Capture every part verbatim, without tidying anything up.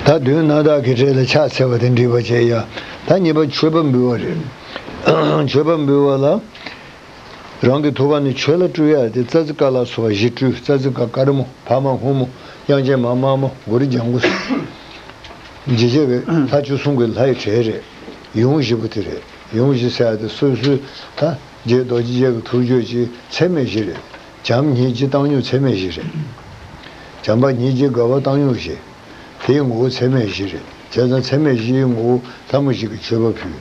ད་མདུན་ན་བདག་གི་གྲས་ལ་ཕྱག་འཚལ་བ་དེ་འགྲིག་པ་བྱས་ཡ། ད་གཉིས་པ་མཆོད་པ་འབུལ་བ་རེད། མཆོད་པ་འབུལ་བ་ལ། རང་གི་ཐུགས་ཀ་ནས་མཆོད་ལ་སྤྲུལ་ཡ་དེ་ཙ་ཙི་ཀ་ལ་སོགས་པ་བཞི་སྤྲུལ། ཙ་ཙི་ཀ་དཀར་མོ། བ་མ་སྔོན་མོ། དབྱངས་ཅན་མ་དམར་མོ། གུ་རུ་ལྗང་གུ། འཇིགས་བྱེད་ཀྱི་ལྷ་བཅུ་གསུམ་གྱི་ལྷ་ཡི་གྲས་རེད། ཡུམ་བཞི་པོ་དེ་རེད། ཡུམ་བཞི་ཟེར་ཡ་དེ་སོ་སོའི་ད་རྗེ་རྡོ་རྗེ་རྗེ་གི་ཐུགས་སྤྱོད་ཀྱི་ཚད་མེད་བཞི་རེད། བྱམས་སྙིང་རྗེ་བཏང་སྙོམས་ཚད་མེད་བཞི་རེད། བྱམས་པ་སྙིང་རྗེ་དགའ་བ་བཏང་སྙོམས་བཞི། དེའི་ངོ་བོ་ཚད་མེད་བཞི་རེད། བྱས་ཙང་ཚད་མེད་བཞིའི་ངོ་བོ་ལྷ་མོ་བཞི་གི་མཆོད་པ་ཕུལ།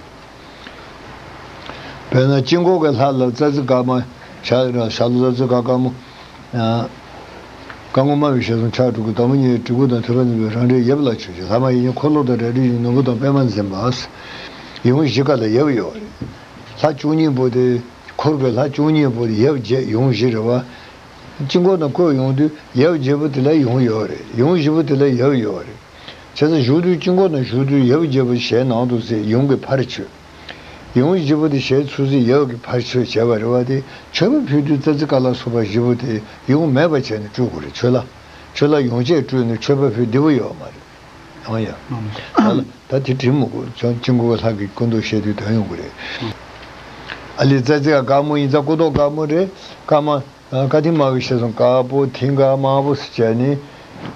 དཔེར་ན་དཀྱིལ་འཁོར་གྱི་ལྷ་ལ་ཙ་ཙི་དཀར་མོ། ཤ་ཤ་ལོ་ཙ་ཙི་དཀར་དཀར་མོ། དཀར་སྔོ་དམར་བའི་ཞལ་གསུམ་ཕྱག་དྲུག་གི་དང་པོ་གཉིས་གྲི་གུག་དང་ཐོད་པ་འཛིན་པའི་རང་འདྲའི་ཡབ་ལ་མཆོད་ཅིང་། ལྷག་མ་ཡིད་བཞིན་འཁོར་ལོ་དང་འབྲེལ་འདྲིས་ཀྱི་ནོར་བུ་དང་པདྨ་འཛིན་པ། ཡུམ་བཞི་ཀ་ལ་ཡབ་ཡོད་རེད། ལྷ་བཅུ་གཉིས་པོ་དེ། འཁོར་གྱི་ལྷ་བཅུ་གཉིས་པོ་དེ་ཡབ་བརྒྱད་ཡུམ་བཞི་རེད་བ། དཀྱིལ་འཁོར་ནང་བཀོད་ཡོང་དུས་ཡབ་བརྒྱད་པོ་དེ་ལ་ཡུམ་ཡོད་རེད། ཡུམ་བཞི་པོ་དེ་ལ་ཡབ་ཡོད་རེད། བྱས་ཙང་བཞུགས་དུས་དཀྱིལ་འཁོར་ནང་བཞུགས་དུས་ཡབ་བརྒྱད་པོ་ཞལ་ནང་དུ་གཟིགས། ཡུམ་གྱི་ཕར་མཆོད། ཡུམ་བཞི་པོ་དེ་ཞལ་ཚུར་གཟིགས། ཡབ་ཀྱི་ཕར་མཆོད་བྱས་པ་རེད་བ། དེ་མཆོད་པ་ཕུལ་དུས་ཙ་ཙི་ཀ་ལ་སོགས་པ་བཞི་པོ་དེ་ཡུམ་མེད་པ་བྱས་ནས་སྤྲུལ་དགོས་རེད། མཆོད་ལྷ། མཆོད་ལྷ་ཡུམ་བརྒྱད་སྤྲུལ་ནས་མཆོད་པ་ཕུལ་བདེ་པོ་ཡོད་མ་རེད། ཡང་ཡང་། ད་ལ་ད་དེ་དྲིལ་མི་དགོས། ཅང་དཀྱིལ་འཁོར་ལྷ་གི་སྐུ་མདོག་བཤད་དུས་དོན་ཡོང་གི་རེད། ཨ་ལི་ཙ་ཙི་ཀ་དཀར་མོ་ཡིན་ཙང་སྐུ་མདོག་དཀར་མོ་རེད། དཀར་མ། ཨ། ཀ་ཐིག་དམར་བའི་ཞལ་གསུམ་དཀར་པོ། མཐིང་ག་དམར་པོ་ཟེར་བྱས་ནས།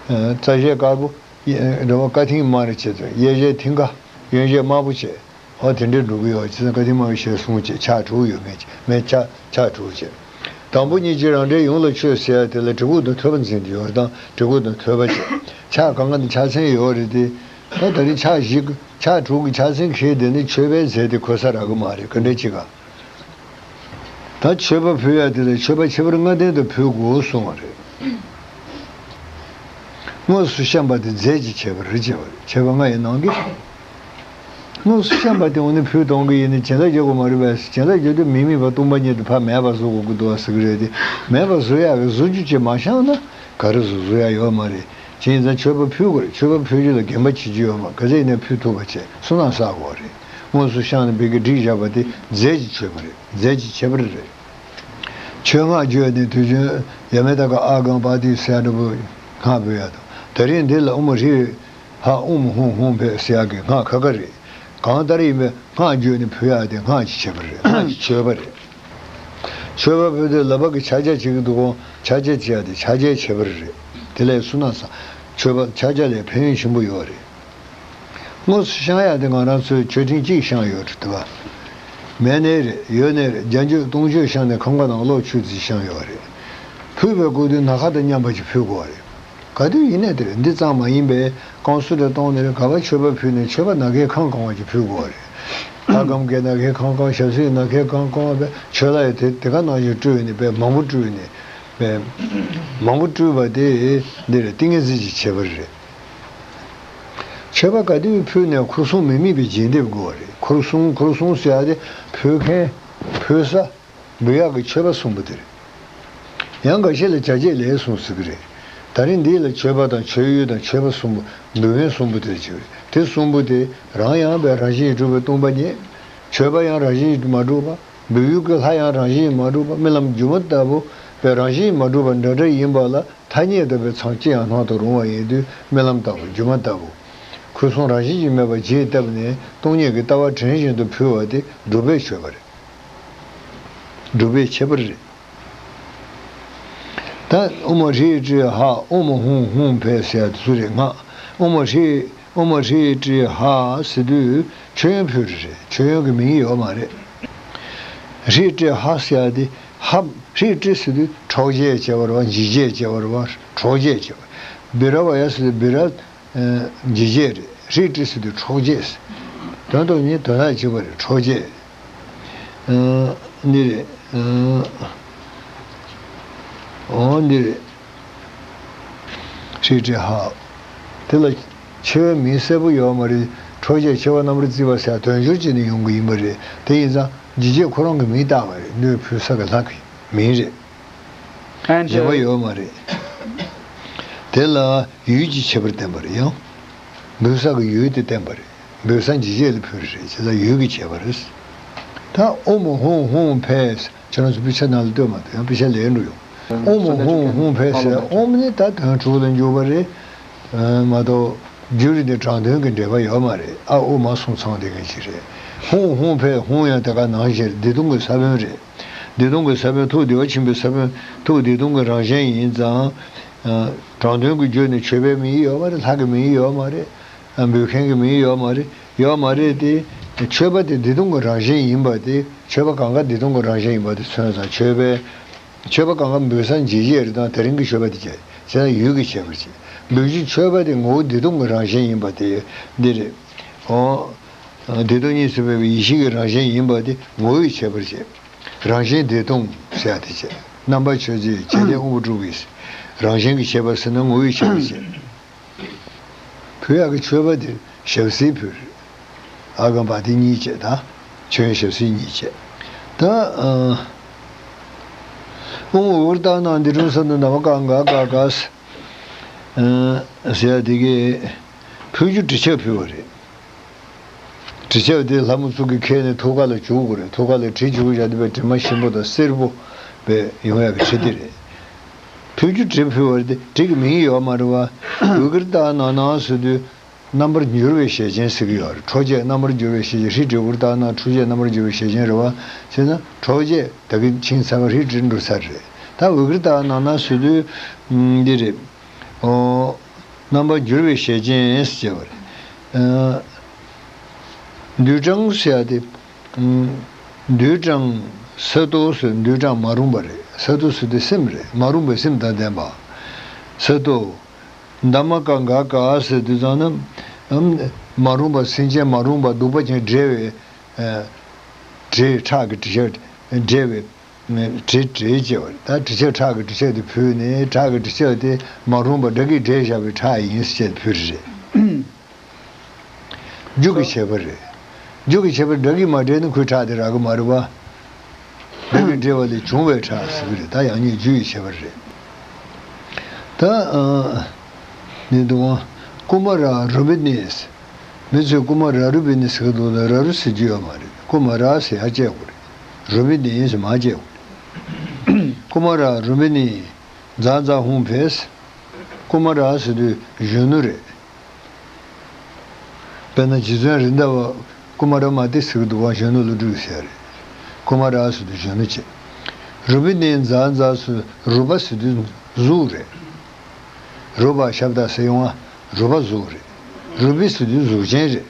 ཨ། རྩ་ཞལ་དཀར་པོ། ཨེ། རེད་བ། ཀ་ཐིག་དམར་རེ་བྱས་ཙང་གཡས་ཞལ་མཐིང་ག། གཡོན་ཞལ་དམར་པོ་བྱས། འོ་དེ་འདྲའི་འགྲོ་གི་ཡོད། བྱས་ཙང་ཀ་ཐིག་དམར་བའི་ཞལ་གསུམ་བྱས། ཕྱག་དྲུག་ཡོད་མེད་ཀྱི་མེད། ཕྱག་ཕྱག་དྲུག་བྱས། དང་པོ་གཉིས་ཀྱིས་རང་འདྲའི་ཡུམ་ལ་མཆོད་ཟེར་ཡ་དེ་ལ་གྲི་གུག་དང་ཐོད་པ་འཛིན་གྱི་ཡོད་རེད། དང་གྲི་གུག་དང་ཐོད་པ་བྱས། ཕྱག་གང་ག་ནས་ཕྱག་མཚན་ཡོད་རེད་དེ། ད་ད་རིང་ཕྱག་བཞི། ཕྱག་དྲུག་གི་ཕྱག་མཚན་འཁྱེར་བསྡད་ནས་མཆོད་པའི་རྫས་དེ་གོ་ས་རག་གི་མ་རེད། ག་འདྲ་བྱེད་ག། ད་མཆོད་པ་ཕུལ་ཡ་དེ་ལ་མཆོད་པ་ཁྱད་པར་ལྔ་ལྡན་དུ་ཕུལ་དགོས་གསུངས་པ་རེད། དངོས་སུ་བཤམས་པ་དེ་རྫས་ཀྱི་ཁྱད་པར་རེད། ཁྱད་པར་ཁྱད་པར་ལྔ་ཡི་ནང་གི། དངོས་སུ་བཤམས་པ་དེ་འོ་ནི་ཕུལ་གཏོང་གི་ཡིན་ནི་བྱིན་རླབས་རྒྱག་དགོས་མ་རེད་པས། བྱིན་རླབས་རྒྱག་དུས་མི་དམིགས་པ་སྟོང་པ་ཉིད་དུ་ཕར་མེད་པ་བཟོ་དགོས་ཀྱི་འདུག་བ་ཟེར་གི་རེད་དེ། མེད་པ་བཟོ་ཡག་གི་བཟོ་རྒྱུ་ཅིག་མ་བཤམས་ན་ག་རེ་བཟོ་བཟོ་ཡག་ཡོད་མ་རེད། བྱས་ཙང་མཆོད་པ་ཕུལ་དགོས་རེད། མཆོད་པ་ཕུལ་རྒྱུ་ལ་འགན་པ་བྱེད་རྒྱུ་ཡོད་མ་རེད། ག་ཚད་ཡིན་ན་ཕུལ་ཐུབ་པ་བྱས་བསོད་ནམས་བསགས་དགོས་རེད། དངོས་སུ་བཤམས་ནས་བོད་ཀྱི་བསྒྲིགས་བཞག་པ་དེ་རྫས་ཀྱི་མཆོད་པ་རེད། རྫས་ཀྱི་ཁྱད་པར་རེད། མཆོད་སྔགས་བརྗོད་ནས་དུས་རྒྱུན་ཡ་མེ་ད་ཀ་ཨ་གང་པ་ཏི་ཟེར་འདྲ་པོ་སྔགས་འབོད་ཡ་དང་། ད་རིང་འདི་ལ་ཨོཾ་ཧྲཱིཿཧ་ཨོཾ་ཧཱུྃ་ཧཱུྃ་ཕཊ་ཟེར་ཡག་གི་སྔགས་ཁ་ཁ་རེད། གང་ལྟར་ཡིན་པའི་སྔགས་བརྗོད་ནས་ཕུལ་ཡག་དེ་སྔགས་ཀྱི་ཁྱད་པར་རེད། སྔགས་ཀྱི་མཆོད་པ་རེད། མཆོད་པ་ཕུལ་དུས་ལག་པ་གི་ཕྱག་རྒྱ་བྱེད་ཀྱི་འདུག་གོ། ཕྱག་རྒྱ་བྱེད་ཡག་དེ་ཕྱག་རྒྱའི་ཁྱད་པར་རེད། དེ་ལས་བསོད་ནམས་བསགས། མཆོད་པ་ཕྱག་རྒྱ་ལས་ཕན་ཡོན་ཆེན་པོ་ཡོད་རེད། དངོས་སུ་བཤམས་ཡག་དེ་ང་རང་ཚོའི་མཆོད་ཕྲེང་གཅིག་བཤམས་ཡོད་རེད་དེ་བ། མེད་ནའི་རེད། ཡོད་ནའི་རེད། བརྒྱ་མཆོད་སྟོང་མཆོད་བཤམས་ནས་ཁང་པ་ནང་གློག་ཆུ་ཙིག་བཤམས་ཡོད་རེད། ཕུལ་བའི་སྐབས་དུས་ན་ཁ་དང་མཉམ་པ་ཞིག་ཕུལ་དགོས་རེད། ག་དུས་ཡིན་ནའི་དེ་རེད། འདི་ཙམ་མ་ཡིན་པའི་བསྐང་གསོལ་རེ་གཏོང་ནའི་རེད། ག་པར་མཆོད་པ་ཕུལ་ནའི་མཆོད་པ་ན་ཁའི་ཁང་གང་བ་ཞིག་ཕུལ་དགོས་རེད། ལྷ་སྒམ་གྱི་ན་ཁའི་ཁང་གང་། ཞབས་བསིལ་ན་ཁའི་ཁང་གང་བ་བས་མཆོད་ལྷ་ཡི་དེ་དེ་ག་ནང་བཞིན་སྤྲུལ་ནས་བས་མང་པོ་སྤྲུལ་ནས་བས་མང་པོ་སྤྲུལ་བ་དེ་འདི་རེད། ཏིང་ངེ་འཛིན་གྱི་ཁྱད་པར་རེད། མཆོད་པ་ག་དུས་ཕུལ་ནའི་འཁོར་སྲུང་མི་དམིགས་པའི་རྒྱས་འདེབས་དགོས་པ་རེད། འཁོར་སྲུང་། འཁོར་སྲུང་ཟེར་ཡ་དེ་ཕུལ་མཁན། ཕུལ་ས། འབུལ་ཡག་གི་མཆོད་པ་གསུམ་པོ་དེ་རེད། ཡང་འགའ་ཤས་ལ་བྱ་བྱེད་ལས་གསུམ་ཟེར་གི་རེད། ད་རིང་འདི་ལ་མཆོད་པ་དང་མཆོད་ཡུལ་དང་མཆོད་པ་གསུམ་པོ། འབུལ་མཁན་གསུམ་པོ་དེ་ཅིག་རེད། དེ་གསུམ་པོ་དེ་རང་ཡང་བས་རང་བཞིན་གྱིས་གྲུབ་པའི་སྟོང་པ་ཉིད། མཆོད་པ་ཡང་རང་བཞིན་གྱིས་མ་གྲུབ་པ། འབུལ་ཡུལ་གྱི་ལྷ་ཡང་རང་བཞིན་གྱིས་མ་གྲུབ་པ། རྨི་ལམ་སྒྱུ་མ་ལྟ་བུ་བས་རང་བཞིན་གྱིས་མ་གྲུབ་པ་འདྲ་འདྲ་ཡིན་པ་ལ། ཐ་སྙད་བཏགས་པའི་མཚམས་ཅི་ཡང་སྣང་དུ་རུང་བ་ཡིན་དུས་རྨི་ལམ་ལྟ་བུ། སྒྱུ་མ་ལྟ་བུ། འཁོར་སྲུང་རང་བཞིན་གྱིས་མེད་པར་རྒྱས་བཏབ་ནས་སྟོང་ཉིད་ཀྱི་ལྟ་བ་དྲན་བཞིན་དུ་ཕུལ་བ་དེ་སྒྲུབ་པའི་མཆོད་པ་རེད། སྒྲུབ་པའི་ཁྱད་པར་རེད། ད་ཨོཾ་ཧྲཱིཿཧྲཱིཿཧ་ཨོཾ་ཧཱུྃ་ཧཱུྃ་ཕཊ་ཟེར་ཡ་དེ་ཚོ་རེད། སྔགས་ཨོཾ་ཧྲཱིཿ་ཨོཾ་ཧྲཱིཿཧྲཱིཿཧ་ཟེར་དུས་མཆོད་ཡོན་ཕུལ་རེད། མཆོད་ཡོན་གྱི་མིང་ཡོད་མ་རེད། ཧྲཱིཿཧྲཱིཿཧ་ཟེར་ཡ་དེ། ཧ། ཧྲཱིཿཧྲཱིཿཟེར་དུས་འཕྲོག་བྱེད་ཅེས་པ་རེད་བ། འཇིགས་བྱེད་ཅེས་པ་རེད་བ། འཕྲོག་བྱེད་ཅེས་པ། བི་ར་བ་ཡ་ཟེར་དུས་བི་ར། ཨ། འཇིགས་བྱེད་རེད། ཧྲཱིཿཧྲཱིཿཟེར་དུས་འཕྲོག་བྱེད་ཟེར། དོན་དུ་ནི་དོན་དག་གཅིག་པ་རེད། འཕྲོག་བྱེད། ཨ། འདི་རེད། ཨ། འོ་འདི་རེད། ཧྲཱིཿཧྲཱིཿཧ། དེ་ལ་ཆེ་བའི་མིང་གསལ་པོ་ཡོད་མ་རེད། འཕྲོག་བྱེད་ཆེ་བ་རྣམ་པར་བརྩིས་པ་ཟེར་དོན་སྦྱོར་བྱས་ནས་ཡོང་གི་ཡིན་པ་རེད། དེ་ཡིན་ཙང་འཇིགས་བྱེད་ཁོ་རང་གི་མིང་བཏགས་པ་རེད། སྣོད་ཕུལ་ས་གི་ལྷ་གི་མིང་རེད། གཞན་པ་ཡོད་མ་རེད། དེ་ལ་ཡུལ་གྱི་ཁྱད་པར་བསྟན་པ་རེད། ཡང་འབུལ་ས་གི་ཡུལ་དེ་བསྟན་པ་རེད། འབུལ་ས་འཇིགས་བྱེད་ལ་ཕུལ་རེད། བྱས་ཙང་ཡུལ་གྱི་ཁྱད་པར་རེད། ད་ཨོཾ་ཧཱུྃ་ཧཱུྃ་ཕཊ། ཁྱེད་རང་ཚོ་དཔེ་ཆ་ནང་ལ་ལྟོས་མ་གཏོགས། ཡང་དཔེ་ཆ་ལས་འགྲོ་ཡོང་། ཨོཾ་ཧཱུྃ་ཧཱུྃ་ཕཊ་ཟེར། ཨོཾ་ནི་ད་དོན་དྲུག་ལ་འཇུག་པ་རེད། ཨ། མ་གཏོགས། འགྱུར་དེ་དྲང་དོན་གྱི་འགྲེལ་པ་ཡོད་མ་རེད། ཨ་ཨུ་མ་གསུང་ཚང་དེ་ག་ཅིག་རེད། ཧཱུྃ་ཧཱུྃ་ཕཊ་ཧཱུྃ་ཡང་དེ་ག་ནང་བཞིན་བདེ་སྟོང་གི་ས་བོན་རེད། བདེ་སྟོང་གི་ས་བོན་ཐུགས་བདེ་བ་ཆེན་པོའི་ས་བོན། ཐུགས་བདེ་སྟོང་གི་རང་བཞིན་ཡིན་ཙང་། ཨ། དྲང་དོན་གྱི་རྒྱུད་ནི་མཆོད་པའི་མིང་ཡོད་མ་རེད། ལྷ་གི་མིང་ཡོད་མ་རེད། ཨ། འབོད་མཁན་གྱི་མིང་ཡོད་མ་རེད། ཡོད་མ་རེད་དེ། མཆོད་པ་དེ་བདེ་སྟོང་གི་རང་བཞིན་ཡིན་པ་དེ། མཆོད་པ་གང་ག་བདེ་སྟོང་གི་རང་བཞིན་ཡིན་པ་དེ་མཚོན་ཙང་མཆོད་པའི། མཆོད་པ་གང་ག་འབུལ་ས་འཇིགས་བྱེད་རེད་དང་དེ་རིང་གི་མཆོད་པ་དེ་བྱས་ཟེར་ན་ཡུལ་གྱི་ཁྱད་པར་བྱེད། འབུལ་རྒྱུ་མཆོད་པ་དེ་ངོ་བོ་བདེ་སྟོང་གི་རང་བཞིན་ཡིན་པ་དེ་འདི་རེད། འོ། བདེ་སྟོང་གཉིས་སུ་མེད་པའི་ཡེ་ཤེས་ཀྱི་རང་བཞིན་ཡིན་པ་དེ་ངོ་བོའི་ཁྱད་པར་བྱེད། རང་བཞིན་བདེ་སྟོང་ཟེར་ཡ་དེ་བྱེད། རྣམ་པ་ཆོས་ཅན། ཆོས་ཅན། དབང་པོ་དྲུག་གི་རང་བཞིན་གྱི་ཁྱད་པར་ཟེར་ན་ངོ་བོའི་ཁྱད་པར་བྱེད། ཕུལ་ཡག་གི་མཆོད་པ་དེ་ཞབས་བསིལ་ཕུལ། ཨ་ག་བ་དེ་གཉིས་བྱས་དང་། མཆོད་ཡོན་ཞབས་བསིལ་གཉིས་བྱས། ད་ཨ། ཨོཾ་ཨུ་ཏ་ན་འདི་རུ་ས་ན་ན་མ་ཀ་ག་ག་ག་ས། ཨ། ཟེར་ཡ་དེ་གི་ཕུལ་རྒྱུ་གྲི་ཆབ་ཕུལ་བ་རེད། གྲི་ཆབ་དེ་ལྷ་མོ་གཙུག་གི་ཁ་ནས་ཐུགས་ཀ་ལ་བྱུག་དགོས་རེད། ཐུགས་ཀ་ལ་གྲི་བྱུག་བཞག་དེ་བས་གྲིབ་མ་ཞིམ་པོ་དང་སེར་པོ་བས་ཡོང་ཡག་གི་གྲི་དེ་རེད། ཕུལ་རྒྱུ་གྲི་ཕུལ་བ་རེད་དེ་གྲི་གི་མིང་ཡོད་མ་རེད་བ། ཝི་ཀྲ་ཏ་ན་ན་ཟེར་དུས། རྣམ་པར་འགྱུར་བའི་ཞལ་ཅན་ཟེར་གྱི་ཡོད་རེད། འཕྲོག་བྱེད་རྣམ་པར་འགྱུར་བའི་ཞལ་ཅན། ཧྲཱིཿ་ཀྲི་ཝི་ཀྲ་ཏ་ན། འཕྲོག་བྱེད་རྣམ་པར་འགྱུར་བའི་ཞལ་ཅན་རེད་བ། བྱས་ན་འཕྲོག་བྱེད་ད་གིན་ཕྱིན་ཚར་བ་ཧྲཱིཿ་ཀྲི་འགྲོ་ཚར་རེད། ད་ཝི་ཀྲ་ཏ་ན་ན་ཟེར་དུས། འདི་རེད། ཨོ། རྣམ་པར་འགྱུར་བའི་ཞལ་ཅན་ཟེར་བ་རེད། ཨ། འདུས་གྲངས་ཟེར་ཡ་དེ། འདུས་གྲངས་ས་ཏོ་ཟེར། འདུས་གྲངས་མ་རུངས་པ་རེད། ས་ཏོ་ཟེར་དུས་སེམས་རེད། མ་རུངས་པའི་སེམས་དང་ལྡན་པ། ས་ཏོ། ད་མ་ཀ་ག་ག་ཟེར་དུས་ཙམ་ན། ཨམ། མ་རུངས་པ། སེམས་ཅན་མ་རུངས་པ། གདུག་པ་ཅན་བསྒྲལ་བའི། ཨ། གྲི། ཁྲག་གི་གྲི་ཆབ་བསྒྲལ་བའི་གྲི། གྲི་ཅེས་པ་རེད། ད་གྲི་ཆབ། ཁྲག་གི་གྲི་ཆབ་དེ་ཕུལ་ནས། ཁྲག་གི་གྲི་ཆབ་དེ་མ་རུངས་པ་དགྲ་གིས་བསྒྲལ་བཞག་པའི་ཁྲག་ཡིན་ཟེར་བྱས་ཕུལ་རེད། རྒྱུ་གི་ཁྱད་པར་རེད། རྒྱུ་གི་ཁྱད་པར། དགྲ་གིས་མ་བསྒྲལ་ན་ཁོའི་ཁྲག་དེ་རག་གི་མ་རེད་པ། དགྲ་གིས་བསྒྲལ་བ་ལས་བྱུང་བའི་ཁྲག་ཟེར་གི་རེད། ད་ཡང་སྙིང་རྒྱུ་ཡི་ཁྱད་པར་རེད། ད་ཨ་ནི་འདུག་ཨ། ཀུ་མ་ར་རུ་པི་ནི་ཟེར། མི་ཚོས་ཀུ་མ་ར་རུ་པི་ནི་ཟེར་གི་འདུག་ལ། ར་རུ་ཟེར་རྒྱུ་ཡོད་མ་རེད། ཀུ་མ་ར་ཟེར་ཡར་བཅད་དགོས་རེད། རུ་པི་ནི་ཟེར་མར་བཅད་དགོས་རེད། ཀུ་མ་ར་རུ་པི་ནི་ཛ་ཛ་ཧཱུྃ་ཕཊ། ཀུ་མ་ར་ཟེར་དུས་གཞོན་ནུ་རེད། དཔེར་ན་རྗེ་བཙུན་རེད་མདའ་བ་ཀུ་མ་ར་མ་ཏི་ཟེར་གི་འདུག་བ། གཞོན་ནུ་བློ་གྲོས་ཟེར་རེད། ཀུ་མ་ར་ཟེར་དུས་གཞོན་ནུ་བྱས། རུ་པི་ནི་ཛ་ཛ་ཟེར། རུ་པ་ཟེར་དུས་གཟུགས་རེད། རུ་པ་ཤབྡ་ཟེར་ཡོང་བ། རུ་པ་གཟུགས་རེད། རུ་པི་ཟེར་དུས་གཟུགས་ཅན་རེད།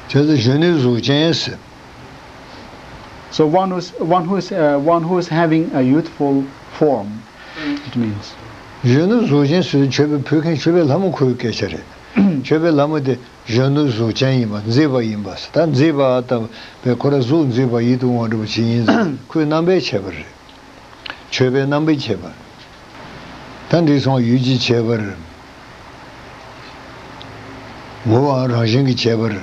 བྱས་ཙང་གཞོན་ནུའི་གཟུགས་ཅན་ཟེར། So one who's, one who's, uh, one who's having a youthful form, it means. གཞོན་ནུ་གཟུགས་ཅན་ཟེར་དུས་མཆོད་པའི་ཕུལ་མཁན་མཆོད་པའི་ལྷ་མོ་ཁོའི་སྐད་ཆ་རེད། མཆོད་པའི་ལྷ་མོ་དེ་གཞོན་ནུ་གཟུགས་ཅན་ཡིན་པ། མཛེས་པ་ཡིན་པ་ཟེར། ད་མཛེས་པ་ལྟ་བུའི་ཁོ་རང་གཟུགས་མཛེས་པ་ཡིད་དུ་འོང་བ་འདྲ་པོ་ཅིག་ཡིན་ཙང་ཁོའི་རྣམ་པའི་ཁྱད་པར་རེད། མཆོད་པའི་རྣམ་པའི་ཁྱད་པར། ད་འདི་སོང་ཡུལ་གྱི་ཁྱད་པར། ངོ་བོའམ་རང་བཞིན་གྱི་ཁྱད་པར།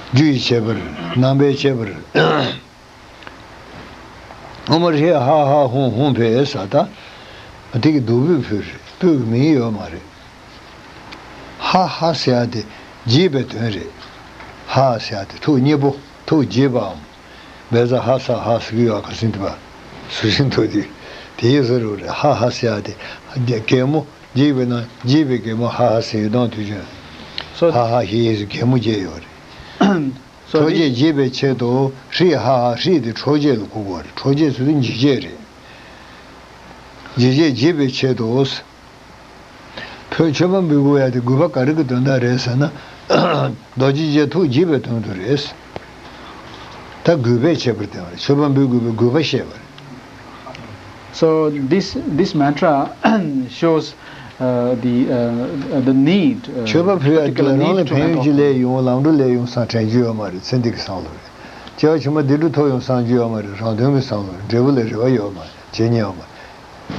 རྒྱུ་ཡི་ཁྱད་པར། རྣམ་པའི་ཁྱད་པར། ཨོཾ་ཧྲཱིཿཧ་ཧ་ཧཱུྃཧཱུྃ་ཕཊ་ཟེར། ད་དེ་གི་བདུག་སྤོས་ཕུལ་རེད། སྤོས་ཀྱི་མིང་ཡོད་མ་རེད། ཧ་ཧ་ཟེར་ཡ་དེ་དགྱེས་པའི་དོན་རེད། ཧ་ཟེར་ཡ་དེ་ཐུགས་མཉེས་པོ། ཐུགས་དགྱེས་པའམ། བཛྲ་ཧ་ས་ཧ་ཟེར་གྱི་ཡོད། ཁ་སང་དེ་བ་སུ་ཤིན་ཏུ་དེ་དེ་ཡི་ཟེར་རོ་རེད། ཧ་ཧ་ཟེར་ཡ་དེ་གད་མོ། དགྱེས་པའི་ནང་དགྱེས་པའི་གད་མོ་ཧ་ཧ་ཟེར་ཡོད་དང་དུས་ཀྱང་། So ཧ་ཧ་ཧི་ཧི་ཟེར་གད་མོ་བརྒྱབ་ཡོད་རེད། So འཕྲོག་བྱེད་དགྱེས་པའི་ཆེད་དུ། ཧྲཱིཿཧ་ཧ། ཧྲཱིཿ་དེ་འཕྲོག་བྱེད་ལ་གོ་དགོས་རེད། འཕྲོག་བྱེད་ཟེར་དུས་འཇིགས་བྱེད་རེད། འཇིགས་བྱེད་དགྱེས་པའི་ཆེད་དུ། ཕོ་མཆོད་པ་འབུལ་དགོས་ཡ་དེ་དགོས་པ་ག་རེ་གི་དོན་དག་རེད་ཟེར་ན། རྡོ་རྗེ་རྗེ་ཐུགས་དགྱེས་པའི་དོན་དུ་རེད། ད་དགོས་པའི་ཁྱད་པར་དེ་བ་རེད། མཆོད་པ་འབུལ་དགོས་པའི་དགོས་པ་བཤད་པ་རེད། So this, this mantra shows, uh, the, uh, the need, uh, མཆོད་པ་ཕུལ་ཡ་དེ་particular རང་need ལ་to ཕན་ཡོན་ཅིག་ལས་ཡོང་། ལམ་འགྲོ་ལས་ཡོང་བསམ་དྲན་རྒྱུ་ཡོད་མ་རེད། ཚེ་འདི་གི་བསམ་བློ་རེད། སྐྱེ་བ་ཕྱི་མ་བདེ་འགྲོ་ཐོབ་ཡོང་བསམ་རྒྱུ་ཡོད་མ་རེད། རང་དོན་གི་བསམ་བློ་རེད། འབྲས་བུ་ལ་རེ་བ་ཡོད་མ་རེད། བྱེད་ཉན་ཡོད་མ་རེད།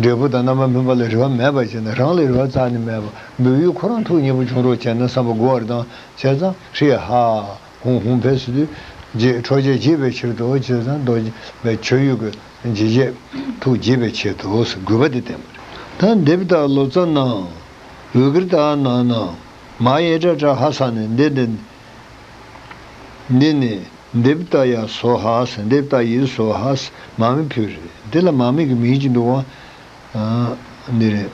འབྲས་བུ་དང་རྣམ་པར་སྨིན་པ་ལ་རེ་བ་མེད་པ་བྱས་ན། རང་ལ་རེ་བ་རྩ་ནས་མེད་པ། འབུལ་ཡུལ་ཁོ་རང་ཐུགས་མཉེས་པོ་བྱུང་རོགས་བྱས་ན་བསམ་པ་དགོས་པ་རེད། དང་བྱས་ཙང་ཧྲཱིཿཧ་ཧཱུྃཧཱུྃ་ཕཊ་ཟེར་དུས་རྗེ་འཕྲོག་བྱེད་དགྱེས་པའི་ཕྱིར་དུ། བྱས་ཙང་རྡོ་རྗེ་མཆོད་ཡུལ་གྱི་འཇིགས་བྱེད་ཐུགས་དགྱེས་པའི་ཆེད་དུ་དགོས་པ་དེ་བསྟན་པ་རེད། ད་འདི་ལྟར་ལོ་ཙཱ་ན། ཝི་ཀྲ་ཏ་ན་ན། མ་ཡེ་ཏྲ་ཏྲ་ཧ་ས་ནི། འདི་ནི། འདི་ནི། འདི་ལྟ་ཡ་སྭཱ་ཧཱ་ཟེར། འདི་ལྟ་ཡི་སྭཱ་ཧཱ་ཟེར། མ་མི་ཕུལ་རེད། འདི་ལ་མ་མི་གི་མིང་ཅིག་འདུག་བ། ཨ། འདི་རེད།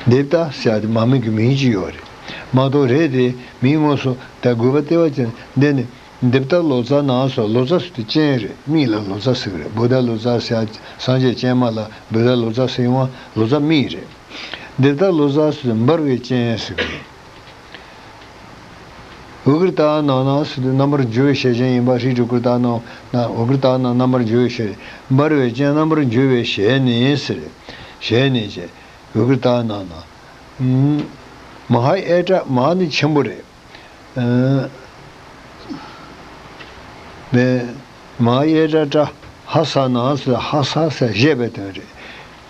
དེབ་ཏ་ཟེར་ཡ་དེ་མ་མི་གི་མིང་ཅིག་ཡོད་རེད། མ་གཏོགས་རེད་དེ་མིང་དངོས་སུ་ད་དགོས་པ་ལྟེ་བ་ཅན་འདི་ནི་དེབ་ཏ་ལོ་ཙཱ་ན་སོགས། ལོ་ཙཱ་ཟེར་དུས་སྤྱན་རེད། མིང་ལ་ལོ་ཙཱ་ཟེར་གི་རེད། བུདྡྷ་ལོ་ཙཱ་ཟེར་ཡ་སངས་རྒྱས་སྤྱན་མ་ལ་བུདྡྷ་ལོ་ཙཱ་ཟེར་ཡོང་བ་ལོ་ཙཱ་མིང་རེད། དེབ་ཏ་ལོ་ཙཱ་ཟེར་དུས་འབར་བའི་སྤྱན་ཟེར་གི་རེད། ཝི་ཀྲ་ཏ་ན་ན་ཟེར་དུས་རྣམ་པར་འགྱུར་བའི་ཞལ་ཅན་ཡིན་པ། ཧྲཱིཿ་ཏྲཱིཿ་ཀྲ་ཏ་ན་ན། ཝི་ཀྲ་ཏ་ན་རྣམ་པར་འགྱུར་བའི་ཞལ། འབར་བའི་སྤྱན་རྣམ་པར་འགྱུར་བའི་ཞལ་ནི་ཟེར། ཞལ་ནི་ཅེས། ཝི་ཀྲ་ཏ་ན་ན། ཨུམ། མ་ཧཱ་ཨེ་ཏྲ། མ་ནི་ཆེན་པོ་རེད། ཨ། མེ། མ་ཧཱ་ཨེ་ཏྲ་ཏྲ་ཧ་ས་ན་ཟེར། ཧ་ས་ཟེར་བཞད་པའི་དོན་རེད།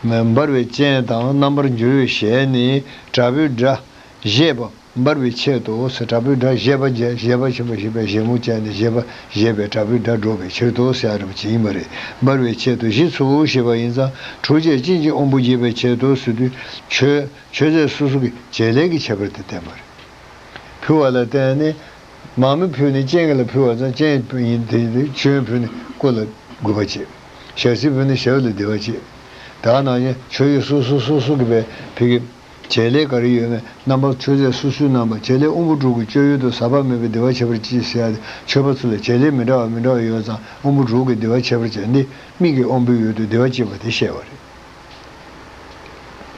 མེ། འབར་བའི་སྤྱན་དང་རྣམ་པར་འགྱུར་བའི་ཞལ་ནི་དྲག་པོའི་སྒྲ་བཞད་པ། འབར་བའི་ཆེད་དུ་ཟེར། དྲག་པོའི་སྒྲ་བཞད་པ་བྱས། བཞད་པ་ཆེན་པོ་ཞེས་པའི་བཞད་མོ་བྱས་ནས་བཞད་པ་བཞད་པའི་དྲག་པོའི་སྒྲ་སྒྲོག་པའི་ཕྱིར་དུ་ཟེར་ཡ་རེད་པ་ཅིག་ཡིན་པ་རེད། འབར་བའི་ཆེད་དུ་གཞི་ཚུགས་ཞེས་པ་ཡིན་ཙང་། འཕྲོག་བྱེད་སྤྱན་གྱི་དབང་པོ་བགྱིད་པའི་ཆེད་དུ་ཟེར་དུས་མཆོད་མཆོད་རྫས་སོ་སོ་གི་བྱེད་ལས་ཀྱི་ཁྱད་པར་དེ་བསྟན་པ་རེད། ཕུལ་བ་ལ་བརྟེན་ནས། མ་མི་ཕུལ་ནས་སྤྱན་གྱི་ལ་ཕུལ་བ་ཙང་སྤྱན་ཡིན་དེ་མཆོད་ཡོན་ཕུལ་ནས་སྐུ་ལ་དགོས་པ་བྱེད། ཞལ་ཟས་ཕུལ་ནས་ཞབས་ལ་བདེ་བ་བྱེད། ད་ག་ནང་བཞིན་མཆོད་ཡོན་སོ་སོ་སོ་སོ་གི་བའི་ཕ་གི་བྱེད་ལས་ག་རེ་ཡོད་མེད། རྣམ་པ་མཆོད་རྫས་སོ་སོའི་རྣམ་པ། བྱེད་ལས་དབང་པོ་དྲུག་གི་སྤྱོད་ཡུལ་དུ་ཟག་པ་མེད་པའི་བདེ་བ་ཁྱད་པར་ཅན་ཟེར་ཡ་དེ། མཆོད་པ་ཚུལ་ལ་བྱེད་ལས་མི་འདྲ་བ་མི་འདྲ་བ་ཡོད་ཙང་དབང་པོ་དྲུག་གི་བདེ་བ་ཁྱད་པར་ཅན་འདི་མིག་གི་དབང་པོའི་ཡུལ་དུ་བདེ་བ་སྐྱེད་པ་དེ་བཤད་པ་རེད།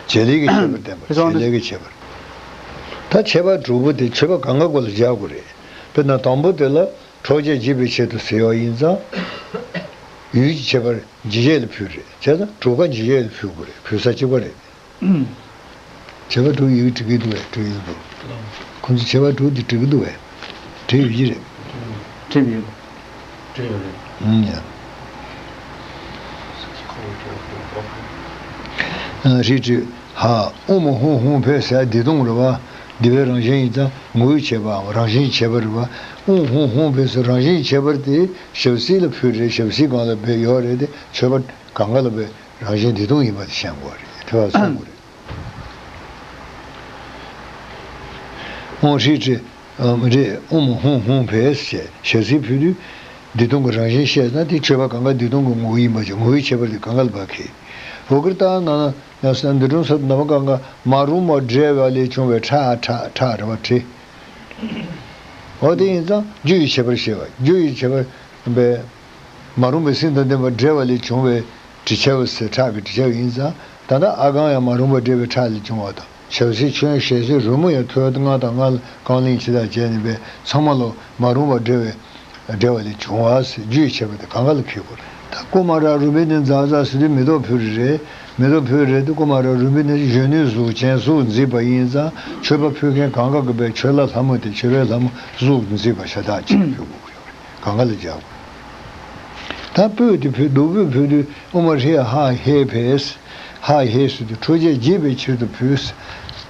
བྱེད་ལས་ཀྱི་ཁྱད་པར་བསྟན་པ་རེད། བྱེད་ལས་ཀྱི་ཁྱད་པར། ད་མཆོད་པ་དྲུག་པོ་དེ་མཆོད་པ་གང་ག་སྐོར་ལ་སྦྱར་དགོས་རེད། དཔེར་ན་དང་པོ་དེ་ལ་འཕྲོག་བྱེད་བགྱིད་པའི་ཆེད་དུ་ཟེར་བ་ཡིན་ཙང་། ཡུལ་གྱི་ཁྱད་པར་འཇིགས་བྱེད་ལ་ཕུལ་རེད། བྱས་ཙང་དྲུག་ཀ་འཇིགས་བྱེད་ལ་ཕུལ་དགོས་རེད། ཕུལ་ས་གཅིག་པ་རེད། མཆོད་པ་དྲུག་ཡི་གེ་འབྲི་གི་འདུག་བས། བྲིས་ཡོད་འདུག་ཁོང་ཚོ་མཆོད་པ་དྲུག་འདི་འབྲི་གི་འདུག་བས། བྲིས་ཡོད་ཀྱི་རེད། བྲིས་ཡོད། བྲིས་ཡོད་རེད། ཨུམ། ཡ། ཨ། རིགས་བྲིས། ཧ། ཨུ་མུ་ཧུང་ཧུང་ཕེ་ཟེར་བདེ་སྟོང་རེད་བ། བདེ་བའི་རང་བཞིན་ཡིན་ཙང་ངོ་བོའི་ཁྱད་པར་རང་བཞིན་ཁྱད་པར་རེད་བ། ཨུ་ཧུང་ཧུང་ཕེ་ཟེར་རང་བཞིན་ཁྱད་པར་དེ་ཞབས་བསིལ་ལ་ཕུལ་རེད། ཞབས་བསིལ་སྒང་ལ་བས་ཡོད་རེད་དེ། མཆོད་པ་གང་ག་ལ་བས་རང་བཞིན་བདེ་སྟོང་ཡིན་པ་དེ་བཤད་དགོས་རེད། དེ་བ་གསུང་དགོས་རེད། ཨོ་ཧྲི་ཀྲི། ཨམ། རེད། ཨུ་མུ་ཧུང་ཧུང་ཕེ་ཟེར་ཞབས་བསིལ་ཕུལ་དུས་བདེ་སྟོང་གི་རང་བཞིན་བཤད་ཙང་དེ་མཆོད་པ་གང་ག་བདེ་སྟོང་གི་ངོ་བོ་ཡིན་པ་ཅིག་ངོ་བོའི་ཁྱད་པར་དེ་གང་ག་ལ་བབས་ཀྱི། ཝི་ཀྲ་ཏ་ན་ན་ན་ཟེར་འདི་སྒྲུང་ཟེར་ནམ་གང་ག་མ་རུངས་པ་བསྒྲལ་བ་ལས་བྱུང་བའི་ཁྲག་ཁྲག་ཁྲག་རེད་བ། ཁྲི། འོ་དེ་ཡིན་ཙང་རྒྱུ་ཡི་ཁྱད་པར་བཤད་པ། རྒྱུ་ཡི་ཁྱད་པར་བས། མ་རུངས་པའི་སེམས་དང་ལྡན་པ་བསྒྲལ་བ་ལས་བྱུང་བའི་དྲི་ཆབ་ཟེར། ཁྲག་གི་དྲི་ཆབ་ཡིན་ཙང་། ད་ལྟ་ཨ་གང་ཡང་མ་རུངས་པ་བསྒྲལ་བའི་ཁྲག་ལས་བྱུང་བ་དང་། ཞལ་ཟས་མཆོད་ཡོན་ཞལ་ཟས་རོལ་མོ་ཡང་ཐོད་རྔ་དང་རྔ་རྐང་གླིང་ཇི་ལྟར་བྱས་ནས་པས་ཚང་མ་ལོ་མ་རུངས་པ་བསྒྲལ་བའི་བསྒྲལ་བ་ལས་བྱུང་བ་ཟེར། རྒྱུ་ཡི་ཁྱད་པར་དེ་གང་ག་ལ་འཁེལ་དགོས་རེད། ད་ཀུ་མ་ར་རུ་བི་ནི་ཛ་ཛ་ཟེར་དུས་མེ་ཏོག་ཕུལ་རེད། མེ་ཏོག་ཕུལ་རེད་དེ་ཀུ་མ་ར་རུ་བི་ནི་གཞོན་ནུའི་གཟུགས་ཅན་གཟུགས་མཛེས་པ་ཡིན་ཙང་མཆོད་པ་ཕུལ་མཁན་གང་ག་གིས་པས་མཆོད་ལྷ་ལྷ་མོ་དེ་མཆོད་པའི་ལྷ་མོ་གཟུགས་མཛེས་པ་ཤ་སྟག་ཅིག་ཕུལ་དགོས་ཀྱི་ཡོད་རེད། གང་ག་ལ་སྦྱར་དགོས། ད་སྤོས་དེ་ཕུལ། བདུག་སྤོས་ཕུལ་དུས་ཨུ་མ་ཧྲི་ཧ་ཧེ་ཕེ། ཧ་ཧེ་ཟེར་དུས་འཕྲོག་བྱེད་བགྱིད་པའི་ཕྱིར་དུ་ཕུལ།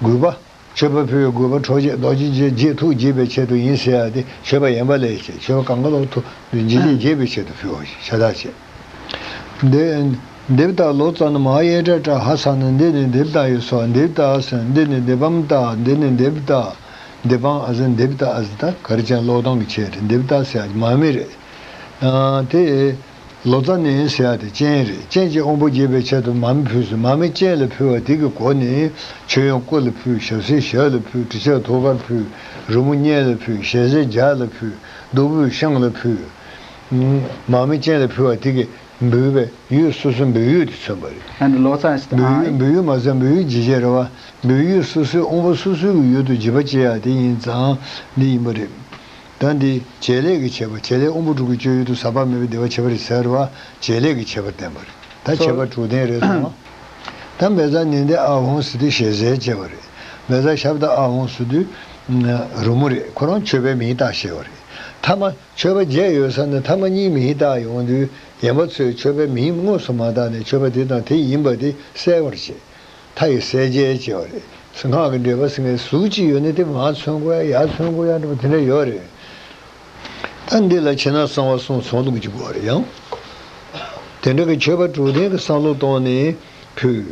དགོས་པ། མཆོད་པ་ཕུལ་བའི་དགོས་པ་འཕྲོག་བྱེད་རྡོ་རྗེ་འཆང་རྗེས་ཐུགས་དགྱེས་པའི་ཆེད་དུ་ཡིན་ཟེར་ཡ་དེ་མཆོད་པ་ཡན་པ་ལས་བྱེད། མཆོད་པ་གང་ག་ལ་ཐུགས་འཇིགས་བྱེད་བགྱིད་པའི་ཆེད་དུ་ཕུལ་བ་ཞིག་ཤ་སྟག་བྱེད། འདི། དེབ་ཏ་ལོ་ཙཱ་ན་མ་ཧཱ་ཨེ་ཏྲ་ཏྲ་ཧ་ས་ན། འདི་ནི་དེབ་ཏ་ཡི་སོ། དེབ་ཏ་ཟེར། འདི་ནི་དེ་བམ་ཏ། འདི་ནི་དེབ་ཏ། དེ་བམ་ཨ་ཟེར། དེབ་ཏ་ཨ་ཟེར། ད་ག་རེ་བྱས་ཀློག་སྟངས་ཀྱི་ཆེད་རེད། དེབ་ཏ་ཟེར་ཡ་མ་མི་རེད། ཨ། དེ་ལོ་ཙཱ་ནས་ཟེར་ཡ་དེ་སྤྱན་རེད། སྤྱན་གྱི་དབང་པོ་རྒྱས་པའི་ཆེད་དུ་མ་མི་ཕུལ་ཟེར། མ་མི་སྤྱན་ལ་ཕུལ་བ་དེ་གི་སྒོ་ནས་མཆོད་ཡོན་སྐུ་ལ་ཕུལ། ཞབས་བསིལ་ཞབས་ལ་ཕུལ། དྲི་ཆབ་ཐོད་ཁར་ཕུལ། རོལ་མོ་སྙན་ལ་ཕུལ། ཞལ་ཟས་ལྗགས་ལ་ཕུལ། བདུག་སྤོས་ཤངས་ལ་ཕུལ། མ་མི་སྤྱན་ལ་ཕུལ་བ་དེ་གི་འབུལ་བའི་ཡུལ་སོ་སོའི་འབུལ་ཡུལ་དེ་མཚོན་པ་རེད། ཨ་ནི་ལོ་ཙཱ་ཡིན་ཟེར། འབུལ་ཡུལ། འབུལ་ཡུལ་མ་ཟེར། འབུལ་ཡུལ་འཇིགས་བྱེད་རེད་བ། འབུལ་ཡུལ་སོ་སོའི་དབང་པོ་སོ་སོའི་ཡུལ་དུ་འཇིགས་པ་སྐྱེ་ཡ་དེ་ཡིན་ཙང་འདི་ཡིན་པ་རེད། ད་འདི་བྱེད་ལས་ཀྱི་ཁྱད་པར། བྱེད་ལས་དབང་པོ་དྲུག་གི་སྤྱོད་ཡུལ་དུ་ཟག་པ་མེད་པའི་བདེ་བ་ཁྱད་པར་ཟེར་བ། བྱེད་ལས་ཀྱི་ཁྱད་པར་བསྟན་པ་རེད། ད་ཁྱད་པར་དྲུག་ལྡན་རེད་སོང་བ། ད་བཛྲ་ནཱི་དྷཱི་ཨཱཿཧཱུྃ་ཟེར་དུས་ཞལ་ཟས་བྱས་པ་རེད། བཛྲ་ཤབྡ་ཨཱཿཧཱུྃ་ཟེར་དུས་རོལ་མོ་རེད། ཁོ་རང་མཆོད་པའི་མིང་བཏགས་བྱས་པ་རེད། ཐ་མ་མཆོད་པ་བརྒྱད་ཡོད་ས་ནས་ཐ་མ་གཉིས་མིང་བཏགས་ཡོང་དུས་ཡན་པ་ཚོས་མཆོད་པའི་མིང་དངོས་སུ་མ་བཏགས་ནས་མཆོད་པ་དེ་དང་དེ་ཡིན་པ་དེ་གསལ་བར་བྱེད། མཐའ་ཡི་གསལ་བྱེད་ཅེས་པ་རེད། སྔགས་ཀྱི་འགྲེལ་པ་ཟེར་མཁན་གཟུགས་གཅིག་ཡོད་ན་དེ་མར་མཚོན་དགོས་ཡ་ཡར་མཚོན་དགོས་ཡ་འདྲ་པོ་དེ་འདྲ་ཡོད་རེད། ད་འདི་ལ་ཕྱི་ནང་གསང་བ་གསུམ་ཚོགས་ལུགས་ཀྱི་དགོས་རེད་ཡང་། དེ་འདྲ་གི་མཆོད་པ་དྲུག་ལྡན་གྱི་བསམ་བློ་བཏང་ནས་ཕུལ།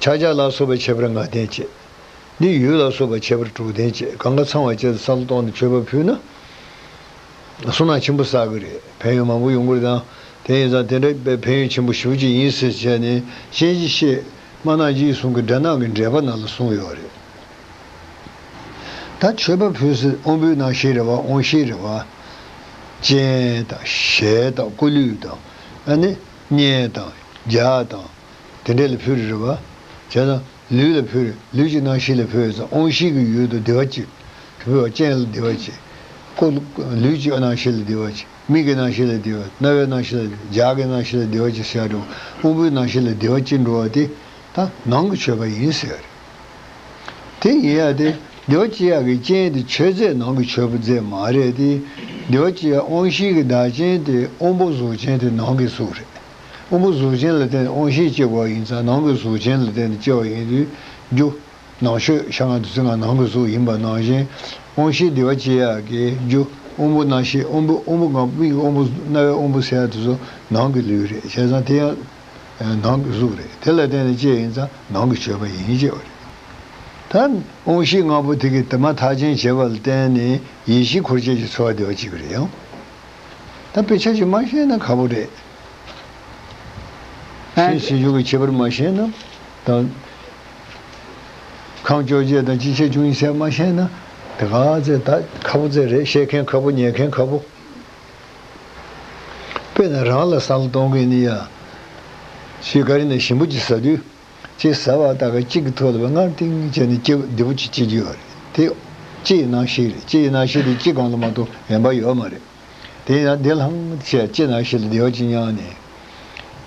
ཕྱག་རྒྱ་ལ་སོགས་པའི་ཁྱད་པར་ལྔ་ལྡན་བྱས། འདི་ཡུལ་ལ་སོགས་པའི་ཁྱད་པར་དྲུག་ལྡན་བྱས། གང་ག་ཚང་བ་བྱས་ཏེ་བསམ་བློ་བཏང་ནས་མཆོད་པ་ཕུལ་ན། བསོད་ནམས་ཆེན་པོ་བསགས་ཀྱི་རེད། ཕན་ཡོན་མང་པོ་ཡོང་གི་རེད་དང་། དེ་ཡིན་ཙང་དེ་འདྲ་བའི་ཕན་ཡོན་ཆེན་པོ་ཞེ་པོ་ཅིག་ཡིན་ཟེར་བྱས་ནས་སྤྱན་གྱིས་བཤད། སྨྲ་ནག་རྗེས་གསུང་གི་སྦྲ་ནག་གི་འགྲེལ་པ་ནང་ལ་གསུངས་ཡོད་རེད། ད་མཆོད་པ་ཕུལ་སའི་དབང་པོའི་རྣམ་ཤེས་རེད་བ། དབང་ཤེས་རེད་བ། སྤྱན་དང་ཞལ་དང་སྐུ་ལུས་དང་། ཨ་ནི་སྙན་དང་རྒྱ་དང་དེ་འདྲ་ལ་ཕུལ་རེད་བ། བྱས་ཙང་ལུས་ལ་ཕུལ། ལུས་ཀྱི་རྣམ་ཤེས་ལ་ཕུལ་ཙང་དབང་ཤེས་ཀྱི་ཡུལ་དུ་བདེ་བ་ཅན། ཕུལ་བ་ཅན་ལ་བདེ་བ་ཅན། སྐུ། ལུས་ཀྱི་རྣམ་ཤེས་ལ་བདེ་བ་ཅན། མིག་གི་རྣམ་ཤེས་ལ་བདེ་བ། རྣ་བའི་རྣམ་ཤེས་ལ་བདེ་བ། རྒྱ་གི་རྣམ་ཤེས་ལ་བདེ་བ་ཅན་ཟེར་ཡ་འགྲོ། དབང་པོའི་རྣམ་ཤེས་ལ་བདེ་བ་ཅན་འགྲོ་བ་དེ། ད་ནང་གི་མཆོད་པ་ཡིན་ཟེར་བ་རེད། དེ་ཡིན་ཡ་དེ་བདེ་བ་ཅན་ཡག་གི་རྐྱེན་དེ་མཆོད་རྫས་ནང་གི་མཆོད་པ་རྫས་མ་རེད་དེ། བདེ་བ་ཅན་ཡག་དབང་ཤེས་ཀྱི་བདག་རྐྱེན་དེ་དབང་པོ་གཟུགས་ཅན་དེ་ནང་གི་གཟུགས་རེད། དབང་པོ་གཟུགས་ཅན་ལ་བརྟེན་ནས་དབང་ཤེས་སྐྱེ་དགོས་པ་ཡིན་ཙང་ནང་གི་གཟུགས་ཅན་ལ་བརྟེན་ནས་སྐྱེ་བ་ཡིན་དུས་རྒྱུ། ནང་མཆོད་བཤད་སྒང་དུས་ཚོད་ནང་གི་གཟུགས་ཡིན་པ་ནང་བཞིན། དབང་ཤེས་བདེ་བ་ཅན་ཡག་གི་རྒྱུ། དབང་པོ་རྣམ་ཤེས། དབང་པོ། དབང་པོ་ལྔ་པོ། མིག་གི་དབང་པོ། རྣ་བའི་དབང་པོ་ཟེར་ཡག་དེ་ཚོ་ནང་གི་ལུས་རེད། བྱས་ཙང་དེ་ཡང་ནང་གི་གཟུགས་རེད། དེ་ལ་བརྟེན་ནས་སྐྱེ་ཡིན་ཙང་ནང་གི་མཆོད་པ་ཡིན་ཅེས་པ་རེད། ད་དབང་ཤེས་ལྔ་པོ་དེ་གིས་དེ་མ་ཐག་ཆོད་བྱས་པ་ལ་བརྟེན་ནས་ཡིད་བཞིན་འཁོར་བཅས་ཀྱི་ཚོར་བ་བདེ་བ་སྐྱེ་གི་རེད་ཡང་། ད་དཔེ་ཆ་ཞིག་མ་ཤེས་ན་ཁག་པོ་རེད། ཨ། ཤེས་ཟིན་རྒྱུ་གི་ཁྱད་པར་མ་ཤེས་ན། དང་། ཁམས་བཅོ་བརྒྱད་དང་སྤྱི་ཆ་བཅུ་གཉིས་ཟེར་མ་ཤེས་ན། དེ་ག་ཚད་ད་ཁག་པོ་ཚད་རེད། ཤེས་མཁན་ཁག་པོ། ཉན་མཁན་ཁག་པོ། དཔེར་ན་རང་ལ་བསམ་བློ་གཏོང་མཁན་ནི་ཡ། ཞིག་ག་རེ་ནས་ཞིམ་པོ་ཅིག་ཟ་དུས། ཅིག་ཟ་བ་ད་ག་གཅིག་གི་ཐོག་ལ་བའི་སྔར་ཏིང་བྱས་ནས་སྐྱིད་བདེ་པོ་ཅིག་སྐྱེ་རྒྱུ་ཡོད་རེད། དེ་ལྕེ་ཡི་རྣམ་ཤེས་རེད། ལྕེ་ཡི་རྣམ་ཤེས་དེ་ལྕེ་སྒང་ལ་མ་གཏོགས་གཞན་པ་ཡོད་མ་རེད། དེ་ཡང་བདེ་ལྷང་ཆེ་ལྕེ་རྣམ་ཤེས་ལ་བདེ་བ་ཅིག་མྱངས་ནས།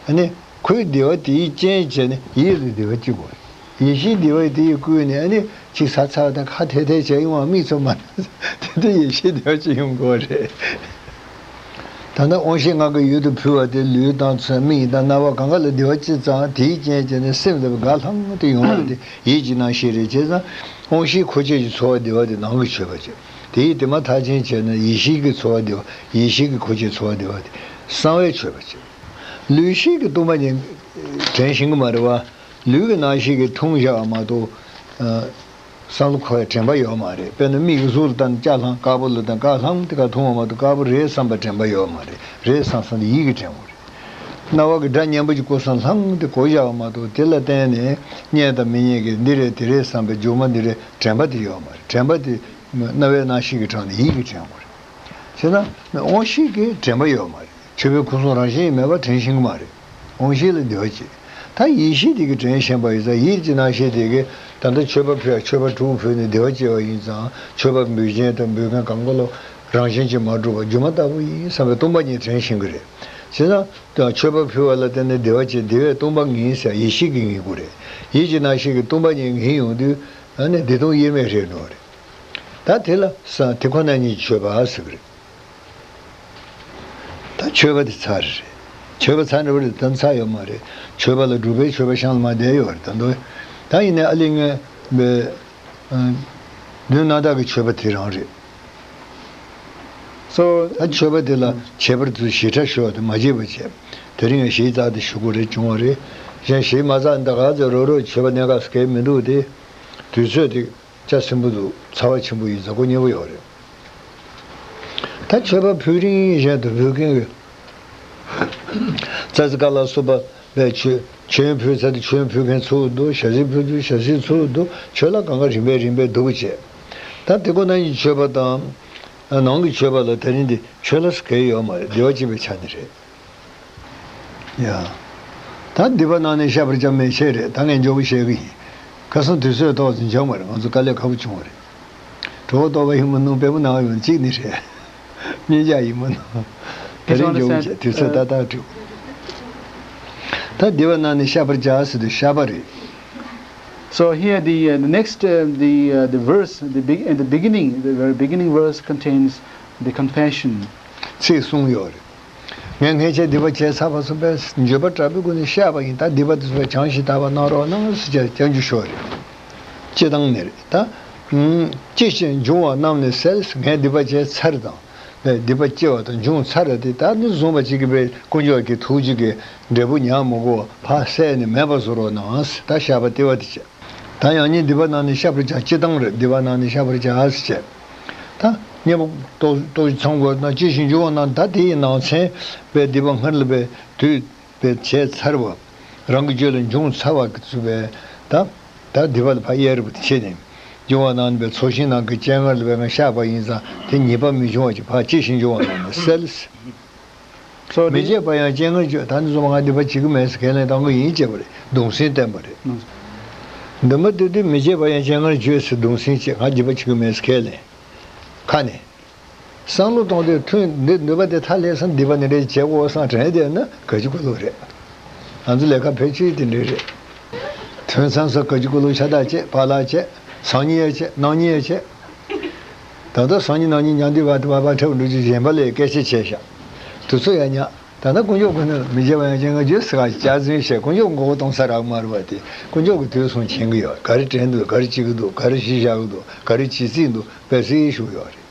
ཨ་ནི་ཁོའི་བདེ་བ་དེའི་རྐྱེན་བྱས་ནས་ཡིད་ལ་བདེ་བ་སྐྱེ་དགོས། ཡིད་བཞིན་བདེ་བ་དེས་བསྐུལ་ནས་ཨ་ནི་ཅིག་ཟ་ཚར་བ་དང་ཁ་ཐལ་ཐལ་བྱས་ཡོང་བ་མིག་ཚོ་མ། དེ་དུས་ཡིད་བཞིན་བདེ་བ་ཅིག་ཡོང་དགོས་རེད། ད་ལྟ་དབང་ཤེས་ལྔ་གི་ཡུལ་དུ་ཕུལ་བ་དེ་ལུས་དང་ཚོར། མིག་དང་རྣ་བ་གང་ག་ལ་བདེ་བ་ཅིག་ཙང་དེའི་རྐྱེན་བྱས་ནས་སེམས་ལ་དགའ་ལྷང་དུ་ཡོང་བ་དེ་ཡིད་ཀྱི་རྣམ་ཤེས་རེད། བྱས་ཙང་དབང་ཤེས་འཁོར་བཅས་ཀྱི་ཚོར་བ་བདེ་བ་དེ་ནང་གི་མཆོད་པ་བྱས། དེའི་དེ་མ་ཐག་ཆོད་བྱས་ན་ཡིད་བཞིན་གྱི་ཚོར་བ་བདེ་བ། ཡིད་བཞིན་གྱི་འཁོར་བཅས་ཚོར་བ་བདེ་བ་དེ་གསང་བའི་མཆོད་པ་བྱས། ལུས་ཤེས་ཀྱི་སྟོང་པ་ཉིད་དྲན་ཤེས་ཀྱི་མ་རེད་བ། ལུས་ཀྱི་རྣམ་ཤེས་ཀྱིས་མཐོང་བཞག་པ་མ་གཏོགས། བསམ་བློ་འཁོར་བའི་དྲན་པ་ཡོད་མ་རེད། དཔེར་ན་མིག་གིས་གཟུགས་ལ་ལྟ་ན་སྐྱ་ལྷང་། དཀར་པོ་ལ་ལྟ་ན་དཀར་ལྷང་དེ་ག་མཐོང་བ་མ་གཏོགས་དཀར་པོ་རེད་བསམ་པ་དྲན་པ་ཡོད་མ་རེད། རེད་བསམ་བསམ་དེ་ཡིད་ཀྱིས་དྲན་དགོས་རེད། རྣ་བ་གིས་སྒྲ་སྙན་པོ་ཅིག་གོ་སོང་ལྷང་དེ་གོ་བཞག་པ་མ་གཏོགས་དེ་ལ་བརྟེན་ནས་སྙན་དང་མི་སྙན་གྱི་འདི་རེད་དེ་རེད་བསམ་པའི་སྒྱུ་མ་འདི་རེད་དྲན་པ་དེ་ཡོད་མ་རེད། དྲན་པ་དེ་རྣ་བའི་རྣམ་ཤེས་ཀྱི་དྲངས་ནས་ཡིད་ཀྱིས་དྲན་དགོས་རེད། བྱས་ན་དབང་ཤེས་ཀྱི་དྲན་པ་ཡོད་མ་རེད། མཆོད་པའི་སྐུ་གསུང་རང་བཞིན་མེད་པར་དྲན་ཤེས་ཀྱི་མ་རེད། དབང་ཤེས་ལ་བདེ་བ་སྐྱེ། ད་ཡིད་ཤེས་དེ་གིས་དྲན་ཤེས་པ་ཡིན་ཙང་ཡིད་ཀྱི་རྣམ་ཤེས་དེ་གིས་ད་ལྟ་མཆོད་པ་ཕུལ་ཡ། མཆོད་པ་དྲུག་ཕུལ་ནས་བདེ་བ་སྐྱེ་བ་ཡིན་ཙང་མཆོད་པ་འབུལ་མཁན་དང་འབུལ་མཁན་གང་ག་ལོ་རང་བཞིན་གྱིས་མ་གྲུབ་པ་སྒྱུ་མ་ལྟ་བུ་ཡིན་བསམ་པའི་སྟོང་པ་ཉིད་དྲན་ཤེས་ཀྱི་རེད། བྱས་ཙང་མཆོད་པ་ཕུལ་བ་ལ་བརྟེན་ནས་བདེ་བ་སྐྱེ། བདེ་བའི་སྟོང་པ་ངེས་ཟེར་ཡིད་ཤེས་ཀྱིས་ངེས་དགོས་རེད། ཡིད་ཀྱི་རྣམ་ཤེས་ཀྱིས་སྟོང་པ་ཉིད་ངེས་ཡོང་དུས་ཨ་ནི་བདེ་སྟོང་དབྱེར་མེད་རེད་འགྲོ་བ་རེད། ད་དེ་ལ་ས་དེ་ཁོ་ན་ཉིད་མཆོད་པ་ཟེར་གི་རེད། ད་མཆོད་པ་དེ་ཚར་རེད། མཆོད་པ་ཚར་འགྲོ་བ་རེད། ད་ཚར་ཡོད་མ་རེད། མཆོད་པ་ལ་སྒྲུབ་པའི་མཆོད་པ་བཤམས་ལ་མ་བསྡད་ཡོད་རེད་ད་དུང་། ད་ཡིན་ནའི་ཨ་ལི་ངས་མདུན་ན་ད་གི་མཆོད་པ་དེ་རང་རེད། So ད་མཆོད་པ་དེ་ལ་ཁྱད་པར་དུ་ཞེ་དྲག་ཤོས་དེ་མ་བརྗེད་པ་བྱས། དེ་རིང་ཡང་ཞེ་རྩ་དེ་ཞུ་དགོས་རེད་བྱུང་བ་རེད། གཞན་ཞེ་མ་རྩ་འདི་ག་ཚོད་རོགས་རོགས་མཆོད་པ་གནད་འགག་གལ་མི་འདུག་སྟེ། དུས་ཚོད་དེ། ལྕགས་སྲིན་པོ་འདུག་ཚ་བ་ཆེན་པོ་ཡིན་ཟ་གོ་མཉེས་པོ་ཡོད་རེད། ད་མཆོད་པ་ཕུལ་རིང་གཞན་དུ་འབུལ་མཁན་གྱི་རྩྭ་ཙི་ཀ་ལ་སོགས་པ་ལས་མཆོད། མཆོད་ཡོན་ཕུལ་ཚར་དུས་མཆོད་ཡོན་ཕུལ་མཁན་ཚུར་འདུག་ཞལ་ཟས་ཕུལ་དུས་ཞལ་ཟས་ཚུར་འདུག་མཆོད་ལ་གང་ག་རིམ་པས་རིམ་པས་འདུག་བྱས། ད་དེ་ཁོ་ན་ཡི་མཆོད་པ་དང་། ནང་གི་མཆོད་པ་ལ་དེ་རིང་འདི་མཆོད་ལ་གལ་ཡོད་མ་རེད། བདེ་བ་སྐྱེད་པའི་ཆ་ནས་རེད། ཡ། ད་སྡིག་པ་ནང་ནས་བཤགས་པར་བྱ་མེད་ཆེད་རེད། ད་ངས་མགྱོགས་པོ་བཤད་གི་ཡིན། ཁ་སང་དུས་ཚོད་ཐོག་ཏུ་འབྱོར་མ་རེད། ང་ཚོ་དཀའ་ལས་ཁག་པོ་བྱུང་བ་རེད། གྲོགས་རྟོགས་པ་ཡིན་མིན་ནང་དཔེ་མི་ནང་ཡོང་གཅིག་ནི་རེད། སྙན་འཇགས་ཡིན་མིན་ནང་། དེ་རིང་མགྱོགས་པོ་བྱས་དུས་ཚོད་ཏག་ཏག་འགྲིག་ད་སྡིག་པ་ནང་ནས་བཤགས་པར་བྱ་ཟེར་དུས་བཤགས་པ་རེད། So here the uh, the next uh, the uh, the verse the big in the beginning the very beginning verse contains the confession. ཚིག་གསུངས་ཡོད་རེད། ངས་སྔོན་ཆད་སྡིག་པ་བྱས་ཚར་བ་ཚོ་བས་འགྱོད་པ་དྲག་པོའི་སྒོ་ནས་བཤགས་པ་ཡིན། ད་སྡིག་པ་དེ་ཚོ་བས་བྱང་ཞིང་དག་པར་གནང་རོགས་གནང་ཟེར་བྱས་སྐྱབས་འཇུག་ཞུ་བ་རེད། སྤྱི་བཏང་ནས་རེད་ད། ཅི་ཞིག་འབྱུང་བ་རྣམས་ནི་སེལ། ངས་སྡིག་པ་བྱས་ཚར་དང་། སྡིག་པ་སྐྱེ་བ་དང་འབྱུང་ཚར་རེད་དེ་ད་ནི་བཟུང་བ་ཅིག་གིས་པའི་དཀོན་མཆོག་གི་ཐུགས་རྗེ་གི་འབྲས་བུ་ཉར་མི་དགོས་པ་ཕར་བསལ་ནས་མེད་པ་བཟོ་རོགས་གནང་ཟེར་ད་བཤགས་པ་ལྟེ་བ་དེ་བྱས། ད་ཡང་སྙིང་སྡིག་པ་རྣམས་ནི་བཤགས་པར་བྱ། སྤྱི་བཏང་རེད། སྡིག་པ་རྣམས་ནི་བཤགས་པར་བྱ་ཟེར་བྱས། ད་གཉེན་པོ་ཏོག་ཏོག་ཙམ་ཚང་དགོས་ན་ཅི་ཞིག་འབྱུང་བ་རྣམས་ད་དེ་ཡི་ནང་ཚན་པའི་སྡིག་པ་སྔར་ལ་པའི་དུས་པའི་བྱས་ཚར་བ། རང་གི་རྒྱུད་ལ་འབྱུང་ཚར་བ་གི་ཚུལ་བས་ད། ད་སྡིག་པ་ལ་ཕར་གཡས་རུ་བུད་དེ་ཕྱིན་ནས། འབྱུང་བ་རྣམས་པའི་ཚོགས་ཞིང་ནང་གི་སྤྱན་སྔར་ལ་བས་ང་བཤགས་པ་ཡིན་ཙང་དེ་ཉེས་པ་མི་འབྱུང་བ་ཅིག་ཕར་ཅི་ཞིག་འབྱུང་བ་རྣམས་ནི་སེལ། So མི་བརྗེད་པ་ཡང་སྤྱན་སྔར་བརྗོད། ད་ནི་བཟོ་ང་སྡིག་པ་བྱེད་ཀྱི་མེད་ཟེར་ཁས་ལེན་གཏོང་གི་ཡིན་ཅེས་པ་རེད། གདུང་སེམས་བསྟན་པ་རེད། འདུན་པ་དེ་དུས་མི་བརྗེད་པ་ཡང་སྤྱན་སྔར་བརྗོད་ཟེར་གདུང་སེམས་བྱེད། ང་སྡིག་པ་བྱེད་ཀྱི་མེད་ཟེར་ཁས་ལེན། ཁ་ནས། བསམ་བློ་གཏོང་དུས་ཐུན་འདི་ནུས་པ་དེ་ཐ་ལེ་སང་སྡིག་པ་ནི་རེད་བྱེད་དགོས་སང་དྲན་བསྡད་ན་ག་ཅི་གོ་ལོ་རེད། ང་ཚོ་ལས་ཀ་ཕལ་ཆེར་དེ་འདྲ་རེད། ཐུན་མཚམས་སུ་ག་ཅི་གོ་ལོ་ཤ་སྟག་བྱེད། པཱ་ལགས་བྱེད། སང་ཉིན་ཡ་བྱེད། གནངས་ཉིན་ཡ་བྱེད། ད་ལྟ་སང་ཉིན་གནངས་ཉིན་མཉམ་དུ་བར་དུ་བར་བར་ཁྲབ་འགྲོ་རྒྱུ་གཞན་པ་ལས་སྐད་ཆ་བྱས་ཤག་དུས་ཚོད་ཡ་ཉག་ད་ལྟ་དཀོན་མཆོག་ཁོ་ན་མི་བརྗེད་པ་ཡང་སྤྱན་སྔར་བརྗོད་ཟེར་ག་སྐྱག་རྫུན་བཤད། དཀོན་མཆོག་མགོ་བོ་གཏོང་ས་རག་མ་རེད་པ་དེ། དཀོན་མཆོག་གི་དུས་གསུམ་མཁྱེན་གི་ཡོད། ག་རེ་དྲན་འདུག་ག་རེ་བྱེད་གི་འདུག་ག་རེ་གཞི་བཞག་གི་འདུག་ག་རེ་བྱེད་རྩིས་འདུག་དཔེ་སྲིད་ཞུ་ཡོད་རེད།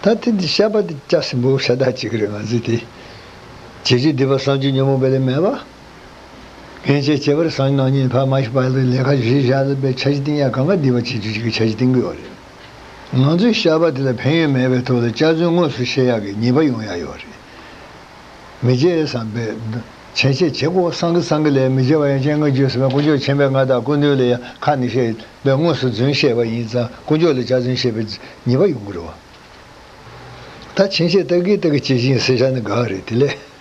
ད་དེ་འདི་བཤད་པ་འདི་སྐྱ་སེར་པོ་ཤ་སྟག་ཅིག་རེད། ང་ཚོས་དེ། བྱེད་རྒྱུ་སྡིག་པ་བསམ་རྒྱུ་ཉོན་མོངས་པ་ལས་མེད་པ། ངན་བྱས་བྱས་པར་སང་ཉིན་གནངས་ཉིན་ཕར་མ་ཤི་པ་ལ་ལས་ཀ་གཞི་བཞག་ལ་པའི་འཆར་གཞི་བཏིང་ཡ་གང་ག་སྡིག་པ་བྱེད་རྒྱུ་ཅིག་གི་འཆར་གཞི་བཏིང་གི་ཡོད་རེད། ང་ཚོའི་བཤད་པ་དེ་ལ་ཕན་ཡོན་མེད་པའི་ཐོག་ལ་སྐྱག་རྫུན་དངོས་སུ་བཤད་ཡག་གི་ཉེས་པ་ཡོང་ཡ་ཡོད་རེད། མི་བརྗེད་བསམ་པའི་ཆེན་ཆེ་བྱེད་དགོས་བསམ་གི་བསམ་གི་ལས་མི་བརྗེད་པ་ཡང་སྤྱན་སྔར་བརྗོད་ཟེར་བའི་དཀོན་མཆོག་ཆེན་པོའི་མངའ་བདག་སྐུ་མདུན་ལ་ཡང་ཁ་ནས་བཤད་པའི་དངོས་སུ་རྫུན་བཤད་པ་ཡིན་ཙང་དཀོན་མཆོག་ལ་སྐྱག་རྫུན་བཤད་པའི་ཉེས་པ་ཡོང་གི་རེད་བ། ད་ཕྱིན་ཆད་ལྟ་གི་ལྟ་གི་ཇི་བཞིན་ཟེར་བཞག་ན་དགའ་རེད་དེ་ལས།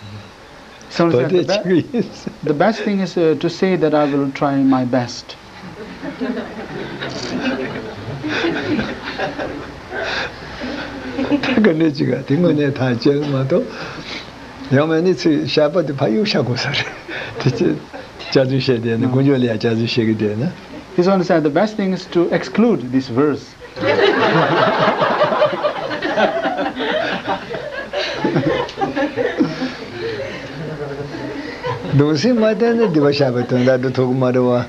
Someone བ་said, the དེ་be- ཆི་གི་ཡིན། The best thing is, uh, to say that I will try my best. ད་ག་ནས་ཅི་ག་དེ་དངོས་གནས་ཐང་ཆད་མ་གཏོགས། ཡང་མེད་ནི་ཚིག་བཤད་པ་དེ་ཕ་ཡུག་བཤད་དགོས་ས་རེད། དེ་ཅི་སྐྱག་རྫུན་བཤད་བསྡད་ན་དཀོན་མཆོག་ལ་ཡང་སྐྱག་རྫུན་བཤད་གི་བསྡད་ན། He said, the best thing is to exclude this verse. གདུང་སེམས་མ་བསྟེན་ན་སྡིག་པ་བཤགས་པའི་དོན་དག་འགྲུབ་ཐུབ་ཀྱི་མ་རེད་བ།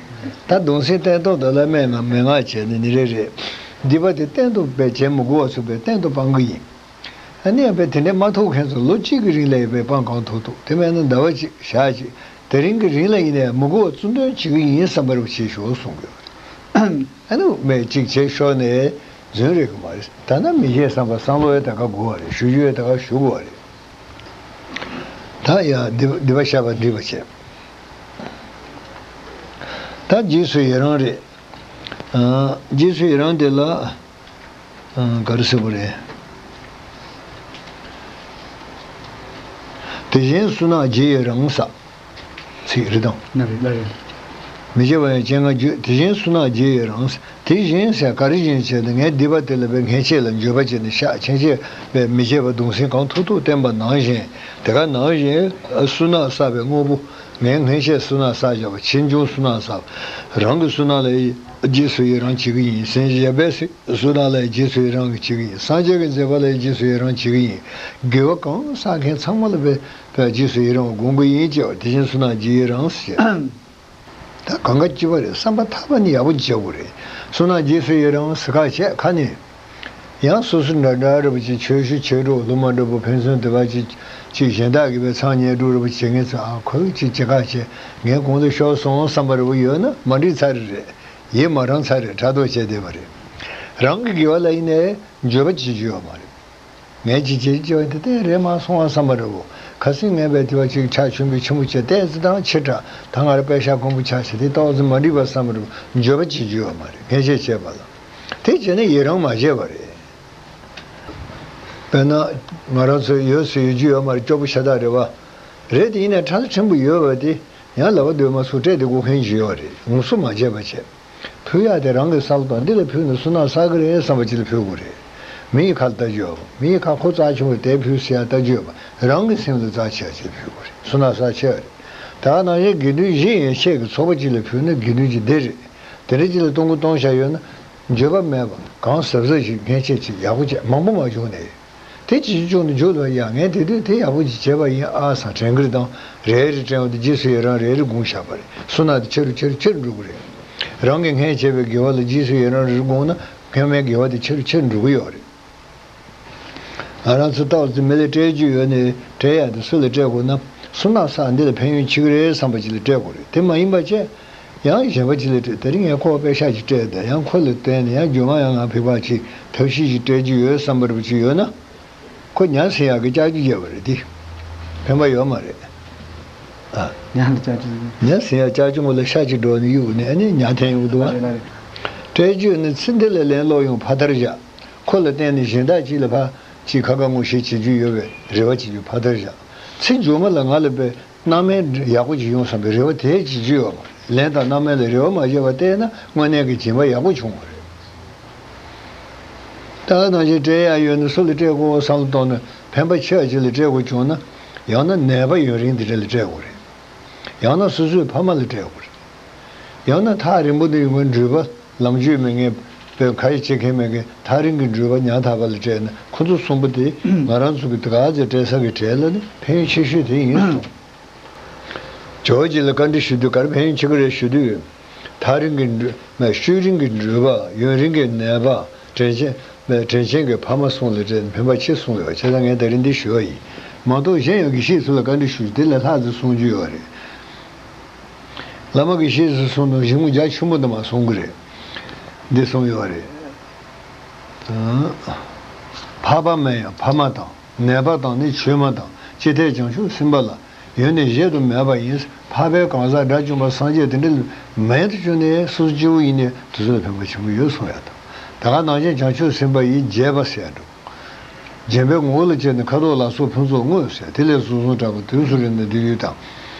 ད་གདུང་སེམས་བསྟེན་ཐོག་ཏུ་བླ་མས་ང་མན་ངག་བྱས་ནས་ནི་རེ་རེ། སྡིག་པ་དེ་གཏན་དུ་བས་བྱེད་མི་དགོས་པ་ཚུགས་པའི་གཏན་དུ་སྤང་གི་ཡིན། ཨ་ནི་ཡང་དཔེ་དེ་འདྲ་མ་ཐུག་མཁན་ཚོ་ལོ་གཅིག་གི་རིང་ལ་ཡང་དཔེ་སྤང་གང་ཐུབ་ཐུབ། དེ་མེད་ན་ཟླ་བ་གཅིག་ཞག་གཅིག་དེ་རིང་གི་རིང་ལ་ཡིན་ནའི་མི་དགོས་པ་བཙུན་དོན་བྱེད་ཀྱི་ཡིན་བསམ་པ་རུ་བྱེད་ཤོག་གསུང་གི་ཡོད་རེད། ཨ་ནི་མེད་གཅིག་བྱེད་ཤོག་ནས་རྫུན་རེད་གི་མ་རེད། ད་ན་མི་བཤད་བསམ་པ་བསམ་བློ་ཡོད་ད་ག་དགོས་པ་རེད། ཞུ་རྒྱུ་ཡོད་ད་ག་ཞུ་དགོས་པ་རེད། ད་ཡང་སྡིག་སྡིག་པ་བཤགས་པ་འགྲིག་པ་བྱས། ད་རྗེས་སུ་ཡི་རང་རེད། ཨ། རྗེས་སུ་ཡི་རང་དེ་ལ། ཨ། ག་རེ་ཟེར་བ་རེད། དེ་བཞིན་བསོད་ནམས་རྗེས་ཡི་རང་ས། ཚིག་རེ་དང་། ན་རེ་ན་རེ། མི་བརྗེད་པ་ཡང་སྤྱན་སྔར་བརྗོད། དེ་བཞིན་བསོད་ནམས་རྗེས་ཡི་རང་ས། དེ་བཞིན་ཟེར་ག་རེ་བཞིན་བྱས་ཏེ་ངས་སྡིག་པ་དེ་ལ་བས་ངས་ཁྱེད་ལ་འགྱོད་པ་བྱས་ནས་བཤགས། ཁྱེད་ཆེས་པས་མི་བརྗེད་པ་གདུང་སེམས་གང་ཐུག་ཐུག་བསྟེན་པ་ནང་བཞིན། དེ་ག་ནང་བཞིན་བསོད་ནམས་བསགས་པའི་དངོས་པོ། ངས་སྔོན་ཆད་བསོད་ནམས་བསགས་བཞག་པ་ཕྱིས་འབྱུང་བསོད་ནམས་བསགས། རང་གི་བསོད་ནམས་ལ་རྗེས་སུ་ཡི་རང་བྱེད་ཀྱི་ཡིན། སེམས་བསྐྱེད་པའི་བསོད་ནམས་ལ་རྗེས་སུ་ཡི་རང་གི་བྱེད་ཀྱི་ཡིན། སངས་རྒྱས་ཀྱི་མཛད་པ་ལ་རྗེས་སུ་ཡི་རང་བྱེད་ཀྱི་ཡིན། དགེ་བ་གང་བསགས་མཁན་ཚང་མ་ལ་བས་རྗེས་སུ་ཡི་རང་དགོངས་ཀྱི་ཡིན་ཅེས་པ་དེ་བཞིན་བསོད་ནམས་རྗེས་ཡི་རང་ཟེར། ད་གང་ག་སྐྱིད་པ་རེད། བསམ་པ་ཐག་པ་ནས་ཡག་པོ་ཅིག་བྱ་དགོས་རེད། བསོད་ནམས་རྗེས་སུ་ཡི་རང་ཟེར་ཁ་བྱས་ཁ་ནས། ཡང་སོ་སོ་འདྲ་འདྲ་རེད་པ་ཅིག་ཆོས་ཞུ་ཆོས་གྲོགས་སློབ་མ་འདྲ་པོ་ཕན་ཚུན་དེ་བ་ཅིག་ཅིག་གཞན་དག་གིས་པའི་མཚང་ཉེས་དྲུག་རེད་པ་བྱེད་མཁན་ཚོ་ཨ་ཁོ་ཅིག་ཅི་ག་བྱས་ངས་གོང་དུ་ཤོར་སོང་བསམ་པ་རེད་པ་ཡོད་ན་མ་འགྲིག་ཚར་རེད། ཡིད་མ་རངས་ཚར་རེད། ཕྲག་དོག་བྱས་བསྡད་པ་རེད། རང་གི་དགེ་བ་ལ་ཡིན་ནའི་འགྱོད་པ་བྱེད་རྒྱུ་ཡོད་མ་རེད། ངས་ཅི་བྱེད་ཅི་བ་དེ་ལྟས་རེད་མ་སོང་བ་བསམ་པ་རེད་བོ། ཁ་སང་ངས་བས་དེ་བ་ཅིག་ཕྲ་ཆུང་པའི་ཆུ་མོ་བྱས་ཏོག་ཙམ་དང་ཕྱི་དྲགས་ད་ང་ར་པད་ཤག་ཀོང་པོ་ཆགས་བྱས་དེ་ཏོག་ཙམ་མ་འགྲིག་པ་བསམ་པ་རེད་བོ། འགྱོད་པ་བྱེད་རྒྱུ་ཡོད་མ་རེད། ངས་ཅི་བྱས་པ་ལ། དེ་བྱས་ན་ཡི་རང་མ་བྱས་པ་རེད། དཔེར་ན། ང་རང་ཚོ་ཡོད་སུ་ཡོད་རྒྱུ་ཡོད་མ་རེད། སྐྱོ་པོ་ཤ་སྟག་རེད་བ། རེད་དེ་ཡིན་ནའི་ཁྲ་ལ་ཕྲན་བུ་ཡོད་བ་དེ། ཡང་ལབ་པ་འདོད་མ་སུ་སྤྲད་དེ་སྒོ་མཁན་ཞིག་ཡོད་རེད། ངོ་སོ་མ་བྱས་པ་བྱས། ཕུལ་ཡག་དེ་རང་གི་བསམ་བློ་དང་འདི་ལ་ཕུལ་ན་བསོད་ནམས་བསགས་གི་རེད་བསམ་པ་ཅིག་ལ་ཕུལ་དགོས་རེད། མི་ཡི་ཁ་ལ་ལྟ་རྒྱུ་ཡོད། མི་ཡི་ཁ་ཁོ་རྩ་ཆེན་པོ་དེ་ཕུལ་ཟེར་ཡག་ལྟ་རྒྱུ་ཡོད་པ་རང་གི་སེམས་ལ་རྩ་ཆེ་བ་ཅིག་ལ་ཕུལ་དགོས་རེད། བསོད་ནམས་བསགས་ཆེ་བ་རེད། ད་ག་ནང་བཞིན་དགེ་འདུན་བཞི་ཡན་ཆད་ཀྱི་ཚོགས་པ་ཅིག་ལ་ཕུལ་ན་དགེ་འདུན་གྱི་སྡེ་རེད། དེ་འདྲ་ཅིག་ལ་གཏོང་གི་གཏོང་བྱ་ཡོད་ན། འགྱོད་པ་མེད་པ་གང་གཟབ་གཟབ་ཞིག་ངས་ཁྱེད་ཅིག་ཡག་པོ་བྱས་མང་པོ་མ་བྱུང་ནས། དེ་ཅི་བྱུང་ནས་འཇུག་ལ་ཡ་ངས་དེ་དུས་དེ་ཡག་པོ་ཅིག་བྱས་པ་ཡིན་ཨ་སང་དྲན་གི་རེད་དང་རེ་རེ་དྲན་བ་དེ་རྗེས་སུ་ཡི་རང་རེ་རེ་སྒོམ་བཞག་པ་རེད། བསོད་ནམས་དེ་ཆེ་རུ་ཆེ་རུ་ཆེ་རུ་འགྲོ་གི་རེད། རང་གིས་སྔོན་བྱས་པའི་དགེ་བ་ལ་རྗེས་སུ་ཡི་རང་རེ་རེ་སྒོམ་ན་སྔོན་མའི་དགེ་བ་དེ་ཆེ་རུ་ཆེ་རུ་འགྲོ་གི་ཡོད་རེད། ང་རང་ཚོ་ཏོག་ཙམ་མི་ལ་སྤྲད་རྒྱུ་ཡོད་ནས་སྤྲད་ཡག་དེ་སུ་ལ་སྤྲད་དགོས་ན་བསོད་ནམས་བསགས་འདི་ལ་ཕན་ཡོན་ཆེ་གི་རེད་བསམ་པ་ཅིག་ལ་སྤྲད་དགོས་རེད། དེ་མ་ཡིན་པ་བྱས། ཡང་གཞན་པ་ཅིག་ལ་སྤྲད་དེ་རིང་ངས་ཁོ་པད་ཤག་ཅིག་སྤྲད་དེ་ཡང་ཁོ་ལ་བརྟེན་ནས་ཡང་རྒྱུ་མ་ཡང་ང་ཕིག་པ་ཅིག་ཐབས་ཤེས་ཅིག་སྤྲད་རྒྱུ་ཡོད་བསམ་པ་རུ་ཅིག་ཡོད་ན། ཁོ་ཉར་ཟིན་ཡག་གི་ལྕགས་ཀྱུ་བརྒྱབ་པ་རེད་དེ། ཕན་པ་ཡོད་མ་རེད། ཨ། ཉ་ལ་ཅག་ཅུང་། ཉ་ཟིན་ཡ་ཅག་ཅུང་ལ་ཤ་ཅིག་འགྲོ་ནས་གཡུག་ནས་ཨ་ནི་ཉ་འཐེན་ཡོང་འདུག་བ། ལ་རེད་ལ་རེད། སྤྲེལ་རྒྱུད་ནི་ཚེ་འདི་ལ་ལན་སློག་ཡོང་ཕ་མཐར་བཞག་ཁོ་ལ་བརྟེན་ནས་གཞན་དག་ཅིག་ལ་ཕ་ཅིག་ཁ་ཁ་ངོ་ཤེས་བྱེད་རྒྱུ་ཡོད་པའི་རེ་བ་བྱེད་རྒྱུ་ཕ་མཐར་བཞག་ཚེ་མཇུག་མ་ལ་ང་ལ་པའི་སྣང་མེད་ཡག་པོ་ཅིག་ཡོང་བསམ་པའི་རེ་བ་དེ་བྱེད་རྒྱུ་ཡོད་མ་རེད། ལན་དང་སྣང་མེད་ལ་རེ་བ་མ་བྱས་པ་བལྟས་ན་དངོས་གནས་ཀྱི་སྦྱིན་པ་ཡག་པོ་བྱུང་བ་རེད། ད་ག་ནང་བཞིན་སྤྲད་ཡ་ཡོད་ན་སུ་ལ་སྤྲད་དགོས་བསམ་བློ་གཏོང་ན་ཕན་པ་ཆེ་བ་ཅིག་ལ་སྤྲད་དགོས་བྱུང་ན་ཡང་ན་ནད་པ་ཡུན་རིང་དེ་འདྲ་ལ་སྤྲད་དགོས་རེད། ཡང་ན་སོ་སོའི་ཕ་མ་ལ་སྤྲད་དགོས་རེད། ཡང་ན་ཐག་རིང་པོ་དུ་ཡོང་བའི་འགྲུལ་པ་ལམ་རྒྱུས་མེད་མཁན་བོད་ཁ་ཡི་བྱེད་མཁན་མེད་མཁན་ཐག་རིང་གི་འགྲུལ་པ་ཉམ་ཐག་པ་ལ་སྤྲད་ན་ཁོ་ཚོ་གསུམ་པོ་དེ་ང་རང་ཚོ་གི་དེ་ག་ཚོད་སྤྲད་ས་གི་གྲས་ལ་ནི་ཕན་ཡོན་ཆེ་ཤོས་དེ་ཡིན་སོང་། ཇོ་བོ་རྗེ་ལ་བཀའ་འདྲི་ཞུ་དུས་ག་རེ་ཕན་ཡོན་ཆེ་གི་རེད་ཞུ་དུས། ཐག་རིང་གི་འགྲུལ་མ་ཤུལ་རིང་གི་འགྲུལ་པ་ཡུན་རིང་གི་ནད་པ་དྲིན་ཆེན་མ་དྲིན་ཆེན་གྱི་ཕ་མ་གསུམ་ལ་སྤྲད་ཕན་པ་ཆེ་གསུངས་ཡོད། བྱས་ཙང་ངས་ད་རིང་འདི་ཞུ་བ་ཡིན། མ་གཏོགས་གཞན་ཡང་དགེ་བཤེས་ཚོ་ལ་བཀའ་འདྲི་ཞུ་དེ་ལས་ལྷག་ཙམ་གསུང་རྒྱུ་ཡོད་རེད། བླ་མ་དགེ་བཤེས་ཚོ་གསུང་དང་གཞུང་རྒྱ་ཆེན་པོ་དུ་མ་གསུང་གི་རེད། འདི་གསུང་ཡོད་རེད། འཕགས་པ་མིན་ཡང་ཕ་མ་དང་ནད་པ་དང་ནི་ཆོས་མ་དང་ཅི་ཐད་བྱང་ཆུབ་སེམས་དཔའ་ལ་ཡོན་ཏན་གཞལ་དུ་མེད་པ་ཡིན། འཕགས་པའི་གང་ཟག་དགྲ་བཅོམ་པ་སངས་རྒྱས་དེ་འདྲ་མེད་དུ་བྱུང་ནས་སོ་སོ་སྐྱེ་བོ་ཡིན་ནས་དེ་ཚོ་ལ་ཕན་པ་ཆེན་པོ་ཡོད་གསུང་ཡ་དང་། ད་ག་ནང་བཞིན་བྱང་ཆུབ་སེམས་དཔའ་ཡིས་རྒྱས་པ་ཟེར་འགྲོ། རྒྱས་པའི་ངོ་བོ་ལ་བྱས་ནས་ཁ་དོག་ལ་སོགས་ཕུན་ཚོགས་དངོས་ཟེར་དེ་ལས་གསུངས་གསུངས་དྲག་པོ་དུས་སུ་རེ་ནས་འདི་ཡུལ་དང་།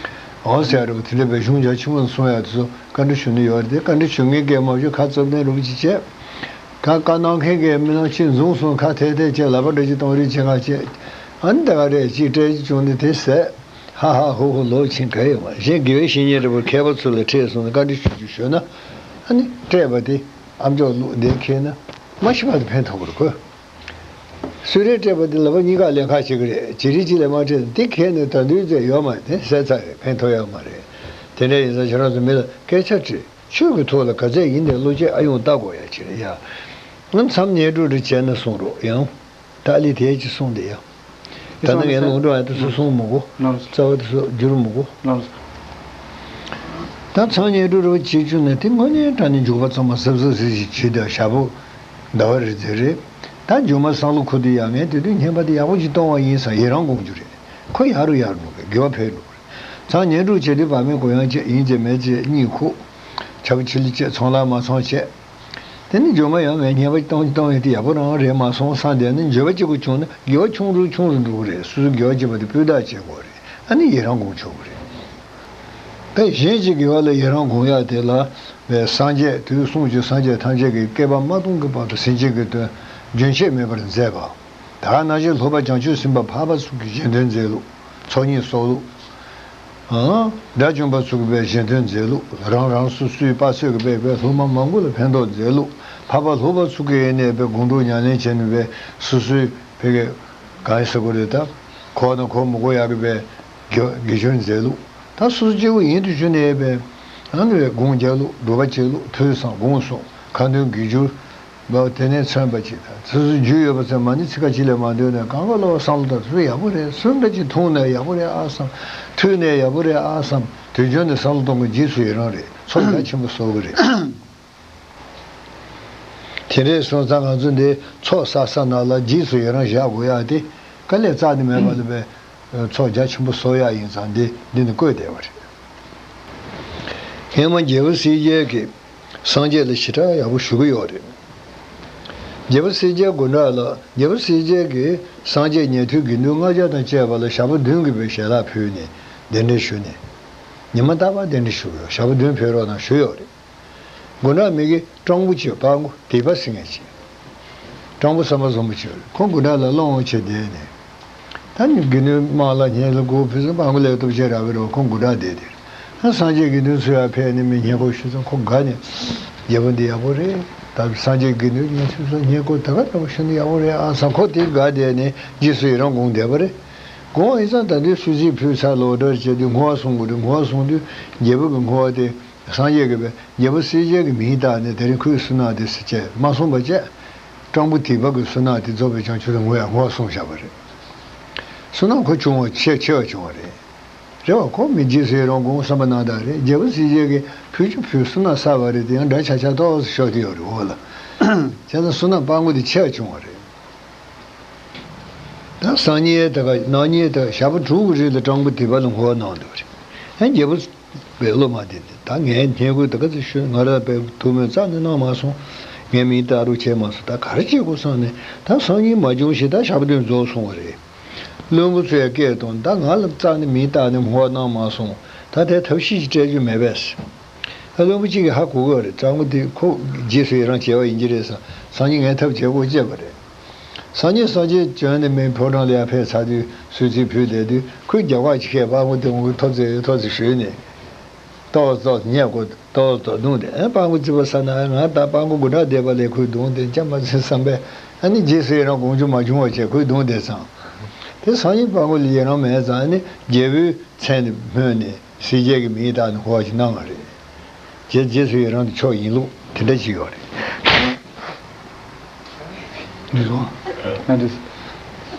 འོ་ཟེར་རེ་བ་དེ་འདྲ་བའི་གཞུང་རྒྱ་ཆེན་པོ་གསུང་ཡ་དེ་ཚོ་བཀའ་འདྲི་ཞུ་ནི་ཡོད་རེད་དེ་བཀའ་འདྲི་ཞུ་མཁན་གྱི་མ་ཞུ་ཁ་ཙབ་ནས་རུབ་ཅིག་བྱས། ཁ་བཀའ་གནང་མཁན་གྱི་མི་ནང་ཕྱིན་བཟུང་སོང་ཁ་ཐལ་ཐལ་བྱས་ལབ་པ་འདྲ་ཅིག་གཏོང་རེས་བྱེད་ཁ་བྱས། ཨ་ནི་ད་ག་རེ་ཅིག་སྤྲད་ཅིག་བྱུང་ནས་དེ་ཟད། ཧ་ཧ་ཧུ་ཧུ་ལོག་ཕྱིན་ག་ཡོད་མ་གཞན་དགེ་བའི་བཤེས་གཉེན་རེ་བར་མཁས་པ་ཚོ་ལ་ཁྲིད་སོང་ནས་བཀའ་འདྲི་ཞུ་རྒྱུ་ཞུས་ན། ཨ་ནི་སྤྲད་པ་དེ་ཨ་མཆོག་ལུགས་འདི་ཁེལ་ན་མ་ཤི་བར་དུ་ཕན་ཐོགས་པར་གོ། སུ་རེ་སྤྲད་པ་དེ་ལབ་པ་གཉིས་ཀ་ལེན་ཁ་བྱེད་ཀྱི་རེད་ཇི་རིགས་ཅི་ལས་མ་སྤྲད་ན་དེ་ཁེལ་ནས་ད་དུས་ཚོད་ཡོད་མ་རེད་དེ་ཟད་ཚར་རེད་ཕན་ཐོགས་ཡོད་མ་རེད། དེ་འདྲ་ཡིན་ཙང་ཁྱེད་རང་ཚོ་མི་ལ་སྐད་ཆ་དྲིས། ཆོས་ཀྱི་ཐོག་ལ་ག་ཚད་ཡིན་དེ་བློ་སྐྱེད་ཨ་ཡོང་ལྟ་དགོས་ཡ་ཅི་རེད་ཡ། ང་མཚམས་བསྙེན་སྒྲུབ་རེ་བྱས་ན་གསུང་རོགས་ཡང་། ཏཱ་ལི་དེ་ཅི་གསུང་དེ་ཡ། ད་ནི་ངས་ལུང་འདྲ་བ་དེ་ཚོ་གསུང་མི་དགོས། ལགས་སོ། རྩ་བ་དེ་ཚོ་བསྒྱུར་མི་དགོས། ལགས་སོ། ད་མཚམས་བསྙེན་སྒྲུབ་རེ་བྱེད་བཅུག་ན་དེ་དངོས་གནས་དྲང་གནས་འཇུག་པ་གཙང་མ་ཟབ་ཟབ་ཟིག་ཞིག་བྱེད་དུས་ཞག་པོ་ཟླ་བ་རེ་ཟེར་རེད། ད་སྒྱུ་མ་བསམ་བློ་འཁོར་དུས་ཡ་ངས་དེ་དུས་བསྙེན་པ་དེ་ཡག་པོ་ཅིག་གཏོང་བ་ཡིན་ཙང་ཡི་རང་སྒོམ་རྒྱུ་རེད། ཁོ་ཡག་རུ་ཡག་རུ་འགྲོ་གི་དགེ་བ་འཕེལ་འགྲོ་གི་རེད། མཚམས་བསྙེན་སྒྲུབ་བྱེད་དུས་བག་མེད་གུ་ཡངས་བྱས་ཡིན་བྱས་མེད་བྱས་གཉིད་ཁུག་ཆ་བོ་ཆི་ལི་བྱས་ཚོང་ལག་མ་ཚོང་བྱས། དེ་ནི་སྒྱུ་མ་ཡང་ངས་བསྙེན་པ་གཏོང་གཏོང་ཡོད་དེ་ཡག་པོ་རང་རེད་མ་སོང་བསམ་བསྡད་ནས་འགྱོད་པ་གཅིག་པུ་བྱུང་ན་དགེ་བ་ཆུང་རུ་ཆུང་རུ་འགྲོ་གི་རེད། སོ་སོའི་དགེ་བ་བྱེད་པ་དེ་སྤུས་དག་བྱེད་དགོས་རེད། ཨ་ནི་ཡི་རང་སྒོམ་ཆོག་གི་རེད། ད་གཞན་གྱི་དགེ་བ་ལ་ཡི་རང་སྒོམ་ཡག་དེ་ལ་བའི་སངས་རྒྱས་དུས་གསུངས་ཀྱི་སངས་རྒྱས་ཐམས་ཅད་ཀྱིས་བསྐལ་པ་མ་སྟོང་གི་བར་དུ་སེམས་ཅན་གྱི་དོན་རྒྱུན་ཆད་མེད་པར་མཛད་པ། ད་ག་ནང་བཞིན་སློབ་པ་བྱང་ཆུབ་སེམས་དཔའ་འཕགས་པ་ཚོ་གི་གཞན་དོན་མཛད་ལུགས། ཚོགས་གཉིས་གསོག་ལུགས། ཨང་། དགྲ་བཅོམ་པ་ཚོ་གི་བའི་གཞན་དོན་མཛད་ལུགས། རང་རང་སོ་སོའི་དཔག་ཚད་ཀྱི་བའི་བའི་སློབ་མ་མང་པོ་ལ་ཕན་ཐོགས་མཛད་ལུགས། འཕགས་པ་སློབ་པ་ཚོ་གི་ཡེ་ནས་བའི་དགོངས་གྲུབ་ཉམས་ལེན་བྱས་ནས་བའི་སོ་སོའི་བའི་གི་གང་ཡིན་ཟེར་དགོས་རེད་ད། གོ་དང་གོ་མི་དགོས་ཡག་གི་བའི་དགེ་དགེ་སྦྱོར་མཛད་ལུགས། ད་སོ་སོ་སྐྱེ་བོ་ཡིན་དུ་གྱུར་ནས་བའི་ཨང་བའི་སྒོམ་རྒྱག་ལུགས། སྒྲུབ་པ་བྱེད་ལུགས། ཐོས་བསམ་སྒོམ་གསུམ་ཁ་འདོན་དགེ་སྦྱོར། འབའ་དེ་ནས་མཚོན་པ་ཅིག་དང་ཚོད་ཚོད་རྒྱུས་ཡོད་པ་ཚོས་མ་ཎི་ཚིག་ཁ་ཅིག་ལས་མ་འདོན་ནས་གང་ག་ལ་བ་བསམ་བློ་དང་ཚོད་ཡག་པོ་རེད། སུ་འདྲ་ཅིག་འཐུང་ནས་ཡག་པོ་རེད་ཨ་བསམ། འཐུས་ནས་ཡག་པོ་རེད་ཨ་བསམ། དུས་རྒྱུན་ནས་བསམ་བློ་གཏོང་གི་རྗེས་སུ་ཡི་རང་རེད། ཚོགས་རྒྱ་ཆེན་པོ་གསོག་གི་རེད། དེ་འདྲས་སོང་ཙང་ང་ཚོ་འདི་ཚོགས་བསགས་ས་ནང་ལ་རྗེས་སུ་ཡི་རང་བཞག་དགོས་ཡག་དེ་དཀའ་ལས་རྩ་ནས་མེད་པ་ལ་བས། ཚོགས་རྒྱ་ཆེན་པོ་གསོག་ཡག་ཡིན་ཙང་འདི་འདི་ནི་བཀོད་བསྡད་པ་རེད། ཧེ་མ་རྒྱལ་པོ་གསལ་རྒྱལ་གྱིས་སངས་རྒྱས་ལ་ཞེ་དྲག་ཡག་པོ་ཞུ་གི་ཡོད་རེད། རྒྱལ་པོ་གསལ་རྒྱལ་དགུང་གྲགས་ལ་རྒྱལ་པོ་གསལ་རྒྱལ་གྱིས་སངས་རྒྱས་ཉན་ཐོས་དགེ་འདུན་ལྔ་བརྒྱ་དང་བཅས་པ་ལ་ཞག་པོ་བདུན་གྱི་བའི་ཞལ་ལག་ཕུལ་ནས་གདན་འདྲེན་ཞུས་ནས། ཉི་མ་རྟག་པར་གདན་འདྲེན་ཞུ་གི་ཡོད། ཞག་པོ་བདུན་ཕེབས་རོགས་གནང་ཞུས་ཡོད་རེད། དགུང་གྲངས་མི་གི་སྤྲང་པོ་ཆེ་སྤྲང་པོ་དད་པ་ཟེར་མཁན་ཆེ། སྤྲང་པོ་བསམ་པ་བཟང་པོ་ཆེ་རེད། ཁོང་དགུང་གྲངས་ལ་སློང་བ་ཆེ་བསྡད་ནས། ད་ནི་དགེ་འདུན་དམངས་ལ་སྙན་ལ་སྒོ་ཕུལ་ཙང་སྤྲང་པོ་ལས་སྟོབས་ཆེ་རག་གི་རེད། ཁོང་དགུང་གྲངས་བསྡད་དེ། ད་སངས་རྒྱས་དགེ་འདུན་ཚོ་ཡར་ཕེབས་ནས་མི་སྙན་ཁོ་ཞུ་ཙང་ཁོ་དགའ་ནས། རྒྱལ་པོ་འདི་ཡག་པོ་རེད། ད་སངས་རྒྱས་དགེ་འདུན་སྙན་ཞུ་ཙང་སྙན་ཁོ་ད་ག་འདྲ་པོ་ཞུ་ན་ཡག་པོ་རེད་ཨ་བསམ། ཁོ་དེ་དགའ་བསྡད་ནས་རྗེས་སུ་ཡི་རང་དགོངས་བསྡད་པ་རེད། དགོངས་ཡིན་ཙང་ད་དུས་སུ་ཅིག་ཕུལ་ཚར་ལོ་ཌར་བྱས་དུས་བསྔོ་བ་གསུང་དགོས་རེད། བསྔོ་བ་གསུང་དུས་རྒྱལ་པོ་གི་བསྔོ་བ་དེ། སངས་རྒྱས་ཀྱིས་པའི་རྒྱལ་པོ་གསལ་རྒྱལ་གྱི་མིང་བཏགས་ནས་དེ་རིང་ཁོའི་བསོད་ནམས་དེ་ཟེར་བྱས་མ་གསུངས་པ་བྱས། སྤྲང་པོ་དད་པ་གི་བསོད་ནམས་དེ་རྫོགས་པའི་བྱང་ཆུབ་ཏུ་བསྔོ་ཡ་བསྔོ་བ་གསུངས་བཞག་པ་རེད། བསོད་ནམས་ཁོ་བྱུང་བ་ཆེ་ཆེ་བ་བྱུང་བ་རེད། རེད་བ། ཁོ་མི་རྗེས་སུ་ཡི་རང་དགོངས་བསམ་པ་གནང་སྟངས་རེད། རྒྱལ་པོ་གསལ་རྒྱལ་གྱིས་ཕུལ་རྒྱུ་ཕུལ་བསོད་ནམས་བསགས་པ་རེད་དེ་ཡང་འདྲ་ཆགས་ཆགས་ཏོག་ཙམ་ཤོར་དེ་ཡོད་རེད་འོ་ལ། བྱས་ཙང་བསོད་ནམས་སྤྲང་པོ་དེ་ཆེ་བ་བྱུང་བ་རེད། ད་སང་ཉིན་ད་ག་གནངས་ཉིན་ད་ཞག་པོ་དྲུག་གི་རིང་ལ་སྤྲང་པོ་དད་པ་ལ་བསྔོ་བ་གནང་འདུག་རེད། ཨ། རྒྱལ་པོ་བལ་སློབ་མ་དེ་ནི་ད་ངས་ཉན་དགོས། ད་ག་ཚོད་ཞུ། ང་ར་བལ་ཐུགས་སྨོན་རྩ་ནས་གནང་མ་སོང་། ངས་མིང་བཏགས་རོགས་བྱས་མ་སོང་། ད་ག་རེ་བྱེད་དགོས་བསམ་ནས། ད་སང་ཉིན་མ་བྱུང་ཞེས་ད་ཞག་བདུན་རྫོགས་སོང་བ་རེད། བློན་པོ་ཚོས་སྐད་གཏོང་། ད་ང་ལ་རྩ་ནས་མིང་བཏགས་ནས་བསྔོ་བ་གནང་མ་སོང་། ད་དེ་ཐབས་ཤེས་ཤིག་སྤྲད་རྒྱུ་མེད་པས། ཨ། བློན་པོ་གཅིག་གིས་ཧ་གོ་གི་ཡོད་རེད། གཙང་པོ་དེ་ཁོ་རྗེས་སུ་ཡི་རང་བྱས་པ་ཡིན་གྱི་རེད་བསམ། སང་ཉིན་ངས་ཐབས་བྱེད་དགོས་བྱས་པ་རེད། སང་ཉིན་སངས་རྒྱས་བྱོན་ནས་མིའི་ཕོ་བྲང་ལ་ཡར་ཕེབས་ཚར་དུས་གསོལ་ཚིགས་ཕུལ་བསྡད་དུས། ཁོས་རྒྱབ་ཁ་ཅིག་བཤད། སྤྲང་པོ་དེ་འོང་གི། ཐོབ་ཚེ་ཐོབ་ཚེ་ཞུས་ནས། ཏོག་ཙམ་ཉལ་དགོས། ཏོག་ཙམ་བརྡུངས་ཏེ། ཨ། སྤྲང་པོ་རྩིས་པ་ཟ་ན། ང་ད་སྤྲང་པོ་དགུ་ཕྲག་འདས་པ་ལས་ཁོས་བརྡུངས་ཏེ་ཅང་མ་ཟིན་བསམ་པས། ཨ་ནི་རྗེས་སུ་ཡི་རང་དགོངས་རྒྱུ་མ་བྱུང་བ་བྱས་ཁོས་བརྡུངས་བསྡད་ཙང་། དེ་སང་ཉིན་སྤྲང་པོ་ལ་ཡི་རང་མེད་ཙང་། ཨ་ནི་རྒྱལ་པོའི་མཚན་དེ་སྨོས་ནས་སྲས་བཅས་ཀྱི་མིང་བཏགས་ནས་བསྔོ་བ་ཞིག་གནང་བ་རེད། རྗེས་རྗེས་སུ་ཡི་རང་དེ་ཆོག་ཡིན་ལུགས་དེ་འདྲ་ཅིག་ཡོད་རེད།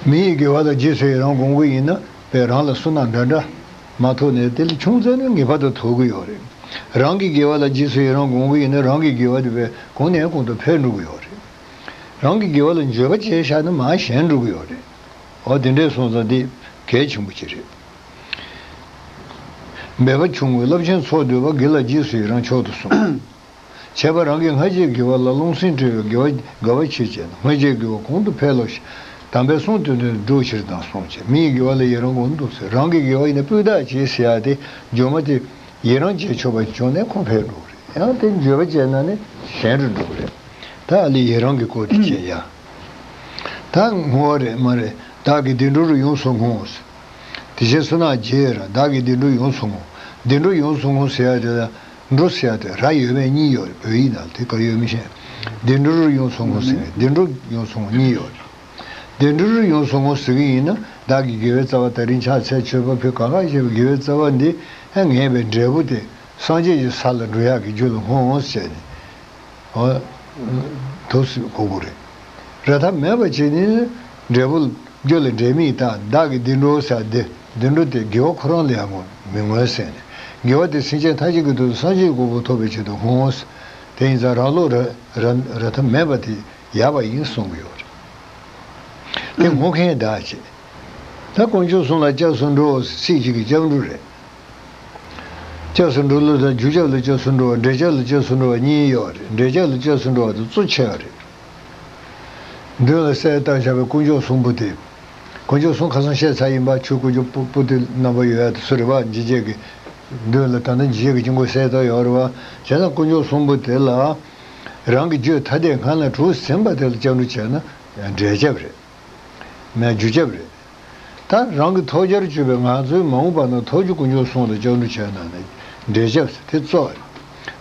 མི་ཡི་དགེ་བ་ལ་རྗེས་སུ་ཡི་རང་དགོངས་ཀྱི་ཡིན་ན། བས་རང་ལ་བསོད་ནམས་འདྲ་འདྲ་མ་ཐོབ་ནས། དེ་ལས་ཆུང་ཙམ་ནས་ངེས་པར་དུ་ཐོབ་ཀྱི་ཡོད་རེད། རང་གི་དགེ་བ་ལ་རྗེས་སུ་ཡི་རང་དགོངས་ཀྱི་ཡིན་ན། རང་གི་དགེ་བ་དེ་བས་གོང་ནས་གོང་དུ་འཕེལ་འགྲོ་གི་ཡོད་རེད། རང་གི་དགེ་བ་ལ་འགྱོད་པ་བྱས་བཞག་ན་མར་ཞན་འགྲོ་གི་ཡོད་རེད། འོ། དེ་འདྲས་སོང་ཙང་འདི་གལ་ཆེན་པོ་ཅིག་རེད། འབད་པ་ཆུང་ངུས་རླབས་ཆེན་ཚོགས་བསྡུས་པ། དགེ་ལ་རྗེས་སུ་ཡི་རང་མཆོག་ཏུ་གསུངས། བྱས་པ་རང་གིས་སྔ་ཕྱིའི་དགེ་བ་ལ་རླུང་སེམས་སྤྲོས་པའི་དགེ་བ་དགའ་བ་ཆེ་བྱས་ན། སྔ་ཕྱིའི་དགེ་བ་གོང་དུ་འཕེལ་ལོ་ཞེས། དམ་པའི་གསུང་དོན་དུ་འགྲུབ་ཕྱིར་དང་གསུངས་བྱས། མི་ཡི་དགེ་བ་ལ་ཡི་རང་གོང་དུ་ཟེར། རང་གི་དགེ་བ་ཡིན་ན་སྤུས་དག་བྱེད་ཟེར་ཡ་དེ། འགྱོད་མ་དེ་ཡི་རང་བྱེད་ཆོག་པ་བྱུང་ནས་ཁོ་འཕེལ་འགྲོ་གི་རེད། ཡང་དེ་འགྱོད་པ་བྱས་ན་ནི་ཞན་རུ་འགྲོ་གི་རེད། ད་ཨ་ལས་ཡི་རང་གི་སྐོར་དེ་བྱས་ཡ། ད་བསྔོ་བ་རེད་མ་རེད། བདག་གིས་བདེ་འགྲོ་རུ་ཡོངས་སུ་བསྔོ། དེ་བཞིན་བསོད་ནམས་རྒྱས་ར། བདག་གིས་བདེ་འགྲོ་ཡོངས་སུ་བསྔོ། བདེ་འགྲོ་ཡོངས་སུ་བསྔོ་ཟེར་ཡ་དེ་ལ། འགྲོ་ཟེར་ཡ་དེ་ར་ཡོད་མེད་གཉིས་ཡོད་རེད། བོད་ཡིག་ནང་དེ་ག་ཡོད་མི་ཤེས། བདེ་འགྲོ་རུ་ཡོངས་སུ་བསྔོ་ཟེར་ནས། བདེ་འགྲོ་ཡོངས་སུ་བསྔོ་གཉིས་ཡོད་རེད། བདེ་འགྲོ་རུ་ཡོངས་སུ་བསྔོ་ཟེར་གྱི་ཡིན་ན། བདག་གི་དགེ་བའི་རྩ་བ་ད་རིང་ཕྱག་འཚལ་མཆོད་པ་ཕུལ། གང་ག་བྱས་པའི་དགེ་བའི་རྩ་བ་འདི་ཨ་ངེས་པའི་འབྲས་བུ་དེ་སངས་རྒྱས་ཀྱི་ས་ལ་འགྲོ་ཡག་གི་རྒྱུ་ལ་བསྔོ་ཟེར་ནས། འོ། ཐུགས་སུ་གོ་དགོས་རེད། ར་ཐབས་མེད་པ་བྱས་ནས་འབྲས་བུ་རྒྱུ་ལ་འབྲས་མི་རྟག། བདག་གིས་བདེ་འགྲོ་ཟེར་དེ། བདེ་འགྲོ་དེ་དགེ་བ་ཁོ་རང་ལ་ཡང་མི་བསྔོ་ཟེར་ནས། དགེ་བ་དེ་སེམས་ཅན་ཐམས་ཅད་ཀྱི་དོན་དུ་སངས་རྒྱས་ཀྱི་གོ་འཕང་ཐོབ་པའི་ཆེད་དུ་བསྔོ། དེ་ཡིན་ཙང་རང་བློ་ར་ར་ར་ཐབས་མེད་པ་དེ་ཡག་པ་ཡིན་གསུང་གི་ཡོད་རེད། དེ་བསྔོ་མཁན་བདག་བྱེད། ད་དཀོན་མཆོག་གསུམ་ལ་སྐྱབས་སུ་འགྲོ། སྲིད་ཞིག་གི་སྐྱབས་འགྲོ་རེད། སྐྱབས་སུ་འགྲོ་ལུགས་དང་རྒྱུ་ཆ་ལ་སྐྱབས་སུ་འགྲོ་བ། འབྲས་ཆ་ལ་སྐྱབས་སུ་འགྲོ་བ་གཉིས་ཡོད་རེད། འབྲས་ཆ་ལ་སྐྱབས་སུ་འགྲོ་བ་དེ་གཙོ་ཆེ་བ་རེད། མདུན་ལ་གསལ་བཏབ་བཞག་པའི་དཀོན་མཆོག་གསུམ་པོ་དེ། དཀོན་མཆོག་གསུམ་ཁ་སང་བཤད་ཚར་ཡིན་པ། ཆོས་དཀོན་མཆོག་པོ་པོ་ཏི་རྣམ་པ་ཡོད་ཡ་དེ་ཚོ་རེད་བ། འཇིགས་བྱེད་ཀྱི་མདུན་ལ། ད་ལྟ་འཇིགས་བྱེད་ཀྱི་དཀྱིལ་འཁོར་གསལ་བཏབ་ཡོད་རེད་བ། བྱས་ཙང་དཀོན་མཆོག་གསུམ་པོ་དེ་ལ་རང་གི་རྒྱུད་ཐ་དད་སྔར་ན་གྲུབ་ཟིན་པ་དེ་ལ་སྐྱབས་འགྲོ་བྱས་ན་འབྲས་སྐྱབས་རེད། མེད་རྒྱུ་སྐྱབས་རེད། ད་རང་གི་ཐོབ་བྱར་གྱུར་པའི་ང་ཚོའི་མ་འོངས་པ་ན་ཐོབ་རྒྱུ་དཀོན་མཆོག་གསུམ་ལ་སྐྱབས་འགྲོ་བྱས་ན་ནི་འབྲས་སྐྱབས་དེ་གཙོ་བ་རེད།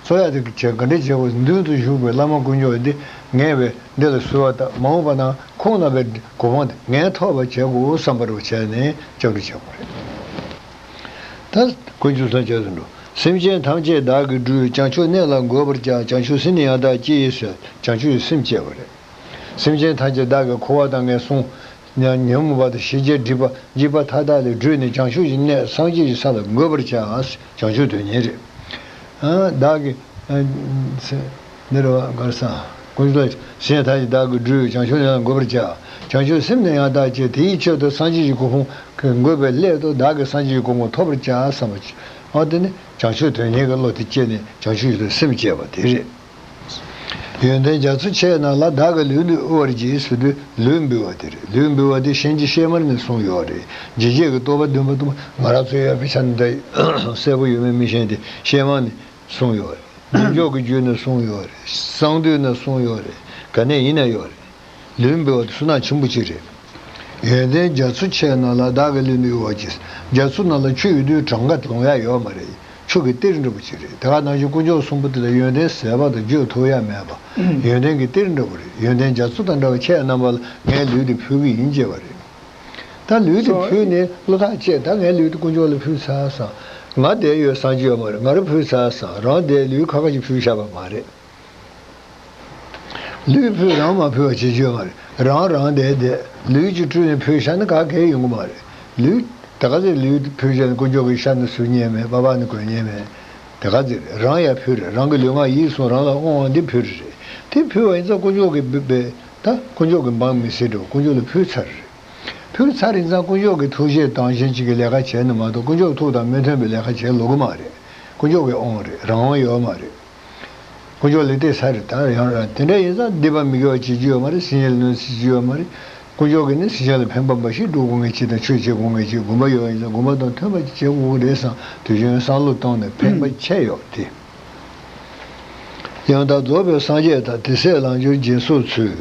གཙོ་ཡ་དེ་བྱས་ག་འདྲ་བྱས་པ། མདུན་དུ་བཞུགས་པའི་བླ་མ་དཀོན་མཆོག་འདི་ངས་བས་འདི་ལ་གསོལ་བ་བཏབ། མ་འོངས་པ་ན་ཁོང་རྣམ་པའི་གོ་འཕང་དེ་ངས་ཐོབ་པ་བྱེད་དགོས་བསམ་པ་རུ་བྱས་ནས་སྐྱབས་འགྲོ་བྱེད་དགོས་རེད། ད་དཀོན་མཆོག་གསུམ་སྐྱབས་སུ་འགྲོ། སེམས་ཅན་ཐམས་ཅད་བདག་གིས་སྒྲོལ། བྱང་ཆུབ་གནས་ལ་འགོད་པར་བྱ། བྱང་ཆུབ་སེམས་ནི་ཡང་དག་སྐྱེ་ཡི་ཟེར། བྱང་ཆུབ་ཀྱི་སེམས་བསྐྱེད་པ་རེད། སེམས་ཅན་ཐམས་ཅད་བདག་གིས་འཁོར་བ་དང་ངན་སོང་ཉོན་མོངས་པ་དང་ཞེ་བཅད་སྒྲིབ་པ་འཇིགས་པ་མཐའ་དག་ལས་སྒྲོལ་ནས་བྱང་ཆུབ་ཀྱི་གནས་སངས་རྒྱས་ཀྱི་ས་ལ་འགོད་པར་བྱ། བྱང་ཆུབ་དོན་གཉེར་རེད། ཨ། བདག་གིས། ཨ། འདི་རུ་གར་ས་ཀུན་ལ་སེམས་ཐམས་ཅད་བདག་གིས་སྒྲོལ། བྱང་ཆུབ་ཡང་འགོད་པར་བྱ། བྱང་ཆུབ་སེམས་ནི་ཡང་དག་སྐྱེ། དེའི་ཕྱིར་དུ་སངས་རྒྱས་ཀྱི་གོ་འཕང་འགོད་པའི་སླད་དུ་བདག་གིས་སངས་རྒྱས་ཀྱི་གོ་འཕང་ཐོབ་པར་བྱ་བསམ་པ། ཨ། དེ་ནི་བྱང་ཆུབ་དོན་གཉེར་གྱི་བློ་དེ་སྐྱེས་ནས་བྱང་ཆུབ་ཀྱི་སེམས་བསྐྱེད་པ་དེ་རེད། ཡོན་ཏན་རྒྱ་མཚོ་ཆེ་རྣམས་ལ། བདག་གི་ལུས་འདི་དབུལ་བར་བགྱི་ཟེར་དུས་ལུས་འབུལ་བ་དེ་རེད། ལུས་འབུལ་བ་དེ་གཤིན་རྗེ་གཤེད་མར་ནས་གསུངས་ཡོད་རེད། འཇིགས་བྱེད་ཀྱི་བསྟོད་པ་བདུན་པ་དུ་མ། ང་རང་ཚོ་ཡོད་པའི་ཆ་ནས་ད་གསལ་པོ་ཡོད་མེད་མི་ཤེས་ཏེ། གཤེད་མར་ནས་གསུངས་ཡོད་རེད། འདུལ་འཇོག་གི་རྒྱུད་ནས་གསུངས་ཡོད་རེད། གསང་འདུས་ནས་གསུངས་ཡོད་རེད། ག་ནས་ཡིན་ན་ཡོད་རེད། ལུས་འབུལ་བ་དེ་བསོད་ནམས་ཆེན་པོ་ཅིག་རེད། ཡོན་ཏན་རྒྱ་མཚོ་ཆེ་རྣམས་ལ། བདག་གི་ལུས་འདི་དབུལ་བར་བགྱི། རྒྱ་མཚོ་ནང་ལ་ཆུ་ཡོད་དུས་གྲངས་ཀ་ལོང་ཡ་ཡོད་མ་རེད། ཆུ་གི་གཏེར་འདྲ་པོ་ཅིག་རེད། དེ་ག་ནང་བཞིན་དཀོན་མཆོག་གསུམ་པོ་དེ་ལ་ཡོན་ཏན་ཟད་པ་དང་བརྗོད་ཐུབ་ཡ་མེད་པ། ཡོན་ཏན་གྱི་གཏེར་འདྲ་པོ་རེད། ཡོན་ཏན་རྒྱ་མཚོ་དང་འདྲ་བ་ཁྱེད་རྣམ་པ་ལ་ངས་ལུས་འདི་ཕུལ་གྱི་ཡིན་ཅེས་པ་རེད། ད་ལུས་འདི་ཕུལ་ནས་བློ་ཐག་བཅད། ད་ངས་ལུས་འདི་དཀོན་མཆོག་ལ་ཕུལ་ཚར་སོང་། ང་བསྡད་ཡོད་བསམ་གྱི་ཡོད་མ་རེད། ང་རང་ཕུལ་ཚར་སོང་། རང་བསྡད་ལུས་ཁ་ཁ་ཅིག་ཕུལ་བཞག་པ་མ་རེད། ལུས་ཕུལ་རང་མ་ཕུལ་བ་བྱེད་རྒྱུ་ཡོད་མ་རེད། རང་རང་བསྡད་བསྡད་ལུས་ཀྱི་སྤྲུལ་ནས་ཕུལ་བཞག་ན་ག་གེ་ཡོང་གི་མ་རེད། ལུས་ད་ག་ཚོད་ལུས་ཕུལ་བཞག་ན་དཀོན་མཆོག་གི་ཤ་ནི་ཟོས་ཉན་མེད། པ་ཕ་ནི་གོན་ཉན་མེད། ད་ག་ཚོད་རེད། རང་ཡང་ཕུལ་རེད། རང་གི་ལུས་ངག་ཡིད་གསུམ་རང་ལ་དབང་བ་འདི་ཕུལ་རེད། དེ་ཕུལ་བ་ཡིན་ཙང་དཀོན་མཆོག་གི་བ་བ་ད་དཀོན་མཆོག་གི་འབངས་མི་སེར་འདྲ་བོ་དཀོན་མཆོག་ལ་ཕུལ་ཚར་རེད། ཕུལ་ཚར་ཡིན་ཙང་དཀོན་མཆོག་གི་ཐུགས་རྗེ་དང་གཞན་གཅིག་གི་ལས་ཀ་བྱས་ནི་མ་གཏོགས་དཀོན་མཆོག་ཐུགས་དང་མི་མཐུན་པའི་ལས་ཀ་བྱེད་ལོ་གི་མ་རེད། དཀོན་མཆོག་གི་དབང་རེད། རང་དབང་ཡོད་མ་རེད། དཀོན་མཆོག་ལས་དེ་ས་རེད། ད་ཡང་རང་དེ་འདྲ་ཡིན་ཙང་སྡིག་པ་མི་དགེ་བ་བྱེད་རྒྱུ་ཡོད་མ་རེད། སེམས་ཅན་ལ་གནོད་འཚེ་བྱེད་རྒྱུ་ཡོད་མ་རེད། དཀོན་མཆོག་གིས་ནི་སེམས་ཅན་ལ་ཕན་པ་འབའ་ཞིག་སྒྲུབ་དགོས་ངེས་ཅིག་དང་ཆོས་བྱེད་དགོས་ངེས་ཅིག་དགོངས་པ་ཡོད་ཡིན་ཙང་དགོངས་པ་དང་མཐུན་པ་ཅིག་བྱེད་དགོས་ཀྱི་རེད་བསམ། དུས་རྒྱུན་བསམ་བློ་བཏང་ནས་ཕན་པ་ཆེ་ཡོད་དེ། ཡང་དག་རྫོགས་པའི་སངས་རྒྱས་དང་དེ་སྲས་ལམ་གྱུར་སྦྱིན་སོགས་ཚུལ།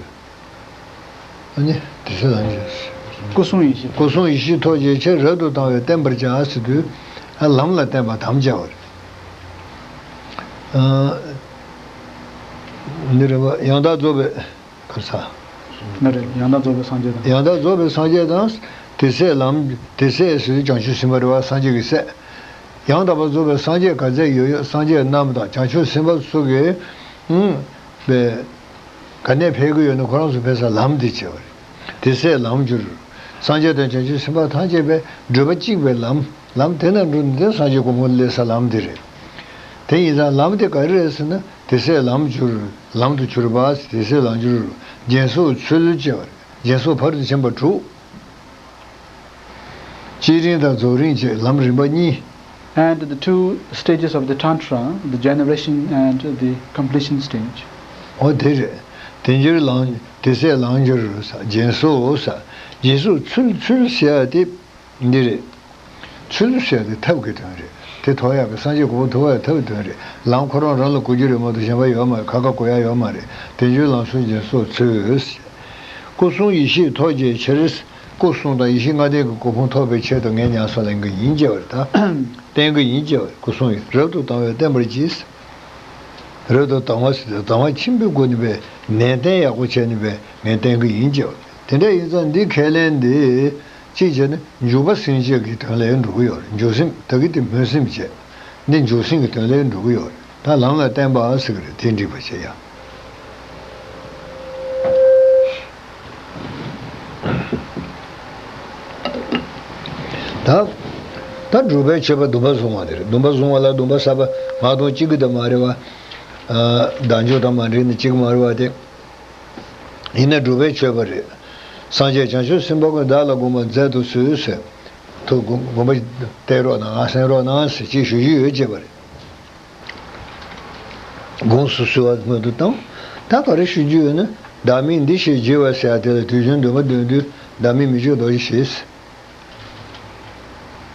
ཨ་ནི་དེ་སྲས་ལམ་གྱུར། སྐུ་གསུང་ཡེ་ཤེས། སྐུ་གསུང་ཡེ་ཤེས་ཐོགས་བཅས་ཆེས་རབ་ཏུ་དང་བས་བསྟེན་པར་བྱ་ཟེར་དུས། ཨ་ལམ་ལ་བསྟེན་པ་དམ་བཅའ་བ་རེད། ཨ་འདི་རེད་བ། ཡང་དག་རྫོགས་པའི་ག་ས། ན་རེ་ཡང་དག་རྫོགས་པའི་སངས་རྒྱས་དང་། ཡང་དག་རྫོགས་པའི་སངས་རྒྱས་དང་། དེ་སྲས་ལམ། དེ་སྲས་ཟེར་དུས་བྱང་ཆུབ་སེམས་དཔའ་རེད་བ། སངས་རྒྱས་ཀྱི་སྲས། ཡང་དག་པར་རྫོགས་པའི་སངས་རྒྱས་ག་ཚད་ཡོད་ཡོད་སངས་རྒྱས་རྣམས་དང་བྱང་ཆུབ་སེམས་དཔའ་སོགས་ཀྱི། ཨུམ། པའི། ག་ནས་ཕེབས་ཀྱི་ཡོད་ན་ཁོ་རང་ཚོ་ཕེབས་ས་ལམ་དེ་བྱེད་པ་རེད། དེ་སྲས་ལམ་གྱུར། སངས་རྒྱས་དང་བྱང་ཆུབ་སེམས་དཔའ་ཐམས་ཅད་པའི་བགྲོད་པ་གཅིག་པའི་ལམ། ལམ་དེ་ན་འགྲོ་ནས་དེ་སངས་རྒྱས་གོ་འཕང་སླེབས་ས་ལམ་དེ་རེད། དེ་ཡིན་ཙང་ལམ་དེ་ག་རེ་རེད་ཟེར་ན་དེ་སྲས་ལམ་གྱུར། ལམ་དུ་གྱུར་པ། དེ་སྲས་ལམ་གྱུར། སྦྱིན་སོགས་ཚུལ་བཅས་པ་རེད། སྦྱིན་སོགས་ཕ་རོལ་ཏུ་ཕྱིན་པ་དྲུག་སྤྱིར་རིམ་དང་རྫོགས་རིམ་བཅས་ལམ་རིམ་པ་གཉིས། And the two stages of the Tantra, the generation and the completion stage. ཨོ་དེ་རེད། དེ་འགྱུར་ལམ། དེ་སྲས་ལམ་གྱུར་ས། སྦྱིན་སོགས་ས། སྦྱིན་སོགས་ཚུལ། ཚུལ་ཟེར་ཡ་དེ་འདི་རེད། ཚུལ་ཟེར་ཡ་དེ་ཐབས་ཀྱི་དོན་རེད། དེ་ཐོབ་ཡག་གི་སངས་རྒྱས་གོ་འཕང་ཐོབ་ཡག་ཐབས་ཀྱི་དོན་རེད། ལམ་ཁོ་རང་རང་ལ་གོ་རྒྱུ་རེད་མ་གཏོགས་གཞན་པ་ཡོད་མ་རེད། ག་ག་གོ་ཡག་ཡོད་མ་རེད། དེ་འགྱུར་ལམ་སོགས་སྦྱིན་སོགས་ཚུལ། སྐུ་གསུང་ཡེ་ཤེས་ཐོགས་བཅས་ཕྱིར། སྐུ་གསུང་དང་ཡེ་ཤེས་ལྔ་ལྡན་གྱི་གོ་འཕང་ཐོབ་པའི་ཆེད་དུ་ངས་ཉམས་སུ་ལེན་གྱི་ཡིན་ཅེས་པ་རེད་ད། བསྟན་གྱི་ཡིན་ཅེས་པ་རེད། སྐུ་གསུང་ཡེ་རབ་ཏུ་དང་བས་བསྟེན་པར་གྱིས། རབ་ཏུ་དང་བ་ཟེར་དུས་དང་བ་ཆེན་པོའི་སྒོ་ནས་པའི་ནན་ཏན་ཡག་པོ་བྱས་ནས་པའི་ངས་བསྟན་གྱི་ཡིན་ཅེས་པ་རེད། དེ་འདྲ་ཡིན་ཙང་འདི་ཁས་ལེན་འདི། གཅིག་བྱས་ན་འཇུག་པ་སེམས་བསྐྱེད་ཀྱི་དོན་ལ་འགྲོ་གི་ཡོད་རེད། འཇུག་སེམས་ད་གི་དེ་སྨོན་སེམས་བྱས། འདི་འཇུག་སེམས་ཀྱི་དོན་ལ་འགྲོ་གི་ཡོད་རེད། ད་ལམ་ལ་བརྟེན་པ་ཟེར་གི་རེད། དེ་འགྲིག་པ་བྱེད་ཡ། ད། ད་སྒྲུབ་པའི་མཆོད་པ་སྡོམ་པ་བཟུང་བ་དེ་རེད། སྡོམ་པ་བཟུང་བ་ལ་སྡོམ་པ་བསགས་པ་མ་གཏོགས་གཅིག་གི་དེ་མ་རེད་བ། ཨ། བདག་འཇུག་དང་མ་འདྲེས་ནས་གཅིག་མ་རེད་བ་དེ། ཡིན་ན་སྒྲུབ་པའི་མཆོད་པ་རེད། སངས་རྒྱས་བྱང་ཆུབ་སེམས་དཔའ་ཀུན་བདག་ལ་དགོངས་པ་མཛད་དུ་གསོལ་ཟེར། ཐུགས་དགོངས་དགོངས་པ་གཏད་རོགས་གནང་། ང་གསན་རོགས་གནང་ཟེར་ཅིག་ཞུ་རྒྱུ་ཡོད་ཅེས་པ་རེད། དགོངས་སུ་གསོལ་བ་སྔོན་དུ་བཏང་། ད་ག་རེ་ཞུ་རྒྱུ་ཡོད་ན། བདག་མིང་འདི་ཞེས་བགྱི་བ་ཟེར་ཡ་དེ་ལ་དུས་རྒྱུན་འདོན་པ་འདོན་དུས་བདག་མིང་མི་བསྐྱོད་རྡོ་རྗེ་ཞེས།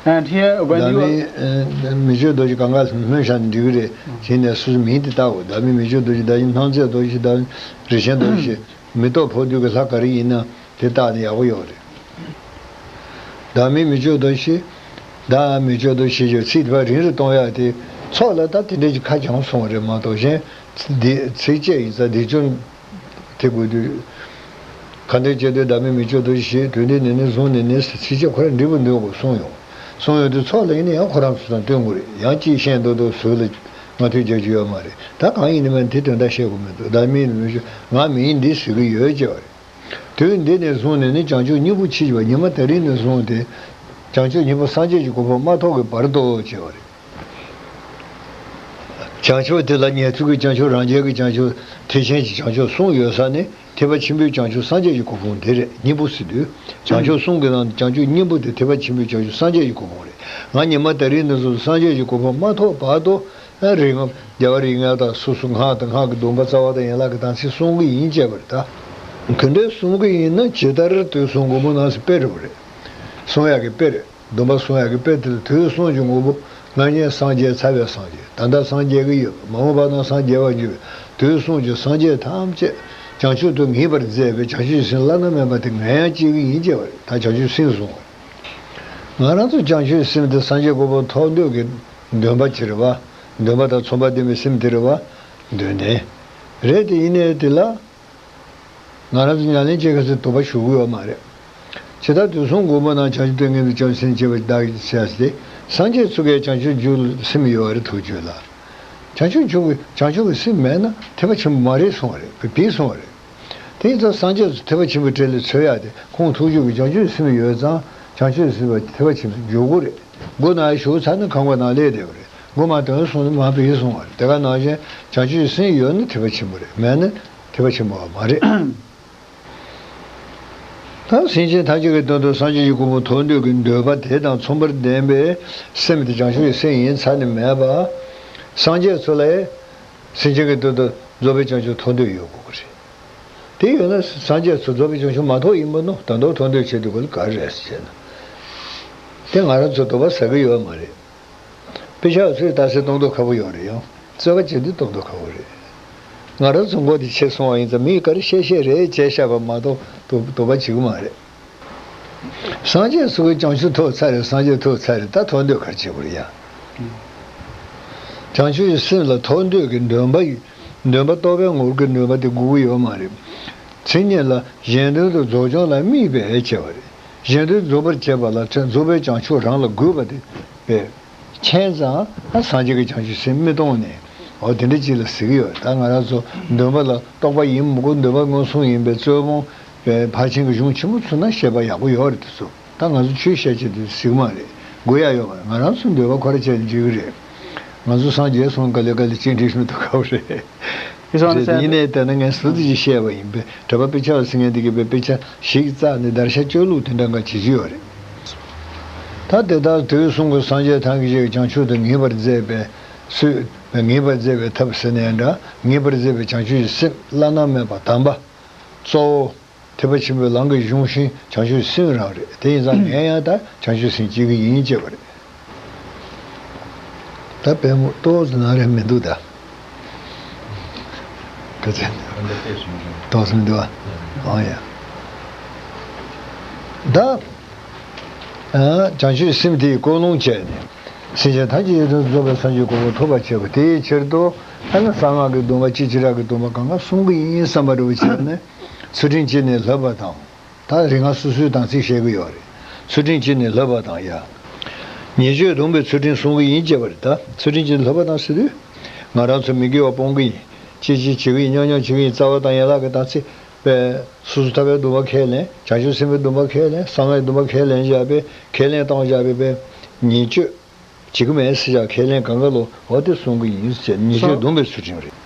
And here, when བདག you are མིང་། ཨ། མི་བསྐྱོད་རྡོ་རྗེ་གང་ག་སྨོས་བཞག་ནས་འགྲིག་གི་རེད། བྱས་ནས་སོ་སོའི་མིང་དེ་བཏགས་དགོས། བདག་མིང་མི་བསྐྱོད་རྡོ་རྗེ། བདག་མིང་སྣང་མཛད་རྡོ་རྗེ། བདག་མིང་རིན་ཆེན་རྡོ་རྗེ། མེ་ཏོག་ཕོག་དུས་ཀྱི་ལྷ་ག་རེ་ཡིན་ན་དེ་བཏགས་ནས་ཡག་པོ་ཡོད་རེད། བདག་མིང་མི་བསྐྱོད་རྡོ་རྗེ། བདག་མིང་མི་བསྐྱོད་རྡོ་རྗེ་ཞེས་བརྗོད། ཚིག་དེ་བ་རིང་རུ་གཏོང་ཡག་དེ་ཚོགས་ལ་ད་དེ་འདྲ་ཅིག་ཁ་བྱང་སོང་བ་རེད་མ་གཏོགས། གཞན་འདི་ཚིགས་བཅད་ཡིན་ཙང་འདི་ཅུང་དེ་དགོས་དུས། ཁ་འདོན་བྱེད་དུས་བདག་མིང་མི་བསྐྱོད་རྡོ་རྗེ་ཞེས། དུས་འདི་ནས་ནི་བཟུང་ནས་ནི་ཟེར་ཚིགས་བཅད་ཁོ་རང་འབྲི་དགོས་འདོད་དགོས་གསུངས་ཡོང་། གསུངས་ཡོང་དུས་ཚོགས་ལ་ཡིན་ན་ཡང་ཁོ་རང་ཚོ་དང་བསྟུན་དགོས་རེད། ཡང་གཅིག་ཤེས་མདོག་མདོག་བཟོས་ལ་སྔ་ཐོས་རྒྱག་རྒྱུ་ཡོད་མ་རེད། ད་གང་ཡིན་ནི་མིན་དེ་དོན་དག་བཤད་དགོས་མི་འདུག་བདག་མིང་མི་བསྐྱོད། ང་མིང་འདི་ཟེར་གི་ཡོད་ཅེས་པ་རེད། དུས་འདི་ནས་བཟུང་ནས་ནི་བྱང་ཆུབ་སྙིང་པོ་མཆིས་པ། ཉི་མ་དེ་རིང་ནས་བཟུང་སྟེ་བྱང་ཆུབ་སྙིང་པོ་སངས་རྒྱས་ཀྱི་གོ་འཕང་མ་ཐོབ་ཀྱི་བར་དུ་ཅེས་པ་རེད། བྱང་ཆུབ་དེ་ལ་ཉན་ཐོས་ཀྱི་བྱང་ཆུབ། རང་རྒྱལ་གྱི་བྱང་ཆུབ། ཐེག་ཆེན་གྱི་བྱང་ཆུབ་གསུམ་ཡོད་ས་ནི་ཐེག་པ་ཆེན་པོའི་བྱང་ཆུབ་སངས་རྒྱས་ཀྱི་གོ་འཕང་དེ་རེད། སྙིང་པོ་ཟེར་དུས་བྱང་ཆུབ་གསུམ་གྱི་ནང་ནས་བྱང་ཆུབ་སྙིང་པོ་དེ་ཐེག་པ་ཆེན་པོའི་བྱང་ཆུབ་སངས་རྒྱས་ཀྱི་གོ་འཕང་རེད། ང་ཉི་མ་དེ་རིང་ནས་བཟུང་སངས་རྒྱས་ཀྱི་གོ་འཕང་མ་ཐོབ་བར་དུ། ཨ། རིག་སྔགས། རྒྱལ་བ་རིགས་ལྔ་དང་སོ་སོ་སྔགས་དང་སྔགས་ཀྱི་སྡོམ་པ་རྩ་བ་དང་ཡན་ལག་གི་དམ་ཚིག་སྲུང་གི་ཡིན་ཅེས་པ་རེད་ད། ག་འདྲ་སྲུང་གི་ཡིན་ན་ཇི་ལྟར་དུས་གསུམ་མགོན་པོ་རྣམས་སུ་དཔེ་རེད་པ་རེད། སྲུང་ཡག་གི་དཔེ་རེད། སྡོམ་པ་སྲུང་ཡག་གི་དཔེ་དེ་ལ་དུས་གསུམ་གྱི་མགོན་པོ། སྔ་ཉལ་སངས་རྒྱས། ཚ་བའི་སངས་རྒྱས། ད་ལྟ་སངས་རྒྱས་ཀྱི་ཡོད་པ། མ་འོངས་པ་ན་སངས་རྒྱས་པར་འགྱུར་བའི་དུས་གསུམ་གྱི་སངས་རྒྱས་ཐམས་ཅད་བྱང་ཆུབ་ཏུ་ངེས་པར་མཛད་པའི་བྱང་ཆུབ་སེམས་བླ་ན་མེད་པ་དེ་ངས་ཡང་སྐྱེ་གི་ཡིན་ཅེས་པ་རེད། ད་བྱང་ཆུབ་སེམས་བཟུང་བ་རེད། ང་རང་ཚོ་བྱང་ཆུབ་སེམས་དེ་སངས་རྒྱས་གོ་འཕང་ཐོབ་འདོད་ཀྱི་འདུན་པ་ཅིག་རེད་བ། འདུན་པ་དང་མཚུངས་པ་ལྡན་པའི་སེམས་དེ་རེད་བ། འདོད་ནས་རེད། དེ་ཡིན་ནའི་དེ་ལ། ང་རང་ཚོ་ཉམས་ལེན་བྱེད་མཁན་ཚོས་དོགས་པ་ཞུ་གི་ཡོད་མ་རེད། ཇི་ལྟར་དུས་གསུམ་མགོན་པོ་རྣམས། བྱང་ཆུབ་ཏུ་ངེས་པའི་བྱང་ཆུབ་སེམས་བསྐྱེད་པ་བདག་གིས་བྱ་སྟེ། སངས་རྒྱས་ཚུ་གིས་བྱང་ཆུབ་རྒྱུ་ལ་སེམས་ཡོད་པ་རེད། ཐུགས་རྒྱུད་ལ། བྱང་ཆུབ་རྒྱུ་གི་བྱང་ཆུབ་ཀྱི་སེམས་མེད་ན་ཐེག་པ་ཆེན་པོ་མ་རེད་གསུངས་པ་རེད། བིས་གསུངས་པ་རེད། དེ་ཡིན་ཙང་སངས་རྒྱས་ཚོ་ཐེག་པ་ཆེན་པོའི་གྲལ་ལ་ཚུད་ཡག་དེ་ཁོང་ཐུགས་རྒྱུད་ཀྱི་བྱང་ཆུབ་སེམས་ཡོད་ཙང་བྱང་ཆུབ་སེམས་པ་ཐེག་པ་ཆེན་པོ་འཇུག་གི་རེད། མགོ་ནང་ཞུགས་ཚར་ན་ཁང་པ་ནང་སླེབས་བསྡད་པ་རེད། མགོ་མ་ཐོན་སོང་ན་མ་བིས་གསུངས་པ་རེད། དེ་ག་ནང་བཞིན་བྱང་ཆུབ་སེམས་ཡོད་ན་ཐེག་པ་ཆེན་པོ་རེད། མེད་ན་ཐེག་པ་ཆེན་པོ་མ་རེད། ད་སེམས་ཅན་ཐམས་ཅད་ཀྱི་དོན་དུ་སངས་རྒྱས་ཀྱི་གོ་འཕང་ཐོབ་འདོད་ཀྱི་འདོད་པ་དེ་དང་མཚུངས་པར་ལྡན་པའི་སེམས་དེ་བྱང་ཆུབ་ཀྱི་སེམས་ཡིན་ཚར་ནས་མེད་པ། སངས་རྒྱས་ཚོ་ལ་སེམས་ཅན་གྱི་དོན་དུ་རྫོགས་པའི་བྱང་ཆུབ་ཐོབ་འདོད་ཡོད་དགོས་ཀྱི་རེད། དེ་ཡོད་ན་སངས་རྒྱས་ཚོ་རྫོགས་པའི་བྱང་ཆུབ་མ་ཐོབ་ཡིན་པ་ནོ། ད་དུང་ཐོབ་འདོད་བྱེད་དུས་ག་རེ་རེད་ཟེར་ན། དེ་ང་རང་ཚོ་དོགས་པ་ཟ་གི་ཡོད་མ་རེད། དཔེ་ཆ་ཚོས་ལྟ་ཚེ་སྟོང་དུ་ཁ་པོ་ཡོད་རེད། ཡང་རྩོད་པ་བྱེད་དུས་སྟོང་དུ་ཁ་པོ་རེད། ང་རང་ཚོ་མགོ་དེ་ཆེ་སོང་བ་ཡིན་ཙང་མིས་ག་རེ་བཤད་བཤད་རེད་བྱས་བཤད་པ་མ་གཏོགས་དོ་དོགས་པ་བྱེད་ཀྱི་མ་རེད། སངས་རྒྱས་སུ་གི་བྱང་ཆུབ་ཐོབ་ཚར་རེད། སངས་རྒྱས་ཐོབ་ཚར་རེད། ད་ཐོབ་འདོད་ག་རེ་བྱེད་དགོས་རེད་ཡ། བྱང་ཆུབ་ཀྱི་སེམས་ལ་ཐོབ་འདོད་ཀྱི་འདུན་པ་ཡི་འདུན་པ་རྟོགས་པའི་ངོར་གྱི་འདུན་པ་དེ་དགོས་ཀྱི་ཡོད་མ་རེད། མཚན་ཉིད་ལ་གཞན་དོན་དུ་རྫོགས་བྱང་ལ་དམིགས་པའི་བྱས་པ་རེད། གཞན་དོན་རྫོགས་པར་བྱེད་པ་ལ་ཕྲན་རྫོགས་པའི་བྱང་ཆུབ་རང་ལ་དགོས་པ་དེ་པས། མཁྱེན་ཙང་ཨ་སངས་རྒྱས་ཀྱི་བྱང་ཆུབ་སེམས་མི་གཏོང་ནས། འོ་དེ་འདྲ་ཅིག་ལ་ཟེར་གྱི་ཡོད། ད་ང་རང་ཚོ་འདུན་པ་ལ་རྟོག་པ་ཡིན་མི་དགོས། འདུན་པ་མངོན་སུམ་ཡིན་པའི་རྩོད་སྤོང་བའི་ཕར་ཕྱིན་གྱི་གཞུང་ཆེན་པོ་ཚུར་ན་བཤད་པ་ཡག་པོ་ཡོད་རེད། དེ་ཚོ་ད་ང་ཚོ་ཆོས་བཤད་ཀྱི་དུས་ཟིག་མ་རེད། དགོས་ཡ་ཡོད་མ་རེད། ང་རང་ཚོ་འདོད་པ་ཁོ་ར་བྱས་ནས་འགྲིག་གི་རེད། ང་ཚོ་སངས་རྒྱས་སོང་ག་ལེ་ག་ལེ་ཅིག་འགྲིག་ཤོད་དུ་ག་བ་རེད། ཡིན་ནའི་ད་ནི་ངས་ཟུར་དུ་ཅིག་བཤད་པ་ཡིན་པས། གྲྭ་པ་དཔེ་ཆ་ལ་ཟིན་མཁན་དེ་གིས་པའི་དཔེ་ཆ་ཞིག་རྩ་ནས་བརྡར་ཤ་གཅོད་ལུགས་དེ་འདྲ་འགའ་བྱེད་ཀྱི་ཡོད་རེད། ད་དེ་ལྟར་དུས་གསུམ་གྱི་སངས་རྒྱས་ཐམས་ཅད་ཀྱིས་བྱང་ཆུབ་ཏུ་ངེས་པར་མཛད་པའི་ཚུལ། ངེས་པར་མཛད་པའི་ཐབས་ཟེར་ན་ཡང་འདྲ། ངེས་པར་མཛད་པའི་བྱང་ཆུབ་ཀྱི་སེམས་བླ་ན་མེད་པ་དམ་པ་གཙོ་བོ། ཐེག་པ་ཆེན་པོའི་ལམ་གྱི་གཞུང་ཤིང་བྱང་ཆུབ་སེམས་རང་རེད། དེ་ཡིན་ཙང་ངས་ཡང་ད་བྱང་ཆུབ་སེམས་བསྐྱེད་ཀྱི་ཡིན་ཅེས་པ་རེད། ད་དཔལ་མོ་ཏོག་ཙམ་ནང་རེ་མི་འདུག་ད། ག་ཚད་ཏོག་ཙམ་མི་འདུག་ཨ། ཨང་ཡ། ད་བྱང་ཆུབ་སེམས་དེའི་ཀུན་སློང་བྱས་ནས་སེམས་ཅན་ཐམས་ཅད་ཡོངས་སུ་རྫོགས་པའི་སངས་རྒྱས་གོ་འཕང་ཐོབ་པར་བྱེད་པ་དེའི་ཕྱིར་དུ། ཨ་ནི་གསང་སྔགས་ཀྱི་སྡོམ་པ་ཅི་བྱེ་བྲག་གི་སྡོམ་པ་གང་ག་བསྲུང་གི་ཡིན་བསམ་པ་འདྲ་བོ་བྱས་ནས་ཚུལ་ཁྲིམས་བཅད་ནས་བསླབ་པ་དང་། ད་རིག་སྔགས་སོ་སོའི་དམ་ཚིག་བཤད་གི་ཡོད་རེད། ཚུལ་ཁྲིམས་བཅད་ནས་བསླབ་པ་དང་ཡ། ཉེས་སྤྱོད་སྡོམ་པའི་ཚུལ་ཁྲིམས་བསྲུང་གི་ཡིན་ཅེས་པ་རེད། ད་ཚུལ་ཁྲིམས་བཅད་ནས་བསླབ་པ་དང་ཟེར་དུས། ང་རང་ཚོ་མི་དགེ་བ་སྤོང་གི་ཡིན། ཅི་ཅི་བྱེད་ཀྱི་ཡིན། ཉམས་ཉམས་བྱེད་ཀྱི་ཡིན། རྩ་བ་དང་ཡན་ལག་གི་དམ་ཚིག་པས། སོ་སོ་ཐར་པའི་སྡོམ་པ་ཁས་ལེན། བྱང་ཆུབ་སེམས་དཔའི་སྡོམ་པ་ཁས་ལེན། གསང་སྔགས་སྡོམ་པ་ཁས་ལེན་བཞག་པས། ཁས་ལེན་བཏང་བཞག་པས་པས། ཉེས་སྤྱོད་བྱེད་ཀྱི་མེད་ཟེར་བཞག་ཁས་ལེན་གང་ག་ལོ་འོ་དེ་བསྲུང་གི་ཡིན་ཟེར། ཉེས་སྤྱོད་སྡོམ་པའི་ཚུལ་ཁྲིམས་རེད།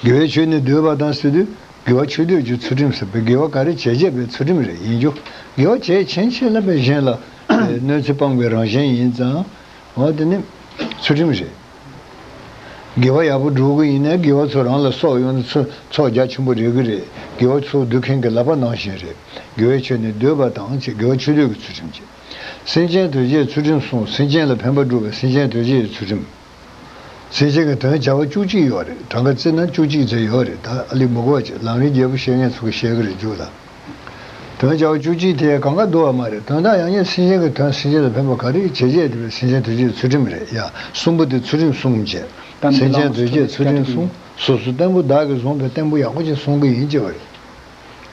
དགེ་བའི་ཆོས་ནི་འདོད་པ་དང་ཟེར་དུས། དགེ་བ་ཆོས་འདོད་ཀྱི་ཚུལ་ཁྲིམས་ཟེར་བའི་དགེ་བ་ག་རེ་བྱས་བྱས་པའི་ཚུལ་ཁྲིམས་རེད་ཡིན་རྒྱུ། དགེ་བ་བྱས་ཕྱིན་ཆད་ལ་པའི་གཞན་ལ་གནོད་འཚེ་སྤང་བའི་རང་བཞིན་ཡིན་ཙང་། འོ་དེ་ནི་ཚུལ་ཁྲིམས་རེད། དགེ་བ་ཡག་པོ་སྒྲུབ་གི་ཡིན་ན་དགེ་བ་ཚོ་རང་ལ་གསོག་ཡོང་ན་ཚོ་ཚོགས་རྒྱ་ཆེན་པོ་རེག་གི་རེད། དགེ་བ་ཚོ་སྡུད་མཁན་གྱི་ལག་པ་ནང་བཞིན་རེད། དགེ་བའི་ཆོས་ནི་འདོད་པ་དང་བཅས། དགེ་བ་ཆོས་འདོད་ཀྱི་ཚུལ་ཁྲིམས་བཅས། སེམས་ཅན་དོན་བྱེད་ཚུལ་ཁྲིམས་བསྲུང་། སེམས་ཅན་ལ་ཕན་པ་སྒྲུབ་པའི་སེམས་ཅན་དོན་བྱེད་ཀྱི་ཚུལ་ཁྲིམས། སེམས་ཅན་གྱི་དོན་བྱ་བ་བཅུ་གཅིག་ཡོད་རེད། གྲངས་ཀ་བརྩིས་ན་བཅུ་གཅིག་ཙམ་ཡོད་རེད། ད་ཨ་ལི་མི་གོ་བ་ཅིག་ལམ་རིམ་བརྒྱད་པོ་བཤད་མཁན་ཚོ་གིས་བཤད་གི་རེད་རྒྱུ་ལ། དོན་བྱ་བ་བཅུ་གཅིག་དེ་གང་ག་འདུག་བ་མ་རེད། དོན་དག་ཡང་སྙིང་སེམས་ཅན་གྱི་དོན། སེམས་ཅན་ལ་ཕན་པ་ག་རེ་བྱེད་བྱེད་དེ་བས་སེམས་ཅན་དོན་བྱེད་ཚུལ་ཁྲིམས་རེད་ཡ། གསུམ་པོ་དེ་ཚུལ་ཁྲིམས་བསྲུང་བྱས། སེམས་ཅན་དོན་བྱེད་ཚུལ་ཁྲིམས་བསྲུང་། སོ་སོ་བརྟན་པོ་བདག་གིས་བཟུང་བའི་བརྟན་པོ་ཡག་པོ་ཅིག་བསྲུང་གི་ཡིན་ཅེས་པ་རེད།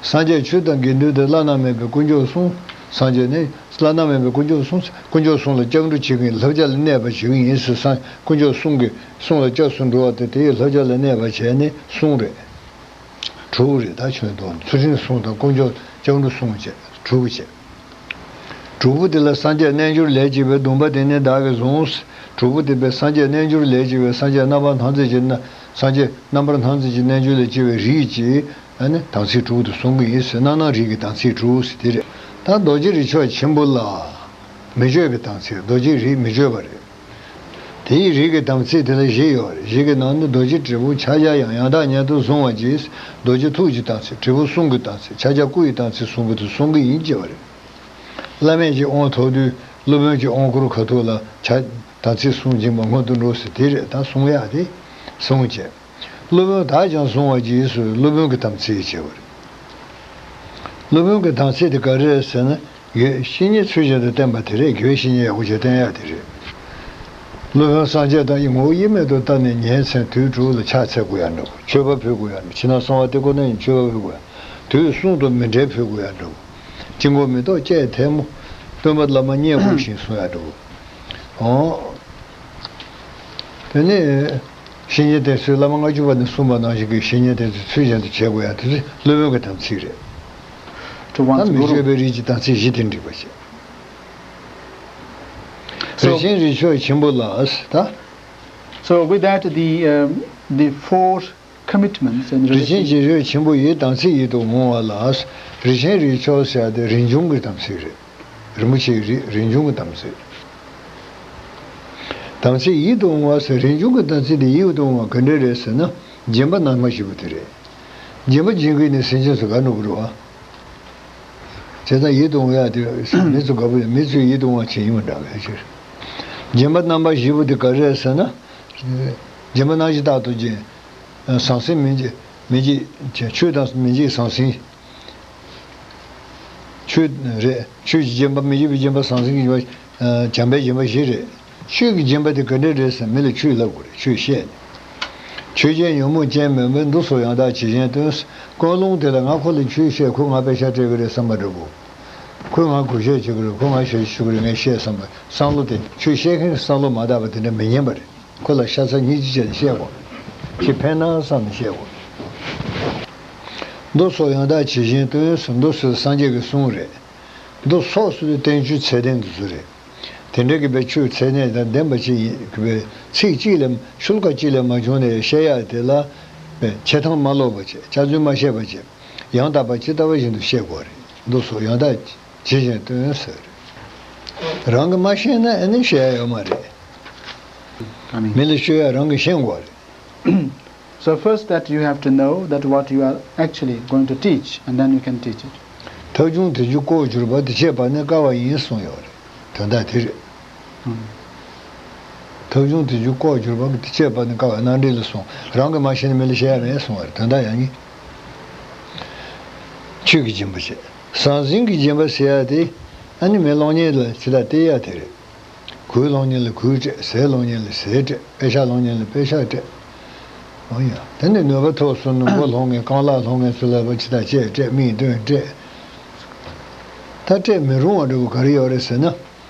སངས་རྒྱས་ཆོས་དང་དགེ་འདུན་ཏེ། བླ་ན་མེད་པའི་དཀོན་མཆོག་གསུམ། སངས་རྒྱས་ནི་བླ་ན་མེད་པའི་དཀོན་མཆོག་གསུམ། དཀོན་མཆོག་གསུམ་ལ་སྐྱབས་འགྲོ་བྱེད་ཀྱི་ཡིན། བསླབ་བྱ་ལ་གནས་པར་བྱེད་ཀྱི་ཡིན་ཟེར། སངས་དཀོན་མཆོག་གསུམ་གྱི་གསུམ་ལ་སྐྱབས་སུ་འགྲོ་བ་དེ་དེའི་བསླབ་བྱ་ལ་གནས་པར་བྱས་ནས་གསུམ་རེད། དྲུག་རེད། ད་ཁྱོད་དང་ཚུལ་ཁྲིམས་གསུམ་དང་དཀོན་མཆོག་སྐྱབས་འགྲོ་གསུམ་བྱས། དྲུག་བྱས། དྲུག་པོ་དེ་ལ་སངས་རྒྱས་རྣལ་འབྱོར་ལས་སྐྱེས་པའི་སྡོམ་པ་དེ་ནི་བདག་གིས་བཟུང་། དྲུག་པོ་དེ་པས་སངས་རྒྱས་རྣལ་འབྱོར་ལས་སྐྱེས་པའི་སངས་རྒྱས་རྣམ་པར་སྣང་མཛད་ཀྱི་ན། སངས་རྒྱས་རྣམ་པར་སྣང་མཛད་ཀྱི་རྣལ་འབྱོར་ལས་སྐྱེས་པའི་རིགས་ཀྱི་ཨ་ནི་དམ་ཚིག་དྲུག་དེ་བསྲུང་གི་ཡིན་ཟེར། རྣམ་སྣང་རིགས་ཀྱི་དམ་ཚིག་དྲུག་ཟེར་དེ་རེད། ད་རྡོ་རྗེ་རིགས་མཆོག་ཆེན་པོ་ལ་མི་སྤྱོད་པའི་དམ་ཚིག་རྡོ་རྗེ་རིགས་མི་སྤྱོད་པ་རེད། དེའི་རིགས་ཀྱི་དམ་ཚིག་དེ་ལ་བཞི་ཡོད་རེད། བཞི་གི་ནང་ནས་རྡོ་རྗེ་དྲིལ་བུ་ཕྱག་རྒྱ་ཡང་ཡང་དག་མཉམ་དུ་བཟུང་བ་གྱིས། རྡོ་རྗེ་ཐུགས་ཀྱི་དམ་ཚིག་དྲིལ་བུ་གསུང་གི་དམ་ཚིག་ཕྱག་རྒྱ་སྐུ་ཡི་དམ་ཚིག་གསུམ་པོ་དེ་བསྲུང་གི་ཡིན་ཅེས་པ་རེད། བླ་མེད་ཀྱི་དབང་ཐོབ་དུས་སློབ་དཔོན་གྱི་དབང་བསྐུར་ཁ་ཐུག་ལ་ཕྱག་དམ་ཚིག་གསུམ་སྦྱིན་པ་སྔོན་དུ་འགྲོ་ཟེར་དེ་རེད། ད་གསུང་ཡག་དེ་གསུང་བྱས། སློབ་དཔོན་དག་ཀྱང་བཟུང་བ་གྱིས་སུ་སློབ་དཔོན་གྱི་དམ་ཚིག་བྱས་པ་རེད། སློབ་དཔོན་གྱི་དམ་ཚིག་དེ་ག་རེ་རེད་ཟེར་ན། དགེ་བཤེས་གཉེན་ཚུལ་བཞིན་དུ་བསྟེན་པ་དེ་རེད། དགེ་བའི་བཤེས་གཉེན་ཡག་པོ་ཞིག་བསྟེན་ཡག་དེ་རེད། སློབ་དཔོན་སངས་རྒྱས་དང་ངོ་བོ་དབྱེར་མེད་དུ་བལྟས་ནས་ཉིན་མཚན་དུས་དྲུག་ལ་ཕྱག་འཚལ་དགོས་ཡག་འདྲ་བོ། མཆོད་པ་ཕུལ་དགོས་ཡག་འདྲ་བོ། ཕྱི་ནང་གསང་བ་སྟེ་ཁོ་ན་ཡི་མཆོད་པ་ཕུལ་དགོས་ཡག་དུས་གསུམ་དུ་མཎྜལ་ཕུལ་དགོས་ཡག་འདྲ་བོ། དཀྱིལ་འཁོར་མེ་ཏོག་བཅས་ཐལ་མོ། སྟོན་པ་བླ་མ་བསྙེན་བཀུར་ཞིང་གསུང་ཡག་འདྲ་བོ། འོ། དེ་ནས་བཤེས་གཉེན་དེ་ཚོས་བླ་མ་ལྔ་བཅུ་པ་ནས་གསུངས་པ་ནང་བཞིན་གྱི་བཤེས་གཉེན་དེ་ཚོས་ཚུལ་བཞིན་དུ་བྱེད་དགོས་ཡག་དེ་ཚོ་སློབ་དཔོན་གྱི་དམ་ཚིག་རེད། ད་མི་སྤྱོད་པའི་རིགས་ཀྱི་དམ་ཚིག་བཞི་དེ་འགྲིག་པ་བྱེད། So, རིགས་ཆེན་རིགས་མཆོག་ཆེན་པོ་ལ་ད། So with that, the, um, the four commitments and རིན་ཆེན་རྗེས་ཤུལ་ཆེན་པོ་ཡི་དམ་ཚིག་ཡིད་དུ་འོང་བ་ལ། རིན་ཆེན་རིགས་མཆོག་ཟེར་ཏེ་རིན་འབྱུང་གི་དམ་ཚིག་རེད། རིན་པོ་ཆེའི་རིགས་རིན་འབྱུང་གི་དམ་ཚིག་དམ་ཚིག་ཡིད་དུ་འོང་བ་ཟེར། རིན་འབྱུང་གི་དམ་ཚིག་དེ་ཡིད་དུ་འོང་བ་ག་འདྲ་རེད་ཟེར་ན། སྦྱིན་པ་རྣམ་པ་བཞི་པོ་དེ་རེད། སྦྱིན་པ་སྦྱིན་མཁན་ནི་སེམས་ཅན་ཚོ་དགའ་འགྲོ་གི་རེད་བ། བྱས་ཙང་ཡིད་དུ་འོང་ཡ་དེ་མི་ཚོ་དགའ་པོ་ཡོད། མི་ཚོས་ཡིད་དུ་འོང་བ་བྱེད་ཡིན་པ་འདྲ་བའི་ཕྱིར། སྦྱིན་པ་རྣམ་པ་བཞི་པོ་དེ་ག་རེ་རེད་ཟེར་ན། སྦྱིན་པ་སྣང་བཞི་རྟག་ཏུ་སྦྱིན། ཟང་ཟིང་མི་འཇིགས་མི་འཇིགས་ཆོས་དང་མི་འཇིགས་ཟང་ཟིང་། ཆོས་རེད། ཆོས་ཀྱི་སྦྱིན་པ། མི་འཇིགས་པའི་སྦྱིན་པ། ཟང་ཟིང་གི་སྦྱིན་པ། བྱམས་པའི་སྦྱིན་པ་བཞི་རེད། ཆོས་ཀྱི་སྦྱིན་པ་དེ་ག་འདྲ་རེད་ཟེར། མི་ལ་ཆོས་བསླབ་དགོས་རེད། ཆོས་བཤད་ནས། ཆོས་ཅན་ཉོན་མོངས་ཅན་མིན་པས། འདི་སོགས་ཡང་དག་ཇི་བཞིན་སྟོན། ཀུན་སློང་དེ་ལ་ང་ཁོ་ལ་ཆོས་བཤད། ཁོས་ང་པེ་ཤག་སྤྲད་ཀྱི་རེད་བསམ་པ་འདྲ་པོ། ཁོས་ང་གུས་ཞབས་བྱེད་ཀྱི་རེད། ཁོས་ང་ཞབས་ཕྱི་ཞུ་གི་རེད། ངས་བཤད་བསམ་པ། བསམ་བློ་དེ། ཆོས་བཤད་མཁན་གྱི་བསམ་བློ་མ་དག་པ་དེ་འདྲ་མི་ཉན་པ་རེད། ཁོ་ལ་ཤ་ཚ་སྙིང་རྗེ་བྱས་ནས་བཤད་དགོས། ཁྱེད་ཕན་ན་བསམ་ནས་བཤད་དགོས། མདོ་སོགས་ཡང་དག་ཇི་བཞིན་སྟོན་ཟེར། མདོ་ཟེར་སངས་རྒྱས་ཀྱི་གསུང་རེད། མདོ་སོགས་ཟེར་དུས་བསྟན་བཅོས་ཚད་ལྡན་དེ་ཚོ་རེད། དེ་འདྲ་གི་བའི་ཆོས་ཚད་ལྡན་དང་ལྡན་པ་ཅིག་ཡིན་གི་བའི་ཚིག་གཅིག་ལས་ཤོ་ལོ་ཀ་གཅིག་ལས་མ་བྱུང་ནས་བཤད་ཡག་དེ་ལ་བའི་འཆད་སྟངས་མ་ལོག་པ་བྱས། སྐྱག་རྫུན་མ་བཤད་པ་བྱས། ཡང་དག་པ་ཇི་ལྟ་བ་བཞིན་དུ་བཤད་དགོས་རེད། མདོ་སོགས་ཡང་དག་ཇི་བཞིན་སྟོན་ཟེར། རང་གིས་མ་ཤེས་ན་ཨ་ནི་བཤད་ཡ་ཡོད་མ་རེད། ཨ་ནི། མི་ལ་ཤོད་ཡ་རང་གིས་ཤེས་དགོས་རེད། So first that you have to know that what you are actually going to teach, and then you can teach it. ཐབས་བྱུང་དེ་རྒྱུ་ལྐོག་གྱུར་པ། དེ་འཆད་པ་ནི་དཀའ་བ་ཡིན་གསུངས་ཡོད་རེད། དོན་དག་དེ་རེད། ཨང་། ཐབས་བྱུང་དེ་རྒྱུ་ལྐོག་གྱུར་པ། དེ་འཆད་པ་ནི་དཀའ་བ། རྣམ་འགྲེལ་ལ་གསུངས། རང་གིས་མ་ཤེས་ན་མི་ལ་བཤད་ཡ་མེད་གསུངས་པ་རེད། དོན་དག་ཡང་ཡིན། ཆོས་ཀྱི་སྦྱིན་པ་བྱེད། ཟང་ཟིང་གི་སྦྱིན་པ་ཟེར་ཡ་དེ། ཨ་ནི་མི་སློང་མཁན་ལ་ཇི་ལྟར་སྟེར་ཡ་དེ་རེད། གོས་སློང་མཁན་ལ་གོས་སྤྲད། ཟས་སློང་མཁན་ལ་ཟས་སྤྲད། པེ་ཤག་སློང་མཁན་ལ་པེ་ཤག་སྤྲད། འོ་ཡ། དེ་ནི་ནུས་པ་ཐོག་སོང་ན་མགོ་སློང་མཁན། རྐང་ལག་སློང་མཁན་ཚོ་ལ་ཕར་ཇི་ལྟར་སྤྲད་སྤྲད། མིག་སྟོན་སྤྲད། ད་སྤྲད་མི་རུང་བ་འདྲ་པོ་ག་རེ་ཡོད་རེད་ཟེར་ན།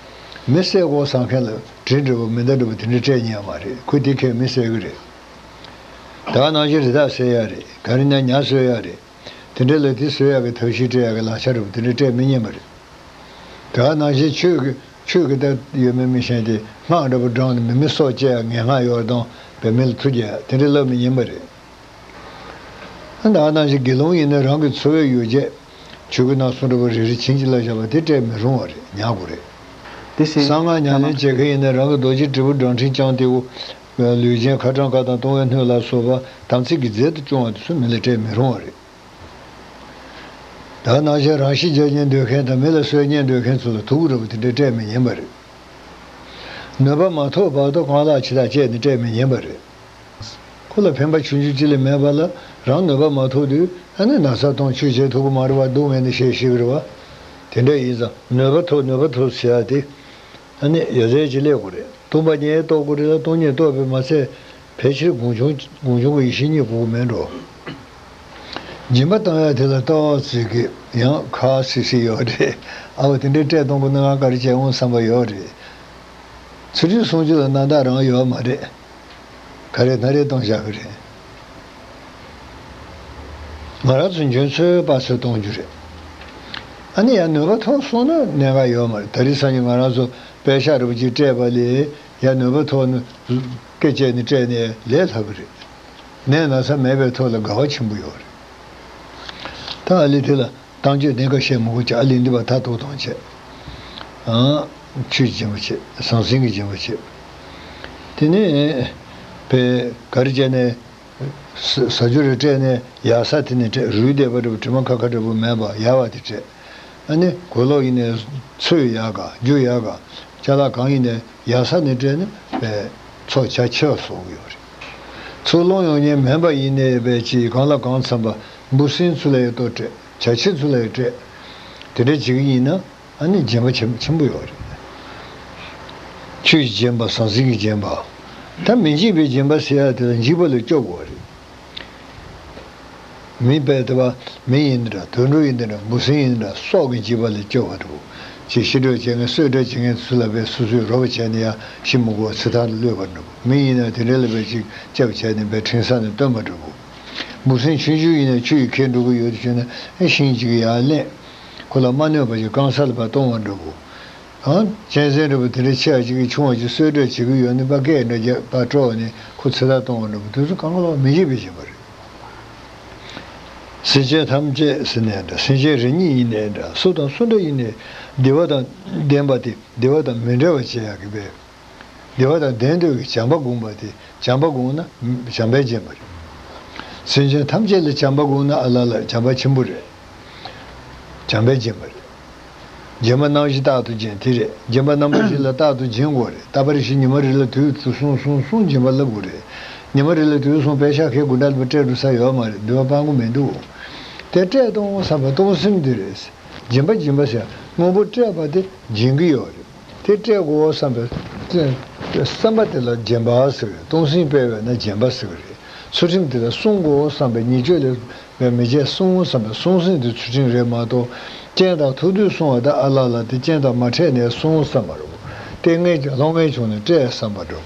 མི་བསད་དགོས་བསམ་མཁན་ལ་གྲི་འདྲ་པོ་མེ་མདའ་འདྲ་པོ་དེ་འདྲ་སྤྲད་ཉན་པ་རེད། ཁོས་དེ་ཁས་མི་བསད་གི་རེད། ད་ག་ནང་བཞིན་རི་དྭགས་བསད་ཡ་རེད། ག་རེ་ན་ཉ་གསོད་ཡ་རེད། དེ་འདྲ་ལ་དེ་གསོད་ཡག་གི་ཐབས་ཤེས་སྤྲད་ཡག་གི་ལག་ཆ་རུ་དེ་འདྲ་སྤྲད་མི་ཉན་པ་རེད། དེ་ག་ནང་བཞིན་ཆོས་ཀྱི་ཆོས་ཀྱི་ལྟ་ཡོད་མེད་མི་ཤེས་ཏེ་སྔགས་འདྲ་པོ་བགྲངས་ནས་མི་མི་སྲོག་བཅད་ཡག་ངན་སྔགས་ཡོད་དང་བའི་མི་ལ་མཐུ་རྒྱག་ཡག་དེ་འདྲ་ལབ་མི་ཉན་པ་རེད། ད་ག་ནང་བཞིན་དགེ་སློང་ཡིན་ན་རང་གི་འཚོ་བའི་ཡོ་བྱད་ཆོས་གོས་སྣ་ཚོགས་འདྲ་པོ་རེ་རེ་བྱིན་གྱིས་བརླབས་བཞག་པ་དེ་སྤྲད་མི་རུང་བ་རེད། ཉར་དགོས་རེད། This is གསང་སྔགས་ཉམས་ལེན་བྱེད་མཁན་ཡིན་ན་རང་གི་རྡོ་རྗེ་དྲིལ་བུ་བགྲང་ཕྲེང་བརྐྱངས་ཏེ། ལུས་ཅན་ཁ་བྲང་ཁ་དང་བཏུང་བའི་སྣོད་ལ་སོགས་པ་དམ་ཚིག་གི་རྫས་དུ་སྐྱོང་བ་དེ་ཚོ་མི་ལ་སྤྲད་མི་རུང་བ་རེད། ད་ནང་བཞིན་རང་ཤི་རྒྱག་སྙིང་འདོད་མཁན་དང་མི་ལ་གསོད་སྙིང་འདོད་མཁན་ཚོ་ལ་དུག་འདྲ་པོ་དེ་འདྲ་སྤྲད་མི་ཉན་པ་རེད། ནུས་པ་མ་ཐོབ་བར་དུ་རྐང་ལག་ཇི་ལྟར་བཅད་ནས་སྤྲད་མི་ཉན་པ་རེད། ཁོ་ལ་ཕན་པ་ཆུང་ཆུང་ཅིག་ལས་མེད་པ་ལ་རང་ནུས་པ་མ་ཐོབ་དུས་ཨ་ནི་ན་ཚ་གཏོང་། ཆོས་བྱེད་ཐུབ་ཀྱི་མ་རེད་བ། སྡུག་བསྔལ་ནི་བཤད་ཤེས་ཀྱི་རེད་བ། དེ་འདྲ་ཡིན་ཙང་ནུས་པ་ཐོབ་ནུས་པ་ཐོབ་ཟེར་ཡ་དེ། ཨ་ནི་ཡ་རྫས་ཅིག་སླེབས་དགོས་རེད། བཏུང་བ་ཉིད་རྟོགས་དགོས་རེད་ལ། བཏུང་ཉིད་རྟོགས་པས་མ་ཚད་ཕལ་ཆེར་སྒོམ་བྱུང་སྒོམ་བྱུང་གི་ཡེ་ཤེས་རྙེད་དགོས་ཀྱི་མེད་འགྲོ། སྦྱིན་པ་བཏང་ཡ་དེ་ལ་ལྟ་བ་ཙིག་གེ་ཡང་ཁག་སིག་སིག་ཡོད་རེད། ཨ་བ་དེ་འདྲའི་སྤྲད་གཏོང་དགོས་ན་ང་ག་རེ་བྱས་འོང་བསམ་པ་ཡོད་རེད། ཚུལ་ཁྲིམས་སྲུང་རྒྱུ་ལ་རྣམ་དག་རང་ཡོད་མ་རེད། ག་རེ་སྣ་རེ་གཏོང་བཞག་གི་རེད། ང་རང་ཚོ་འཇོན་ཚོད་དཔག་ཚོད་གཏོང་རྒྱུ་རེད། ཨ་ནི་ཡང་ནུས་པ་ཐོབ་སོང་ན་གནད་འགག་ཡོད་མ་རེད། ད་རེས་སང་ཉིན་ང་རང་ཚོ་པད་ཤག་རིན་པོ་ཆེ་སྤྲད་པ་ལས་ཡང་ནུས་པ་ཐོབ་ན་སྐད་ཆ་ནི་སྤྲད་ནས་ལས་སླ་པོ་རེད། ནད་ན་ཚ་མེད་པའི་ཐོག་ལ་དགའ་བ་ཆེན་པོ་ཡོད་རེད། ད་ཨ་ལི་དེ་ལ་གཏམ་བརྗོད་གནད་འགག་བཤད་མི་དགོས་ཀྱི། ཨ་ལི་འདི་བ་ད་ཐུགས་ཐང་ཆད། ཨང་། ཆོས་ཀྱི་སྦྱིན་པ་བྱེད། ཟང་ཟིང་གི་སྦྱིན་པ་བྱེད། དེ་ནས་པའི་ག་རེ་བྱས་ནས། ཟ་རྒྱུ་རེ་སྤྲད་ནས་ཡག་ས་དེ་ནས་སྤྲད། རུལ་བསྡད་པ་འདྲ་པོ་དྲི་མ་ཁ་ཁ་འདྲ་པོ་མེད་པ་ཡག་པ་དེ་སྤྲད། ཨ་ནི་གོས་ལོག་ཡིན་ནས་ཚོས་ཡག་ག་རྒྱུ་ཡག་ག་ཅ་ལག་གང་ཡིན་ནས་ཡག་ས་ནས་སྤྲད་ན་བས་ཚོགས་ཆ་ཆེ་བ་བཟོ་གི་ཡོད་རེད། ཚུར་སློང་ཡོང་མཁན་མིན་པ་ཡིན་ནའི་བས་ཅིག་གང་ལ་གང་འཚམ་པ་འབུ་སྲིན་ཚུར་ལ་ཡོད་ལྟོ་སྤྲད། བྱ་ཁྱི་ཚུར་ལ་ཡོད་སྤྲད། དེ་འདྲ་བྱེད་ཀྱི་ཡིན་ན། ཨ་ནི་སྦྱིན་པ་ཆེན་ཆེན་པོ་ཡོད་རེད། ཆོས་ཀྱི་སྦྱིན་པ། ཟང་ཟིང་གི་སྦྱིན་པ། ད་མི་འཇིགས་པའི་སྦྱིན་པ་ཟེར་ཡ་དེ་ལ་འཇིགས་པ་ལས་སྐྱོབ་དགོས་རེད། མི་དཔེ་དེ་བ་མི་ཡིན་འདྲ། དུད་འགྲོ་ཡིན་འདྲ། འབུ་སྲིན་ཡིན་འདྲ། སྲོག་གི་འཇིགས་པ་ལས་སྐྱོབ་པ་འདྲ་བོ། ཅིག་ཤི་འགྲོ་བྱེད་མཁན་གསོད་འགྲོ་བྱེད་མཁན་ཚུར་ལ་བས་སོ་སོས་རོགས་པ་བྱས་ནས་ཡ་ཤི་མི་དགོས་ཚེ་ཐར་ལ་གློད་པ་འདྲ་བོ། མི་ཡིན་ན་དེ་འདྲ་ལ་བས་ཅིག་སྐྱབས་བྱས་ནས་བས་འཕྲིན་བཟང་ནས་བཏོན་པ་འདྲ་བོ། འབུ་སྲིན་ཆུང་ཆུང་ཡིན་ན་ཆུ་ཡི་ཁྱེར་འགྲོ་གི་ཡོད་དུ་བྱུང་ན་ཨེ་ཤིང་གཅིག་ཡར་ལེན། ཁོ་ལ་མ་གནོད་པ་ཞིག་རྐང་ས་ལ་ཕར་གཏོང་བ་འདྲ་བོ། ཨང་། གཅན་གཟན་འདྲ་བོ་དེ་འདྲ་ཆེ་བ་ཅིག་གིས་ཆུང་བ་ཅིག་གསོད་རོགས་བྱེད་ཀྱི་ཡོད་ནི་པ་སྐད་འདྲ་རྒྱག་པ་དཀྲོགས་ནས་ཁོ་ཚེ་ཐར་གཏོང་བ་འདྲ་བོ། དེ་ཚོ་གང་ག་ལོག་མི་འཇིགས་པའི་སྦྱིན་པ་རེད། སེམས་ཅན་ཐམས་ཅད་ཟེར་ནའི་འདྲ། སེམས་ཅན་རེ་གཉིས་ཡིན་ནའི་འདྲ། སུ་དང་སུ་འདྲ་ཡིན་ནའི་བདེ་བ་དང་ལྡན་པ་དེ་བདེ་བ་དང་མི་འབྲལ་བར་བྱེད་ཡག་གི་བས། བདེ་བ་དང་ལྡན་འདོད་ཀྱི་བྱམས་པ་སྒོམ་པ་དེ། བྱམས་པ་སྒོམ་ན་བྱམས་པས་བརྒྱན་པ་རེད། སེམས་ཅན་ཐམས་ཅད་ལ་བྱམས་པ་སྒོམ་ན་ཨ་ལ་ལ་བྱམས་པ་ཆེན་པོ་རེད། བྱམས་པས་བརྒྱན་པ་རེད། སྦྱིན་པ་རྣམ་བཞི་རྟག་ཏུ་སྦྱིན་དེ་རེད། སྦྱིན་པ་རྣམ་པ་བཞི་ལ་རྟག་ཏུ་སྦྱིན་དགོས་རེད། རྟག་པར་ཞིག་ཉི་མ་རེ་ལ་དུས་གསུམ་གསུམ་གསུམ་སྦྱིན་པ་བསླབ་དགོས་རེད། ཉི་མ་རེ་ལ་དུས་གསུམ་པེ་ཤག་ཁེ་དགུ་འདྲ་ལ་སྤྲད་འགྲོ་ས་ཡོད་མ་རེད། འདོད་པ་སྤང་དགོས་མི་འདུག་དེ་སྤྲད་གཏོང་བསམ་པ་གཏོང་སེམས་དེ་རེད། སྦྱིན་པ་སྦྱིན་པ་ཟེར་དངོས་པོ་སྤྲད་པ་དེ་སྦྱིན་གྱི་ཡོད་རེད། དེ་སྤྲད་དགོས་བསམ་པའི་བསམ་པ་དེ་ལ་སྦྱིན་པ་ཟེར་བས། གཏོང་སེམས་སྤེལ་བས་ན་སྦྱིན་པ་ཟེར་བ་རེད། ཚུལ་ཁྲིམས་དེ་ལ་སྲུང་དགོས་བསམ་པའི་ཉེས་སྤྱོད་ལས་པའི་མི་བྱེད་སྲུང་བསམ་པའི་སྲུང་སེམས་དེ་ཚུལ་ཁྲིམས་རེད་མ་གཏོགས། རྐྱེན་དང་ཐུག་དུས་སྲུང་བ་དང་ཨ་ལ་ལ་དེ་རྐྱེན་དང་མ་འཕྲད་ནས་སྲུང་བསམ་པ་རེད། ལྟས་ངན་ལྷོང་ངན་བྱུང་ནས་སྤྲད་བསམ་པ་རེད།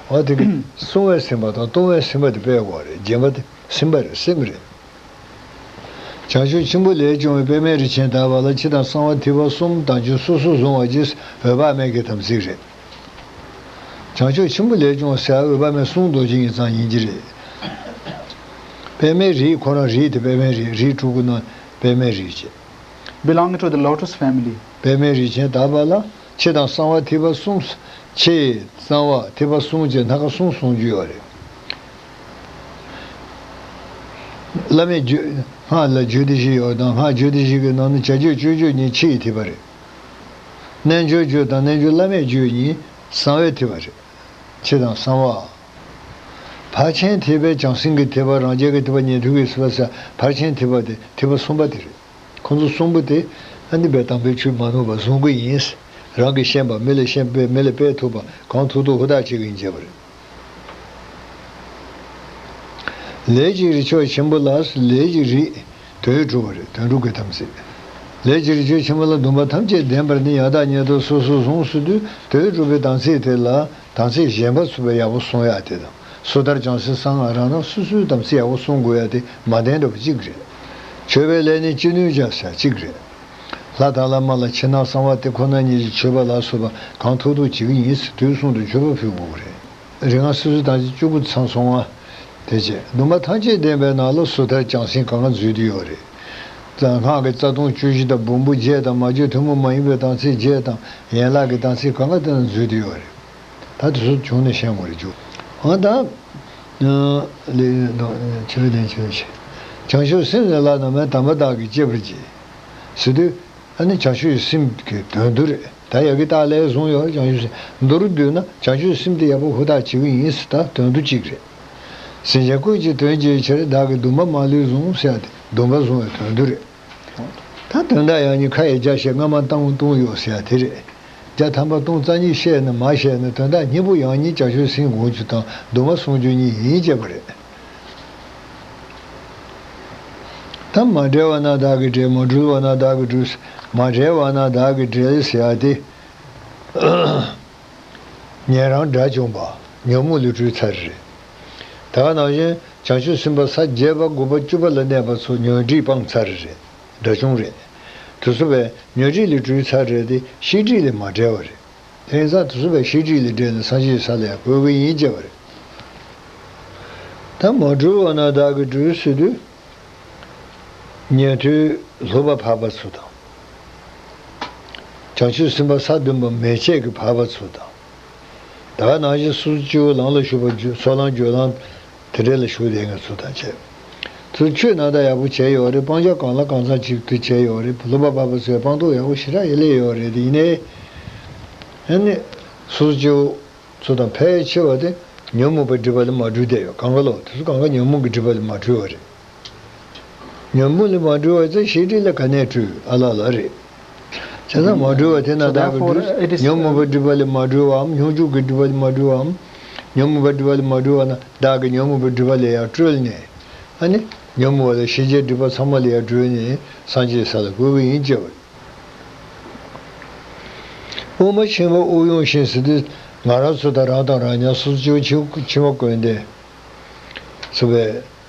འོ་དེ་གི་སྲུང་བའི་སེམས་པ་དང་གཏོང་བའི་སེམས་པ་དེ་སྤེལ་དགོས་རེད། སྦྱིན་པ་དེ་སེམས་པ་རེད། སེམས་རེད། བྱང་ཆུབ་ཆེན་པོ་ལས་བྱུང་བའི་པདྨའི་རིགས་ཆེན་དག་པ་ལ་ཕྱི་དང་གསང་བ་ཐིགས་པ་གསུམ་དང་ཆོས་སོ་སོར་བཟུང་བ་གྱིས་འོད་དཔག་མེད་ཀྱི་དམ་ཚིག་རེད། བྱང་ཆུབ་ཆེན་པོ་ལས་བྱུང་ཟེར་འོད་དཔག་མེད་གསུང་རྡོ་རྗེ་ཉིད་ཙམ་ཡིན་གྱི་རེད། པདྨའི་རིགས་ཁོ་རང་རིགས་དེ་པདྨའི་རིགས། རིགས་དྲུག་གི་ནང་པདྨའི་རིགས་བྱེད། Belonging to the Lotus Family. པདྨའི་རིགས་ཆེན་དག་པ་ལ་ཕྱི་དང་གསང་བ་ཐིགས་པ་གསུམ། ཕྱི་གསང་བ་ཐིགས་པ་གསུམ་གྱི་སྣ་ཁ་གསུམ་གསུང་རྒྱུ་ཡོད་རེད། བླ་མེད་རྒྱུད་སྔགས་ལ་རྒྱུད་སྡེ་བཞི་ཡོད་དང་། སྔགས་རྒྱུད་སྡེ་བཞི་གི་ནང་ནས་བྱ་རྒྱུད་སྤྱོད་རྒྱུད་གཉིས་ཕྱི་ཡི་ཐིགས་པ་རེད། རྣལ་འབྱོར་རྒྱུད་དང་རྣལ་འབྱོར་བླ་མེད་རྒྱུད་གཉིས་གསང་བའི་ཐིགས་པ་རེད། ཕྱི་དང་གསང་བ། ཕར་ཕྱིན་ཐེག་པའི་བྱང་སེམས་ཀྱི་ཐེག་པ། རང་རྒྱལ་གྱི་ཐེག་པ། ཉན་ཐོས་ཀྱི་ཐེག་པ་ཟེར། ཕར་ཕྱིན་ཐེག་པ་དེ་ཐེག་པ་གསུམ་པ་དེ་རེད། ཁོང་ཚོ་གསུམ་པོ་དེ་ཨ་ནི་པའི་དམ་པའི་ཆོས་མ་ནོར་བ་བཟུང་གི་ཡིན། རང་གིས་ཤེས་པ་མི་ལ་ཤེས་པས། མི་ལ་སྤེལ་ཐུབ་པ། གང་ཐུབ་ཐུབ་ཧུར་ཐག་བྱེད་ཀྱི་ཡིན་བྱས་པ་རེད། ལས་ཀྱི་རིགས་ཆོས་ཆེན་པོ་ལ། ལས་ཀྱི་རིགས་དོན་གྲུབ་པ་རེད། དོན་གྲུབ་ཀྱི་དམ་ཚིག་ལས་ཀྱི་རིགས་ཆོས་ཆེན་པོ་ལ་སྡོམ་པ་ཐམས་ཅད་ལྡན་པར་ནི། ཡང་དག་ཉིད་དུ་སོ་སོར་བཟུང་ཟེར་དུས་དོན་གྲུབ་པའི་དམ་ཚིག་དེ་ལ། དམ་ཚིག་གཞན་པ་ཚུགས་པའི་ཡག་པོ་སྲུང་ཡག་དེ་དང་། སོ་ཐར་བྱང་སེམས་གསང་སྔགས་རང་རང་སོ་སོའི་དམ་ཚིག་ཡག་པོ་སྲུང་དགོས་ཡག་དེ་མ་ལྡན་འདྲ་པོ་གཅིག་རེད། མཆོད་པའི་ལས་ནི་ཅི་ནུས་ཀྱང་ཟེར་གཅིག་རེད། ལྷ་དང་བླ་མ་ལ་ཕྱི་ནང་གསང་བ་དེ་ཁོ་ན་ཉིད་ཀྱི་མཆོད་པ་ལ་སོགས་པ་གང་ཐུབ་ཐུབ་བྱེད་ཀྱི་ཡིན་ཟེར་དུས་གསུམ་དུ་མཆོད་པ་ཕུལ་དགོས་ཀྱི་རེད། རིགས་ལྔ་སོ་སོའི་དམ་ཚིག་བཅུ་དགུ་ཚང་སོང་བ། དེ་རྗེས་སྡོམ་པ་ཐམས་ཅད་ལྡན་པའི་ནང་ལ་སོ་ཐར་བྱང་སེམས་གང་ག་འཛུལ་དུ་ཡོད་རེད། སྔགས་ཀྱི་རྩ་ལྟུང་བཅུ་བཞི་དང་། འབུམ་པོ་བརྒྱད་དང་། མ་བརྗོད་ཐུན་མོང་མ་ཡིན་པའི་དམ་ཚིག་བརྒྱད་དང་། ཡན་ལག་གི་དམ་ཚིག་གང་ག་དེ་ན་འཛུལ་དུ་ཡོད་རེད། ད་དེ་ཚོ་བྱུང་ནས་ཤེས་དགོས་རེད་རྒྱུ། འོ་ད། ལས་ཆོས་ལྡན་ཆོས་ཆེ། བྱང་ཆུབ་སེམས་ལ་ནི་མེད་དམ་པ་བདག་གིས་གཅེས་པར་གྱིས། ཟེར་དུས། ཨ་ནི་བྱང་ཆུབ་སེམས་ཀྱི་དོན་དུ་རེད། ད་ཡ་གི་རྟགས་ལས་བཟུང་ཡོད། བྱང་ཆུབ་སེམས་མདོར་བསྡུས་ན་བྱང་ཆུབ་སེམས་དེ་ཡག་པོ་ཧུར་ཐག་བྱེད་ཀྱི་ཡིན་ཟེར། ད་དོན་དུ་གཅིག་རེད། སེམས་ཅན་ཀུན་གྱི་དོན་བྱེད་ཕྱིར། བདག་གིས་སྡོམ་པ་མ་ལུས་བཟུང་ཟེར་ཡ་དེ་སྡོམ་པ་བཟུང་བའི་དོན་དུ་རེད། ད་དོན་དག་ཡང་སྙིང་ཁ་ཡི་བརྒྱ་བཤད། སྔ་མ་ལྟ་བུ་ལྟུང་ཡོད་ཟེར་ཡ་དེ་རེད། བརྒྱ་ཐམ་པ་ལྟུང་རྩ་གཉིས་བཤད་ན་མ་བཤད་ན་དོན་དག་སྙིང་པོ་ཡང་སྙིང་བྱང་ཆུབ་སེམས་སྒོམ་རྒྱུ་དང་སྡོམ་པ་བཟུང་རྒྱུ་གཉིས་ཡིན་བྱས་པ་རེད། ད་མ་འབྲེལ་བ་ན་བདག་གིས་འབྲེལ། མ་གྲོལ་བ་ན་བདག་གིས་གྲོལ། མ་བྲལ་བ་ན་བདག་གིས་བྲལ་ཟེར་ཡ་དེ། ཉན་རང་དགྲ་བཅོམ་པ། ཉོན་མོངས་ལས་གྲོལ་ཚར་རེད། ད་ག་ནང་བཞིན་བྱང་ཆུབ་སེམས་དཔའ་ས་བརྒྱད་པ་དགུ་པ་བཅུ་པ་ལ་གནས་པ་ཚོ་ཉོན་སྒྲིབ་སྤངས་ཚར་རེད། དགྲ་བཅོམ་རེད། དེ་ཚོ་བས་ཉོན་སྒྲིབ་ལས་གྲོལ་ཚར་རེད་དེ་ཤེས་སྒྲིབ་ལས་མ་བྲལ་བ་རེད། དེང་སང་དེ་ཚོ་བས་ཤེས་སྒྲིབ་ལས་བྲལ་ནས་སངས་རྒྱས་ས་ལ་ཡང་འགོད་ཀྱི་ཡིན་བྱས་པ་རེད། ད་མ་གྲོལ་བ་ན་བདག་གིས་གྲོལ་ཟེར་དུས། ཉན་ཐོས་ལྷོད་པ་འཕགས་པ་ཚོ་དང་། བྱང་ཆུབ་སེམས་དཔའ་ས་བདུན་པ་མན་ཆད་ཀྱི་འཕགས་པ་ཚོ་དང་། ད་ག་ནང་བཞིན་སོ་སོ་སྐྱེ་བོ་ལམ་ལ་ཞུགས་པ་ཚོ་ལམ་སྦྱོར་ལམ་དེ་འདྲ་ལ་ཞུགས་བསྡད་མཁན་ཚོ་དང་བཅས། ཚུར་ཆོས་རྣམ་དག་ཡག་པོ་བྱས་ཡོད་རེད། སྤང་བྱ་གང་ལ་གང་འཚམ་ཅིག་ཏུ་བྱས་ཡོད་རེད། ལྷོད་པ་འཕགས་པ་ཚོས་སྤངས་རྟོགས་ཡག་པོ་ཞེ་དྲག་ཡེ་ལས་ཡོད་རེད། དེ་ཡིན་ནའི། ཨ་ནི། སོ་སོ་སྐྱེ་བོ་ཚོ་དང་ཕལ་ཆེ་བ་དེ་ཉོན་མོངས་པའི་སྒྲིབ་པ་ལས་མ་གྲོལ་བསྡད་ཡོད། གང་ག་ལོ་དེ་ཚོ་གང་ག་ཉོན་མོངས་ཀྱི་སྒྲིབ་པ་ལས་མ་གྲོལ་བ་རེད། ཉོན་མོངས་ལས་མ་གྲོལ་བ་ཚོ་ཤེས་སྒྲིབ་ལས་ག་ནས་གྲོལ། ཨ་ལ་ལ་རེད། བྱས་ཙང་མ་གྲོལ་བ་དེ་ན་བདག་གིས་གྲོལ། ཉོན་མོངས་པའི་སྒྲིབ་པ་ལས་མ་གྲོལ་བའམ། སྙོམས་འཇུག་གི་སྒྲིབ་པ་ལས་མ་གྲོལ་བའམ། ཉོན་མོངས་པའི་སྒྲིབ་པ་ལས་མ་གྲོལ་བ་ན་བདག་གིས་ཉོན་མོངས་པའི་སྒྲིབ་པ་ལས་ཡང་གྲོལ་ནས། ཨ་ནི། ཉོན་མོངས་པ་ལས་ཤེས་བྱའི་སྒྲིབ་པ་ཚང་མ་ལས་ཡང་གྲོལ་ནས་སངས་རྒྱས་ས་ལ་འགོད་ཀྱི་ཡིན་བྱས་པ། དབུ་མ་ཕྱི་མ་དབུགས་དབྱུང་ཞིང་ཟེར་དུས་ང་རང་ཚོ་དང་རང་དང་རང་ཉིད་སོ་སོ་སྐྱེ་བོ་ཕྱི་མ་ཀུན་ལྡན་ཚོ་བས་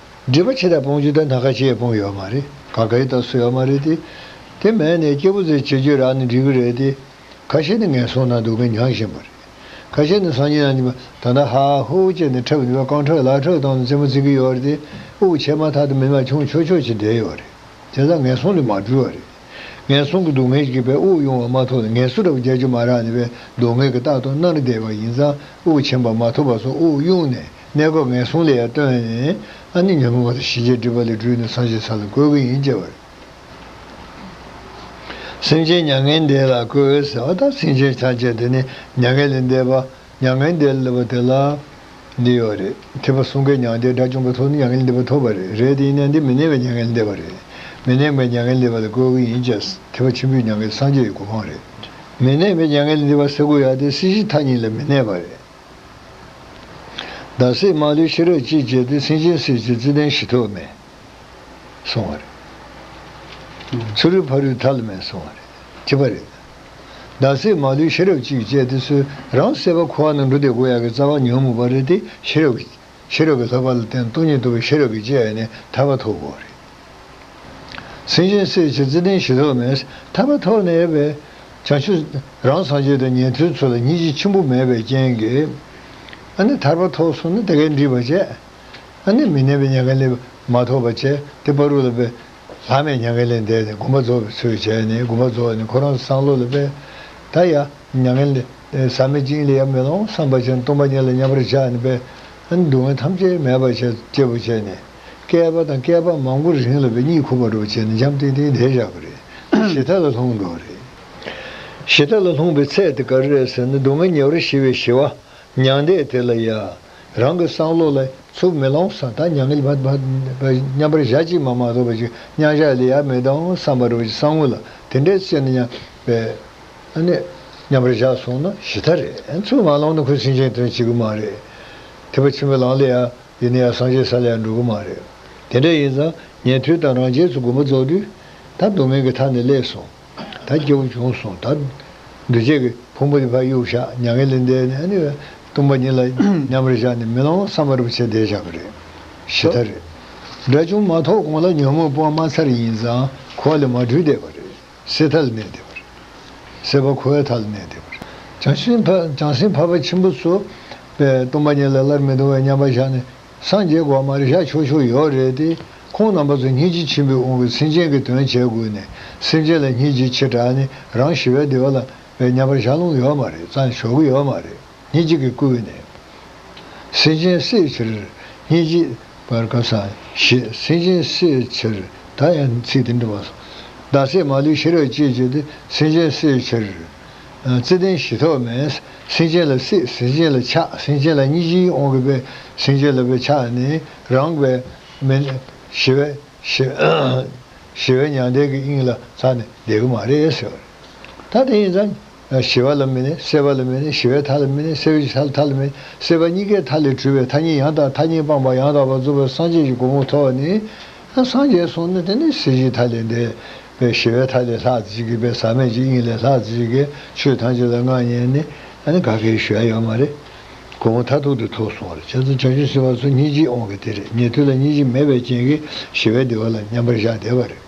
སྒྲིབ་པ་ཆེ་ཐག་སྤོང་རྒྱུ་དེ་སྣ་ཁ་ཅིག་སྤོང་ཡོད་མ་རེད། གང་ག་ཡི་ལྟ་སུ་ཡོད་མ་རེད་དེ། དེ་མེད་ནས་སྐྱེས་བུ་ཚོས་བྱེད་རྒྱུ་རག་ནས་འགྲིག་གི་རེད་དེ། ཁ་ཤས་ནི་ངན་སོང་ན་འདུག་མཁན་ཉག་བཞིན་པ་རེད། ཁ་ཤས་ནི་སངས་རྒྱས་རྣམས་ཀྱིས་ད་ལྟ་ཧ་ཧུ་བྱས་ནས་འཁྲབ་ནས་རྐང་འཁྲབ་ལག་འཁྲབ་བཏང་ནས་རྩེད་མོ་རྩེ་གི་ཡོད་རེད་དེ། དབུགས་ཆད་མ་ཐག་ཏུ་མི་མ་ཆུང་ཆོག་ཆོག་ཅིག་བསྡད་ཡོད་རེད། དེ་ལ་ངན་སོང་ལས་མ་གྲོལ་བ་རེད། ངན་སོང་གི་སྡུག་བསྔལ་གྱིས་པའི་དབུགས་དབྱུང་བ་མ་ཐོབ་ནས་ངལ་གསོ་འདྲ་པོ་རྒྱག་རྒྱུ་མ་རག་ནས་པའི་སྡུག་བསྔལ་གྱིས་རྟག་ཏུ་མནར་བསྡད་པ་ཡིན་ཙང་། དབུགས་ཆད་པ་མ་ཐོབ་པ་སོགས་དབུགས་དབྱུང་ནས་གནས་སྐབས་ངན་སོང་ལས་ཡར་བཏོན་ནས། ཨ་ནི་ཉོན་མོངས་པ་དང་ཞེན་ཆགས་སྒྲིབ་པ་ལས་གྲོལ་ནས་སངས་རྒྱས་ས་ལ་བཀོད་ཀྱི་ཡིན་ཅེས་པ་རེད། སེམས་ཅན་མྱ་ངན་འདས་ལ་བཀོད་ཟེར་བ་དང་། སེམས་ཅན་ཐམས་ཅད་དེ་ནི་མྱ་ངན་ལས་འདས་པ། མྱ་ངན་འདས་ལ་བ་དེ་ལ་འདི་ཡོད་རེད། ཐེག་པ་གསུམ་ཀའི་མྱང་འདས་དགྲ་བཅོམ་པ་ཐོབ་ནས་མྱ་ངན་ལས་འདས་པ་ཐོབ་པ་རེད། རེད་དེ་ཡིན་ན་འདི་མི་གནས་པའི་མྱ་ངན་ལས་འདས་པ་རེད། མི་གནས་པའི་མྱ་ངན་ལས་འདས་པ་ལ་བཀོད་ཀྱི་ཡིན་ཅེས། ཐེག་པ་ཆེན་པོའི་མྱ་ངན་སངས་རྒྱས་ཀྱི་གོ་འཕང་རེད། མི་གནས་པའི་མྱ་ངན་ལས་འདས་པ་ཟེར་དགོས་ཡ་དེ་སྲིད་ཞིའི་མཐའ་གཉིས་ལ་མི་གནས་པ་རེད། བདག་སྲིད་མ་ལུས་ཤེས་རབ་གཅིག་བྱས་ཏེ། སེམས་ཅན་སྲིད་ཕྱིར་བརྩེ་ལྡན་ཞི་ཐོབ་མེད། གསུངས་པ་རེད། ཚུ་རོལ་ཕ་རོལ་མཐའ་ལ་མེད་གསུངས་པ་རེད། ཅི་པ་རེད། བདག་སྲིད་མ་ལུས་ཤེས་རབ་གཅིག་བྱས་ཏེ། སུ་རང་སྲེད་པ་འཁོར་བ་ནང་འགྲོ་བསྡད་དགོས་ཡག་གི་རྩ་བ་ཉོན་མོངས་པ་རེད་དེ། ཤེས་རབ་ཀྱི་ཤེས་རབ་ཀྱི་ལྷག་པ་ལ་བརྟེན་སྟོང་ཉིད་རྟོགས་པའི་ཤེས་རབ་ཀྱིས་དཔྱད་ནས་ཐར་པ་ཐོབ་དགོས་རེད། སེམས་ཅན་སྲིད་ཕྱིར་བརྩེ་ལྡན་ཞི་ཐོབ་མེད། ཐར་པ་ཐོབ་ནས་པའི་བྱང་ཆུབ་རང་སངས་རྒྱས་དང་ཉན་ཐོས་ཚོ་ལ་སྙིང་རྗེ་ཆེན་པོ་མེད་པའི་རྐྱེན་གྱིས། ཨ་ནི་ཐར་པ་ཐོབ་སོང་ན་དེ་གའི་འདྲིས་པ་བྱས། ཨ་ནི་མི་གནས་པའི་མྱ་ངན་ལས་མ་ཐོབ་པ་བྱས། དེ་བར་དུ་ལ་པའི་ལྷག་མེད་མྱ་ངན་ལས་འདས་ནས་དགོངས་པ་རྫོགས་པའི་ཚུལ་བྱས་ནས། དགོངས་པ་རྫོགས་ནས་ཁོ་རང་བསམ་བློ་ལ་པའི་ད་ཡ་མྱ་ངན་ལས་ཟག་མེད་ཀྱི་དབྱིངས་ལ་ཡ་མེ་ལོང་བསམ་པ་བྱས་ནས་སྟོང་པ་ཉིད་ལ་མཉམ་པར་བཞག་ནས་པའི། ཨ་ནི་སྡུག་བསྔལ་ཐམས་ཅད་མེད་པ་བྱས་སྐྱེས་བུ་བྱས་ནས། བསྐལ་པ་དང་བསྐལ་པ་མང་པོ་རིང་ལ་པའི་གཉིད་ཁུག་པ་འདྲ་བོ་བྱས་ནས་འཇམ་ཏིང་ཏིང་བསྡད་བཞག་གི་རེད། ཞི་མཐའ་ལ་ལྷུང་འགྲོ་གི་རེད། ཞི་མཐའ་ལ་ལྷུང་བའི་ཚད་དེ་ག་རེ་རེད་ཟེར་ན། སྡུག་བསྔལ་ཉེ་བར་ཞི་བའི་ཞི་བ། མྱང་འདས་དེ་ལ་ཡ། རང་གི་བསམ་བློ་ལ་ཚུར་མེ་ལོང་བསམ། ད་མྱ་ངན་ལས་མ་མ་མཉམ་པར་བཞག་ཅིག་མ་མ་གཏོགས་པ་ཅིག་མཉམ་བཞག་ལས་ཡ་མེད་དམ་བསམ་པ་རུ་བསམ་ངོ་ལ་དེ་འདྲའི་བཤད་ན་མཉམ་པའི་ཨ་ནི་མཉམ་པར་བཞག་སོང་ན་ཞི་མཐའ་རེད། ཚུར་མ་ལོང་ན་ཁོས་སེམས་ཅན་དོན་བྱེད་ཀྱི་མ་རེད། ཐེག་པ་ཆེན་པོའི་ལམ་ལ་ཡ་ཡིན་ན་ཡང་སངས་རྒྱས་ས་ལ་ཡང་འགྲོ་གི་མ་རེད། དེ་འདྲ་ཡིན་ཙང་ཉན་ཐོས་དང་རང་རྒྱལ་ཚོ་དགོངས་པ་རྫོགས་དུས་ད་སྡུག་བསྔལ་གྱི་མཐའ་ནས་སླེབས་སོང་། ད་སྐྱེ་བོ་བྱུང་སོང་། ད་འདུ་བྱེད་ཀྱི་ཕུང་པོ་དེ་ཕར་གཡུག་བཞག་མྱ་ངན་ལས་འདས་ནས་ཨ་ནི་སྟོང་པ་ཉིད་ལ་མཉམ་པར་བཞག་ནས་མེ་ལོང་བསམ་པ་རུ་བྱས་བསྡད་བཞག་གི་རེད། ཞི་མཐའ་རེད། དགྲ་བཅོམ་མ་ཐོབ་གོང་ལ་ཉོན་མོངས་སྤོང་མ་ཚར་ཡིན་ཙང་འཁོར་བ་ལས་མ་གྲོལ་བསྡད་པ་རེད། སྲེད་མཐའ་ལ་གནས་བསྡད་པ་རེད། སྲེད་པ་འཁོར་བའི་མཐའ་ལ་གནས་བསྡད་པ་རེད། བྱང་སེམས་འཕགས་བྱང་སེམས་འཕགས་པ་ཆེན་པོ་ཚོ་པའི་སྟོང་པ་ཉིད་ལ་སླར་མི་ལྡང་བའི་མཉམ་པར་བཞག་ནས་སངས་རྒྱས་དགོས་མ་རེད། བཞག་ཆོག་ཆོག་ཡོད་རེད་དེ། ཁོང་རྣམ་པ་ཚོ་སྙིང་རྗེ་ཆེན་པོའི་དབང་གིས་སེམས་ཅན་གྱི་དོན་བྱེད་དགོས་ནས། སེམས་ཅན་ལ་སྙིང་རྗེ་ཆེ་དྲགས་ནས་རང་ཞི་བའི་བདེ་བ་ལ་པའི་མཉམ་པར་བཞག་ལོང་ཡོད་མ་རེད། རྩ་ནས་ཞོག་གི་ཡོད་མ་རེད། སྙིང་རྗེ་གིས་བསྐུལ་ནས། སེམས་ཅན་སྲིད་ཕྱིར་སྙིང་རྗེ། བར་སྐབས་སུ་ཞེས། སེམས་ཅན་སྲིད་ཕྱིར། ད་ཡང་ཚིག་དེ་འདྲ་བ་སོང་། བདག་སྲིད་མ་ལུས་ཤེས་རབ་གཅིག་བྱས་ཏེ། སེམས་ཅན་སྲིད་ཕྱིར། བརྩེ་ལྡན་ཞི་ཐོབ་མེད། སེམས་ཅན་ལ་སྲིད། སེམས་ཅན་ལ་ཆགས། སེམས་ཅན་ལ་སྙིང་རྗེའི་དབང་གིས་པའི་སེམས་ཅན་ལ་པའི་ཆགས་ནས་རང་པའི་མེད། ཞི་བའི་ཞི་ཞི་བའི་མྱང་འདས་ཀྱི་དབྱིངས་ལ་ཚར་ནས་བསྡད་ཀྱི་མ་རེད་ཟེར་བ་རེད། ད་དེ་ཡིན་ཙང་། ཞི་བ་ལ་མི་གནས། སྲེད་པ་ལ་མི་གནས། ཞི་བའི་མཐའ་ལ་མི་གནས། སྲེད་པའི་མཐའ་མཐའ་ལ་མི་གནས། སྲེད་པ་གཉིས་ཀའི་མཐའ་ལས་གྲོལ་བའི་ཐ་སྙད་ཡང་དག་མཐའ་གཉིས་སྤངས་པ་ཡང་དག་པར་རྫོགས་པའི་སངས་རྒྱས་ཀྱི་གོ་འཕང་ཐོབ་ནས། ཨ་སངས་རྒྱས་སོང་ན་དེ་ནི་སྲིད་ཞིའི་མཐའ་ལས་འདས་པའི་ཞི་བའི་མཐའ་ལས་ལྷག་ཅིག་གིས་པའི་ཟག་མེད་ཀྱི་དབྱིངས་ལས་ལྷག་ཅིག་གིས་ཆོས་ཐམས་ཅད་ལ་མངའ་བརྙེས་ནས། ཨ་ནི་ག་གེ་ཞུ་ཡ་ཡོད་མ་རེད། གོ་འཕང་མཐར་ཐུག་ཏུ་ཐོབ་སོང་བ་རེད། བྱས་ཙང་བྱང་ཆུབ་སེམས་དཔའ་ཚོ་སྙིང་རྗེའི་དབང་གིས་དེ་རེད། ཉན་ཐོས་ལ་སྙིང་རྗེ་མེད་པའི་རྐྱེན་གྱིས་ཞི་བའི་བདེ་བ་ལ་མཉམ་པར་བཞག་བསྡད་པ་རེད།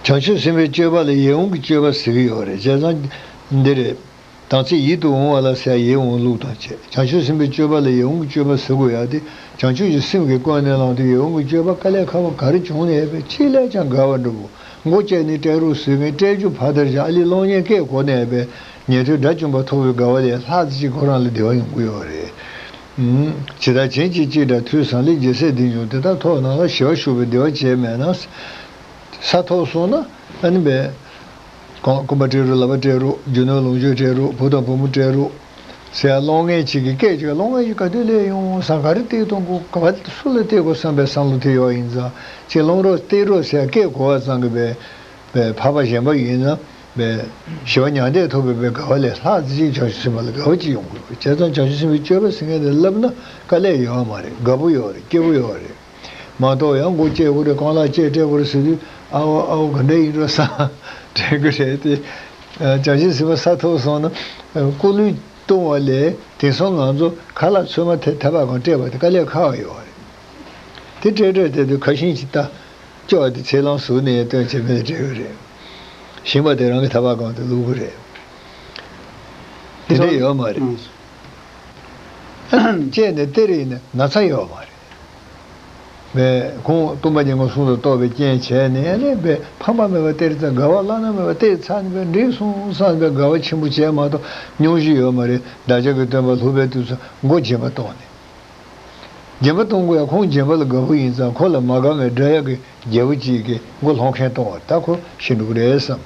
བྱང་ཆུབ་སེམས་དཔའི་སྤྱོད་པ་ལ་ཡིད་འོང་གི་སྤྱོད་པ་ཟེར་གྱི་ཡོད་རེད། བྱས་ཙང་འདི་རེད། དམ་ཚིག་ཡིད་དུ་འོང་བ་ལ་ཟེར་ཡ་ཡིད་འོང་ལུགས་དང་བཅས། བྱང་ཆུབ་སེམས་དཔའི་སྤྱོད་པ་ལ་ཡིད་འོང་གི་སྤྱོད་པ་ཟེར་དགོས་ཡ་དེ། བྱང་ཆུབ་ཀྱི་སེམས་ཀྱིས་ཀུན་ནས་བསླངས་ཏེ་ཡིད་འོང་གི་སྤྱོད་པ་དཀའ་ལས་ཁག་པོ་ག་རེ་བྱུང་ནའི་པའི་ཅི་ལས་ཀྱང་དགའ་བ་འདྲ་བོ། མགོ་བཅད་ནས་སྤྲད་རོགས་ཟེར་མཁན་སྤྲད་རྒྱུ་ཕར་དར་བཞག་ཨ་ལས་གློག་བརྙན་སྐད་གོ་ནའི་པའི་ཉན་ཐོས་དགྲ་བཅོམ་པ་ཐོབ་པའི་དགའ་བ་ལས་ལྷག་ཅིག་ཁོ་རང་ལ་བདེ་བ་ཡོང་གི་ཡོད་རེད། ཇི་ལྟར་བྱིན་གྱིས་ཅི་འདྲ་མཐུས་བཟང་ལེགས་སྦྱིན་སྲེག་འདི་ཉུང་སྟེ། ད་ཐོག་ནང་ལ་ཞི་བ་ཞུགས་པའི་བདེ་བ་ཅིག་མེད་ན། ས་ཐོབ་སོང་ན་ཨ་ནི་པའི་གོང་སྐུ་འབག་སྤྲད་རོགས། ལག་པ་སྤྲད་རོགས། རྒྱུ་ནོར་ལོངས་སྤྱོད་སྤྲད་རོགས། བུ་དང་བུ་མོ་སྤྲད་རོགས་ཟེར་ཡ་གློག་བརྙན་གཅིག་གི་སྐད་ཅིག་གློག་བརྙན་གཅིག་ག་དུས་སླེབས་ཡོང་བསམ། ག་རེ་བལྟས་གཏོང་དགོས། ག་པར་སུ་ལ་བལྟས་དགོས་བསམ་པའི་བསམ་བློ་དེ་ཡོད་ཡིན་ཙང་། ཅིག་སློང་རོགས་བལྟས་རོགས་ཟེར་ཡ་སྐད་གོ་བ་ཙམ་གྱིས་པའི་པའི་འཕགས་པ་གཞན་པ་ཡིན་ན་པའི་ཞི་བ་མྱང་འདས་ཐོབ་པའི་པའི་དགའ་བ་ལས་ལྷག་ཅིག་བྱང་ཆུབ་སེམས་དཔའ་ལ་དགའ་བ་ཅིག་ཡོང་གི་རེད། བྱས་ཙང་བྱང་ཆུབ་སེམས་དཔའི་སྤྱོད་པ་ཟེར་མཁན་དེ་བསླབ་ན་དཀའ་ལས་ཡོད་མ་རེད། དགའ་པོ་ཡོད་རེད། སྐྱིད་པོ་ཡོད་རེད། མ་གཏོགས་ཡང་མགོ་བཅད་དགོས་རེད། རྐང་ལག་བཅད་སྤྲད་དགོས་རེད་ཟེར་དུས། ཨ་འོ་ཨ་འོ་ག་འདྲ་ཡིན་འགྲོ་བསམ་དྲན་གི་རེད་དེ། བྱང་ཆུབ་སེམས་དཔའ་ས་ཐོབ་སོང་ན་སྐུ་ལུས་གཏོང་བ་ལས་དེང་སང་ང་ཚོ་ཁ་ལག་ཚོད་མ་ཐེ་ཐབ་པ་གང་སྤྲད་པ་དེ་དཀའ་ལས་ཁག་ཡོད་རེད། དེ་སྤྲད་སྤྲད་དེ་དུས་ཁ་ཤིང་ཅིག་ལྟ། སྐྱོ་བ་དེ་ཚེ་ལང་ཟུག་ནས་སྟོན་བྱེད་མེད་སྤྲད་ཡོད་རེད། ཞིམ་པ་དེ་རང་གི་ཐབ་པ་གང་དུ་བླུག་གི་རེད། དེ་ཡོད་མ་རེད། ཨ་ནི་བཅད་ནས་སྟེར་ཡིན་ན་ན་ཚ་ཡོད་མ་རེད། བས་ཁོང་སྟོན་པ་ཉིད་ཀྱི་གསུང་དུ་གཏོགས་པའི་རྐྱེན་བྱས་ནས་ཨ་ནི་བས་ཕངས་པ་མེད་པར་སྟེར་ཚར། དགའ་བ་བླ་ན་མེད་པར་སྟེར་ཚར་ནས་བས་འགྲིག་སོང་བསམ་པའི་དགའ་བ་ཆེན་པོ་བྱས་མ་གཏོགས་སྙུང་གཞི་ཡོད་མ་རེད། བདག་ཅག་གི་སྟོན་པ་ལྷུག་པའི་དུས་སུ་མགོ་སྦྱིན་པ་གཏོང་ནས། སྦྱིན་པ་གཏོང་དགོས་ཡ། ཁོང་སྦྱིན་པ་ལ་དགའ་པོ་ཡིན་ཙང་ཁོ་ལ་མ་དགའ་བའི་དགྲ་ཡག་གི་རྒྱལ་པོ་གཅིག་གིས་མགོ་ལྷོག་མཁན་གཏོང་བ་ད་ཁོ་ཤི་འགྲོ་གི་རེད་བསམ།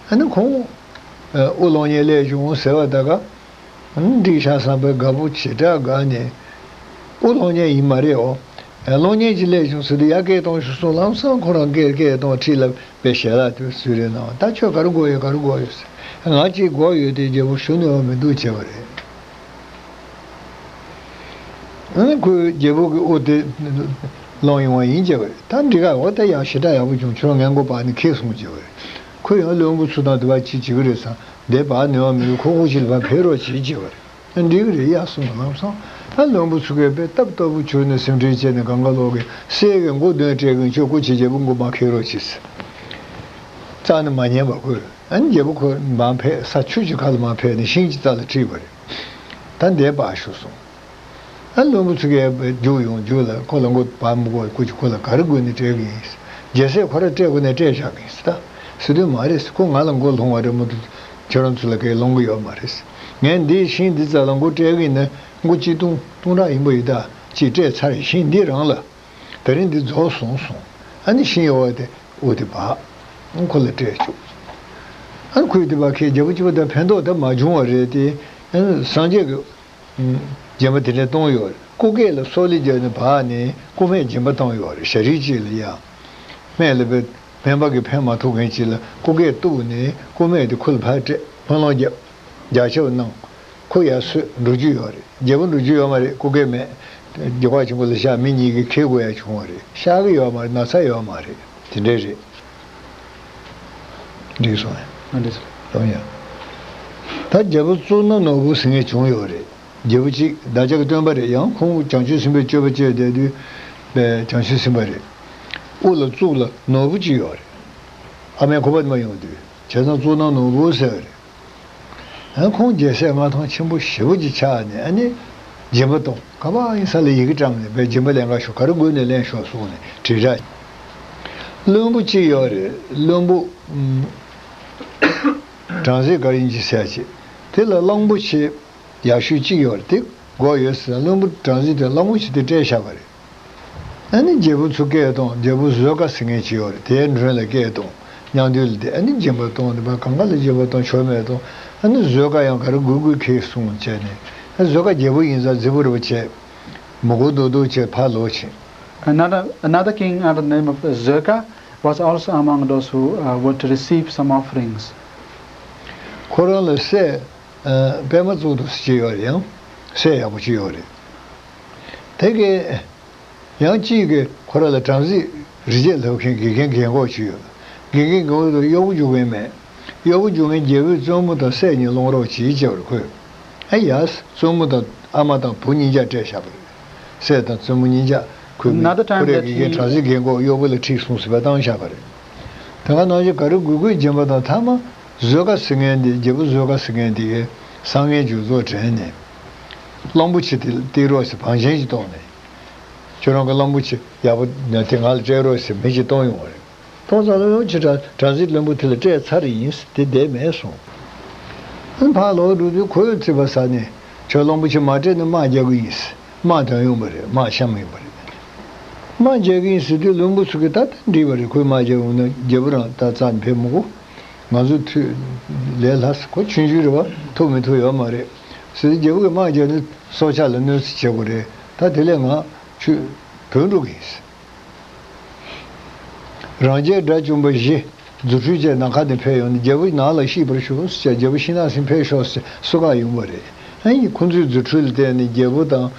ཨ་ནི་ཁོང་དབུ་ལོང་ཉན་སླེབས་བྱུང་ཟེར་བ་ད་ག་འགྲིག་ཤག་བསམ་པའི་དགའ་པོ་ཇི་འདྲ་དགའ་ནས། དབུ་ལོང་ཉན་ཡིན་མ་རེད་འོ། ལོང་ཉན་ཅིག་སླེབས་བྱུང་ཟེར་དུས་ཡ་སྐད་གཏོང་ཤོག་གསུངས། ལམ་སང་ཁོ་རང་སྐད་སྐད་གཏོང་ཁྲིད་ལ་པའི་ཞལ་ལག་དུ་གསོལ་རས་གནང་བ། ད་ཁྱོད་ག་རེ་དགོས་ཡོད་ག་རེ་དགོས་ཡོད་ཟེར། ང་གཅིག་དགོས་ཡོད་དེ་རྒྱལ་པོ་ཞུ་ནུས་པ་མི་འདུག་བྱས་པ་རེད། ཨ་ནི་ཁོས་རྒྱལ་པོ་གི་དབུ་དེ་ལོང་ཡོང་བ་ཡིན་བྱས་པ་རེད། ད་འགྲིག་ག་འོ་ད་ཡང་ཞེ་དྲག་ཡག་པོ་བྱུང་། ཁྱོད་རང་ངའི་མགོ་སྦག་ནས་ཁེལ་སོང་བྱས་པ་རེད། ཁོས་ཡང་བློན་པོ་ཚོ་དང་དེ་བ་ཅི་བྱེད་ཀྱི་རེད་བསམ། འདས་པ་ནུས་པ་མི་འདུག་ཁོ་ཁོ་ཅིག་ལ་ཕར་ཕེབས་རོགས་བྱེད་བྱས་པ་རེད། ཨ་འགྲིག་གི་རེད་ཡ་གསུངས། ལམ་སང་ཨ་བློན་པོ་ཚོ་གིས་དཔེ་སྟབས་སྟབས་པོ་བྱུང་ནས་སེམས་ཁྲལ་བྱས་ནས་གང་ག་ལོག་གིས་སྲས་ཀྱི་མགོ་དོན་སྤྲད་གིན་ཁྱོད་ཁོ་ཅིག་རྒྱལ་པོ་མགོ་མ་ཁེལ་རོགས་བྱེད་ཟེར། རྩ་ནས་མ་ཉན་པ་ཁོས། ཨ་ནི་རྒྱལ་པོ་ཁོ་མར་ཕེབས། ས་ཆུ་ཅིག་ཁ་ལ་མར་ཕེབས་ནས་ཤིང་ཅིག་རྩ་ལ་ཁྲིད་པ་རེད། ད་འདས་པ་ཞུ་སོང་། ཨ་བློན་པོ་ཚོ་གས་རྒྱུགས་ཡོང་རྒྱུགས་ལ་ཁོ་ལ་མགོ་བར་མི་དགོས། ཁོ་ཅིག་ཁོ་ལ་ག་རེ་དགོས་ནས་སྤྲད་གི་ཡིན། རྒྱལ་སྲས་ཁོ་ར་སྤྲད་དགོས་ནས་སྤྲད་བཞག་གི་ཡིན་ཟེར། ད་ཟེར་དུས་མ་རེད་ཟེར། ཁོ་ང་ལ་མགོ་ལྷུང་བ་རེད་མ་གཏོགས་ཁྱོད་རང་ཚོ་ལ་གས་ལྷུང་གི་ཡོད་མ་རེད་ཟེར། ངས་འདི་ཤིང་འདི་རྩ་ལ་མགོ་སྤྲད་གི་ཡིན་ན་མགོ་གཅིག་སྟོང་སྟོང་ཕྲག་ཡིན་པ་ཡིན། ད་ཅིག་སྤྲད་ཚར་རེད། ཤིང་འདི་རང་ལ། དེ་རིང་འདི་རྫོགས་སོང་གསུངས། ཨ་ནི་ཤིང་ཡོད་པ་དེ་དབུ་དེ་འབག་ཁོ་ལ་སྤྲད་བཅུག་ཨ་ནི་ཁོས་དེ་འབག་ཁྱེར་རྒྱལ་པོ་སྐྱིད་པོ་དང་ཕན་ཐོགས་དེ་མ་བྱུང་བ་རེད་དེ། ཨ་ནི་སངས་རྒྱས་ཀྱི་སྦྱིན་པ་དེ་འདྲ་གཏོང་ཡོད་རེད། སྐུ་སྐེག་ལ་སོག་ལེ་བརྒྱབ་ནས་འབག་ནས་སྐུ་སྨད་སྦྱིན་པ་བཏང་ཡོད་རེད། ཞག་རིས་གཅིག་ལ་ཡ། སྨད་ལ་བས་སྨན་པ་གིས་ཕན་མ་ཐོགས་མཁན་ཅིག་ལ་སྐུ་སྐེག་གཏུགས་ནས་སྐུ་སྨད་དེ་ཁོ་ལ་ཕར་སྤྲད། སྨོན་ལམ་བརྒྱབ། རྒྱ་ཆབ་གནང་། ཁོ་ཡར་སོས་འགྲོ་རྒྱུ་ཡོད་རེད། རྒྱལ་པོ་འགྲོ་རྒྱུ་ཡོད་མ་རེད། སྐུ་སྐེག་མེད། རྒྱལ་བ་ཆེན་པོ་ལ་བཞག་མི་གཉིས་ཀྱིས་འཁྱེར་དགོས་ཡ་བྱུང་བ་རེད། གཤགས་ཀྱི་ཡོད་མ་རེད། ན་ཚ་ཡོད་མ་རེད། དེ་འདྲས་རེད། འགྲིག་སོང་ངས། ཨ་འདྲས་སོང་། ཡང་ཡང་། ད་རྒྱལ་པོ་གཙུག་ན་ནོར་བུ་ཟེར་མཁན་བྱུང་ཡོད་རེད། རྒྱལ་པོ་གཅིག་བདག་ཅག་གི་སྟོན་པ་རེད། ཡང་ཁོང་བྱང་ཆུབ་སེམས་དཔའི་སྤྱོད་པ་སྤྱོད་བསྡད་དུས། བྱང་ཆུབ་སེམས་དཔའ་རེད། དབུ་ལ་གཙུག་ལ་ནོར་བུ་གཅིག་ཡོད་རེད། ཨ་མའི་ཁོག་པ་ནས་མར་ཡོང་དུས་བྱས་ཙང་གཙུག་ན་ནོར་བུ་ཟེར་བ་རེད། ཨ་ཁོང་རྒྱལ་སྲས་མངའ་ཐང་ཆེན་པོ་ཞེ་པོ་ཅིག་ཆགས་ནས་ཨ་ནི་སྦྱིན་པ་གཏོང་། ག་པར་ཡིན་ས་ལ་ཡི་གེ་བཀྲམ་ནས་བས་སྦྱིན་པ་ལེན་ག་ཤོག་ག་རེ་དགོས་ནས་ལེན་ཤོག་གསུངས་ནས་དྲིལ་བསྒྲགས། བློན་པོ་གཅིག་ཡོད་རེད། བློན་པོ་ཨུམ་བྲམ་ཟེ་ག་ཡིན་གྱི་ཟེར་ཅིག་དེ་ལ་གླང་པོ་ཆེ་ཡག་ཤོས་གཅིག་ཡོད་རེད། དེ་དགོས་ཡོད་ཟེར། བློན་པོ་བྲམ་ཟེ་དེ་གླང་པོ་ཆེ་དེ་སྤྲད་བཞག་པ་རེད། ཨ་ནི་རྒྱལ་པོ་ཚོ་སྐད་གཏོང་། རྒྱལ་པོ་བཟོད་དཀའ་ཟེར་མཁན་ཅིག་ཡོད་རེད། དེའི་མགྲོན་ལ་སྐད་གཏོང་། མཉམ་འདུས་ལ་དེ་ཨ་ནི་སྦྱིན་པ་གཏོང་། དེ་བ་གང་ག་ལ་སྦྱིན་པ་གཏོང་ཆོག་མེད་གཏོང་། ཨ་ནི་བཟོད་དཀའ་ཡང་ག་རེ་དགོས་དགོས་ཁེལ་གསུངས་བྱས་ནས། ཨ་བཟོད་དཀའ་རྒྱལ་པོ་ཡིན་ཙང་རྫིག་པོ་རེད་པ་བྱས། མི་གོ་མདོག་མདོག་བྱས་ཕར་ལོག་ཕྱིན། Another, another king under the name of Zoka was also among those who uh, were to receive some offerings. ཁོ་རང་ལ་སྲས་ཨ་པད་མ་གཙུག་ཏོར་ཅིག་ཡོད་རེད། ཡང་སྲས་ཡག་པོ་ཅིག་ཡོད་རེད། དེ་གས་ཡང་གཅིག་གིས་ཁོ་ར་ལ་བྲམ་ཟེ་རི་བྱེད་ལབ་མཁན་དགེ་རྒན་རྒན་གོག་ཅིག་ཡོད། དགེ་རྒན་རྒན་གོག་དེ་གཡོག་པོ་རྒྱུག་མཁན་མེད། གཡོག་པོ་རྒྱུག་མཁན་རྒྱལ་པོའི་བཙུན་མོ་དང་སྲས་གཉིས་སློང་རོགས་གྱིས་བྱས་པར་ཁོས། ཨ་ཡ། བཙུན་མོ་དང་ཨ་མ་དང་བུ་གཉིས་ཆ་སྤྲད་བཞག་པ་རེད། སྲས་དང་བཙུན་མོ་གཉིས་ཆ་ཁོས་མི་Another time ཁོ་རའི་that དགེ་རྒན་he བྲམ་ཟེ་རྒན་གོག་གཡོག་པོ་ལ་ཁྲིད་སོང་ཟེར་བ་བཏང་བཞག་པ་རེད། དེ་ག་ནང་བཞིན་ག་རེ་དགོས་དགོས་སྦྱིན་པ་དང་མཐའ་མ་བཟོད་དཀའ་ཟེར་མཁན་དེ་རྒྱལ་པོ་བཟོད་དཀའ་ཟེར་མཁན་དེ་གས་བསམ་ངན་རྒྱུ་ཚོགས་དྲན་ནས། གླང་པོ་ཆེ་དེ་སྟེར་རོགས་ཟེར་བང་ཆེན་ཞིག་བཏོན་ནས། ཁྱོད་རང་གི་གླང་པོ་ཆེ་ཡག་པོ་དེ་ང་ལ་སྤྲད་རོགས་ཟེར་མི་ཞིག་བཏོན་ཡོང་བ་རེད། ཐོག་ཚང་ལ་ཡང་ཁྱེད་བྲམ་ཟེ་བློན་པོ་དེ་ལ་སྤྲད་ཚར་ཡིན་ཟེར་དེ་བསྡད་མེད་གསུངས། ཨ་ཕར་ལོག་འགྲོ་དུས་ཁོས་ཚིག་པ་ཟ་ནས་ཁྱོད་གླང་པོ་ཆེ་མ་སྤྲད་ན་དམག་རྒྱག་གི་ཡིན་ཟེར། དམག་དོན་ཡོང་བ་རེད། དམག་བཤམས་ཡོང་བ་རེད། དམག་རྒྱག་གི་ཡིན་ཟེར་དུས་བློན་པོ་ཚོ་གིས་ད་ལྟ་འགྲིག་པ་རེད། ཁོས་དམག་རྒྱག་ཡོང་ན་རྒྱལ་པོ་རང་ད་རྩ་ནས་ཕེབས་མི་དགོས། ང་ཚོ་ཐུགས་ལས་སླ་ཟེར། ཁོ་ཆུང་ཆུང་རེད་བ། ཐུབ་མི་ཐུབ་ཡོད་མ་རེད་ཟེར་དུས་རྒྱལ་པོ་གིས་དམག་རྒྱག་ན་སྲོག་ཆགས་ལ་གནོད་འཚེ་བྱེད་དགོས་རེད། ད་དེ་ལས་ང་ཁྱོད་བྲོས་འགྲོ་གི་ཡིན་ཟེར། རང་རྒྱལ་དགྲ་བཅོམ་པ་བཞི། རྫུ་འཕྲུལ་ཅན་ནམ་མཁའ་ནས་ཕེབས་ཡོང་ནས་རྒྱལ་པོ་ནང་ལ་གཤེགས་པར་ཞུ་ཟེར། རྒྱལ་པོ་ཤིང་ནགས་སུ་ཕེབས་ཤོག་ཟེར་གསོལ་ཁ་ཡོང་བ་རེད། ཨ་ནི་ཁོ་ཚོའི་རྫུ་འཕྲུལ་ལ་བརྟེན་ནས་རྒྱལ་པོ་དང་།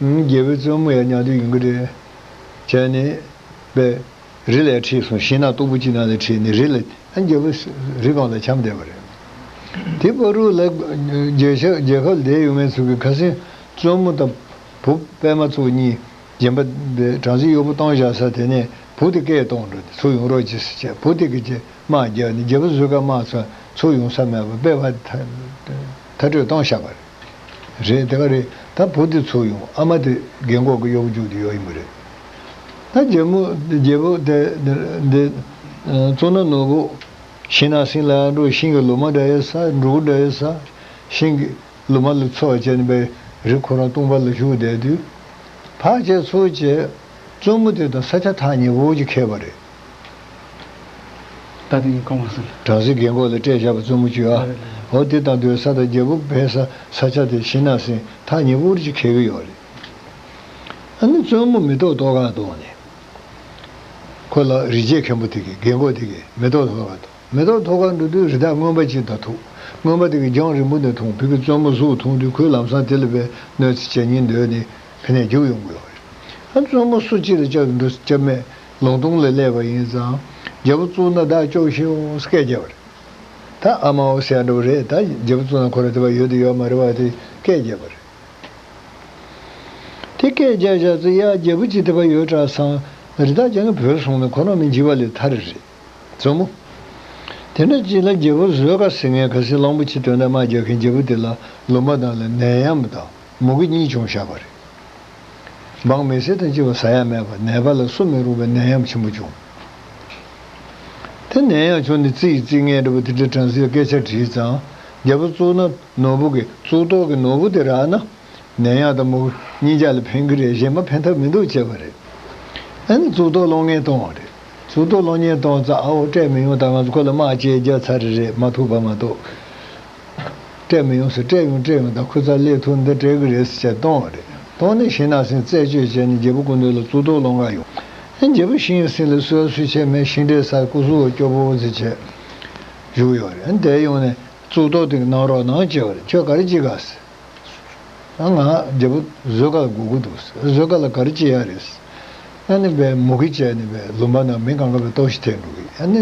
ཨང་། རྒྱལ་པོའི་བཙུན་མོ་ཡང་མཉམ་དུ་ཡོང་གི་རེད། བྱས་ནས་པས་རི་ལ་ཁྲིད་སོང་། ཤིང་ནགས་སྟུག་པོ་གཅིག་ནང་ལ་ཁྲིད་ནས་རི་ལ། ཨ་རྒྱལ་པོ་རི་སྒང་ལ་འཁྱམས་བསྡད་པ་རེད། དེ་བར་དུ་ལ་རྒྱལ་ཤ་རྒྱལ་ཁབ་ལ་བསྡད་ཡོད་མཁན་ཚོ་གི་ཁ་སང་བཙུན་མོ་དང་བུ་པད་མ་ཚོ་གཉིས་སྦྱིན་པ་དེ་བྲམ་ཟེ་གཡོག་པོ་བཏང་བཞག་ས་དེ་ནས་བུ་དེ་སྐད་གཏོང་འགྲོ་དེ་ཚུར་ཡོང་རོགས་གྱིས་ཟེར་བྱས། བུ་དེ་གིས་ཀྱི་དམག་རྒྱག་ནས་རྒྱལ་པོ་བཟོད་དཀའ་དམག་ཚོ་ཚུར་ཡོང་ས་མེད་པར་པད་མ་ཐ་ མཐར་སྐྲོད་བཏང་བཞག་པ་རེད། རེད་དེ་ག་རེད། ད་བུ་དེ་ཚུར་ཡོང་། ཨ་མ་དེ་རྒན་གོག་གི་གཡོག་པོ་རྒྱུགས་དེ་ཡོད་ཡིན་པ་རེད། ད་རྒྱལ་མོ་རྒྱལ་པོ་དེ་འདི་གཙུག་ན་ནོར་བུ་ཤིང་ནགས་གསེང་ལ་འགྲོ། ཤིང་གི་ལོ་མ་འདྲ་ཡོད་ས། འབྲུག་འདྲ་ཡོད་ས། ཤིང་གི་ལོ་མ་ལ་ཚོ་བྱས་ནས་པའི་རི་ཁོ་རང་སྟོང་པ་ལ་བཞུགས་བསྡད་དུས། ཕར་བྱས་ཚུར་བྱས་བཙུན་མོ་དེ་དང་ས་ཆ་ཐག་ཉེ་བོ་ཅིག་འཁེལ་བ་རེད། ད་དེ་ཡིན་གོ་མ་སོང་། བྲམ་ཟེ་རྒན་གོག་ལ་སྤྲད་བཞག་པ་བཙུན་མོ་བཅུ་ཨ། ཨོ་དེ་དང་སྡོད་ས་དང་རྒྱལ་པོ་ཕེབས་ས་ས་ཆ་དེ་ཤིང་ནགས་གསེང་ཐག་ཉེ་བོ་ཅིག་འཁེལ་གི་ཡོད་རེད། ཨ་ནི་བཙུན་མོ་མེ་ཏོག་ཏོག་ཁ་གཏོང་ནས། ཁོ་ལ་རི་སྐྱེས་མཁན་པོ་དེ་གིས་རྒན་གོག་དེ་གིས་མེ་ཏོག་ཐོག་ཁ་འགྲོ། མེ་ཏོག་ཐོག་ཁ་འགྲོ་དུས་རི་དྭགས་རྔོན་པ་ཅིག་དང་ཐུག་རྔོན་པ་དེ་གིས་རྒྱང་རིང་པོ་ནས་མཐོང་། ཕ་གི་བཙུན་མོ་གཟུགས་མཐོང་དུས་ཁོས་ལམ་སང་དེ་ལ་བས་གནོད་འཚེ་བྱེད་སྙིང་འདོད་ནས་ཕ་ནས་རྒྱུགས་ཡོང་གི་ཡོད་རེད། ཨ་བཙུན་མོ་སུ་གཅིག་ལ་སྐྱབས་འགྲོ་སྐྱབས་མེད་ལུང་སྟོང་ལ་སླེབས་པ་ཡིན་ཙང་རྒྱལ་པོ་གཙུག་ན་བདག་སྐྱོབས་ཤིག་ཟེར་སྐད་རྒྱབ་པ་རེད། ད་ཨ་མའོ་ཟེར་འགྲོ་བ་རེད། ད་རྒྱལ་པོ་གཙུག་ན་ཁོ་རང་དེ་བ་ཡོད་དུ་ཡོད་མ་རེད་བ་དེ་སྐད་རྒྱབ་པ་རེད། དེ་སྐད་རྒྱག་བཞག་ཚེ་ཡ་རྒྱལ་པོ་ཅིག་དེ་བ་ཡོད་དྲག་སང་། རི་དྭགས་ཅན་གྱི་བུད་སོང་ནས་ཁོ་རང་མི་འཇིགས་པ་ལས་ཐར་རེད། བཙུན་མོ། དེ་འདྲ་ཅིག་ལ་རྒྱལ་པོ་བཟོད་དཀའ་ཟེར་མཁན་ག་སྲིད་གླང་པོ་ཆེ་དོན་དག་དམག་རྒྱག་མཁན་རྒྱལ་པོ་དེ་ལ་ལུང་པ་ནང་ལ་ནད་ཡམས་དང་མུ་གེ་གཉིས་བྱུང་བཞག་པ་རེད། འབངས་མི་སེར་དང་བཅས་པ་ཟ་ཡ་མེད་པ་ནད་པ་ལ་སུ་མི་རུང་བའི་ནད་ཡམས་ཆེན་པོ་བྱུང་། དེ་ནད་ཡམས་བྱུང་ནས་རྩི་ཡི་རྩི་ངན་འདྲ་བོ་དེ་འདྲ་བྲམ་ཟེས་སྐད་ཆ་དྲིས་ཙང་རྒྱལ་པོ་གཙུག་ན་ནོར་བུ་གིས་གཙུག་ཏོར་གྱི་ནོར་བུ་དེ་རག་ན། ནད་ཡམས་དང་མུ་གེ་གཉིས་ཆ་ལ་ཕན་གྱི་རེད། གཞན་པ་ཕན་ཐབས་མི་འདུག་བྱས་པ་རེད། ཨ་ནི་གཙུག་ཏོར་སློང་མཁན་གཏོང་བ་རེད། གཙུག་ཏོར་སློང་མཁན་གཏོང་ཙང་ཨ་འོ་སྤྲད་མི་ཡོང་། ད་ང་ཚོ་ཁོ་ལ་དམག་ཅིག་རྒྱག་ཚར་རེད། མ་ཐུབ་པ་མ་གཏོགས། སྤྲད་མི་ཡོང་ཟེར། སྤྲད་ཡོང་སྤྲད་ཡོང་། ད་ཁོ་རྩ་སླེབས་ཐུབ་འདི་སྤྲད་གི་རེད་ཟེར་བྱས་གཏོང་བ་རེད། གཏོང་ནས་ཤིང་ནགས་གསེང་རྩད་གཅོད་བྱས་ནས་རྒྱལ་པོ་སྐུ་མདུན་ལ་གཙུག་ཏོར་སློང་ག་ཡོང་། ཨ་ནི་རྒྱལ་པོ་ཤིང་གསེང་ལ་གསོལ་གསོལ་བྱས་མེད། ཤིང་འབྲས་ཟ། སྐུ་གཟུགས་སྐྱོ་པོ་ཟེར་བྱས་བཞུགས་ཡོད་རེད། ཨ་ནི་དེ་ཡོང་ནས་གཙུག་ཏོར་དེ་གནང་རོགས་གནང་བྱས་པ་རེད། ཁྱོད་ག་རེ་བྱེད་ག་ཟེར། ཨ་ང་རྒྱལ་པོ་བཟོད་དཀའ་ལ་སྒུག་གི་འདུག་ཟེར། བཟོད་དཀའ་ལ་ག་རེ་བྱེད་ཡ་རེད་ཟེར། ཨ་ནི་བས་མུ་གེ་བྱས་ནས་བས་ལུང་པ་ནང་མི་གང་ག་བས་ལྟོགས་ཤི་ཐེབས་འགྲོ་གི། ཨ་ནི་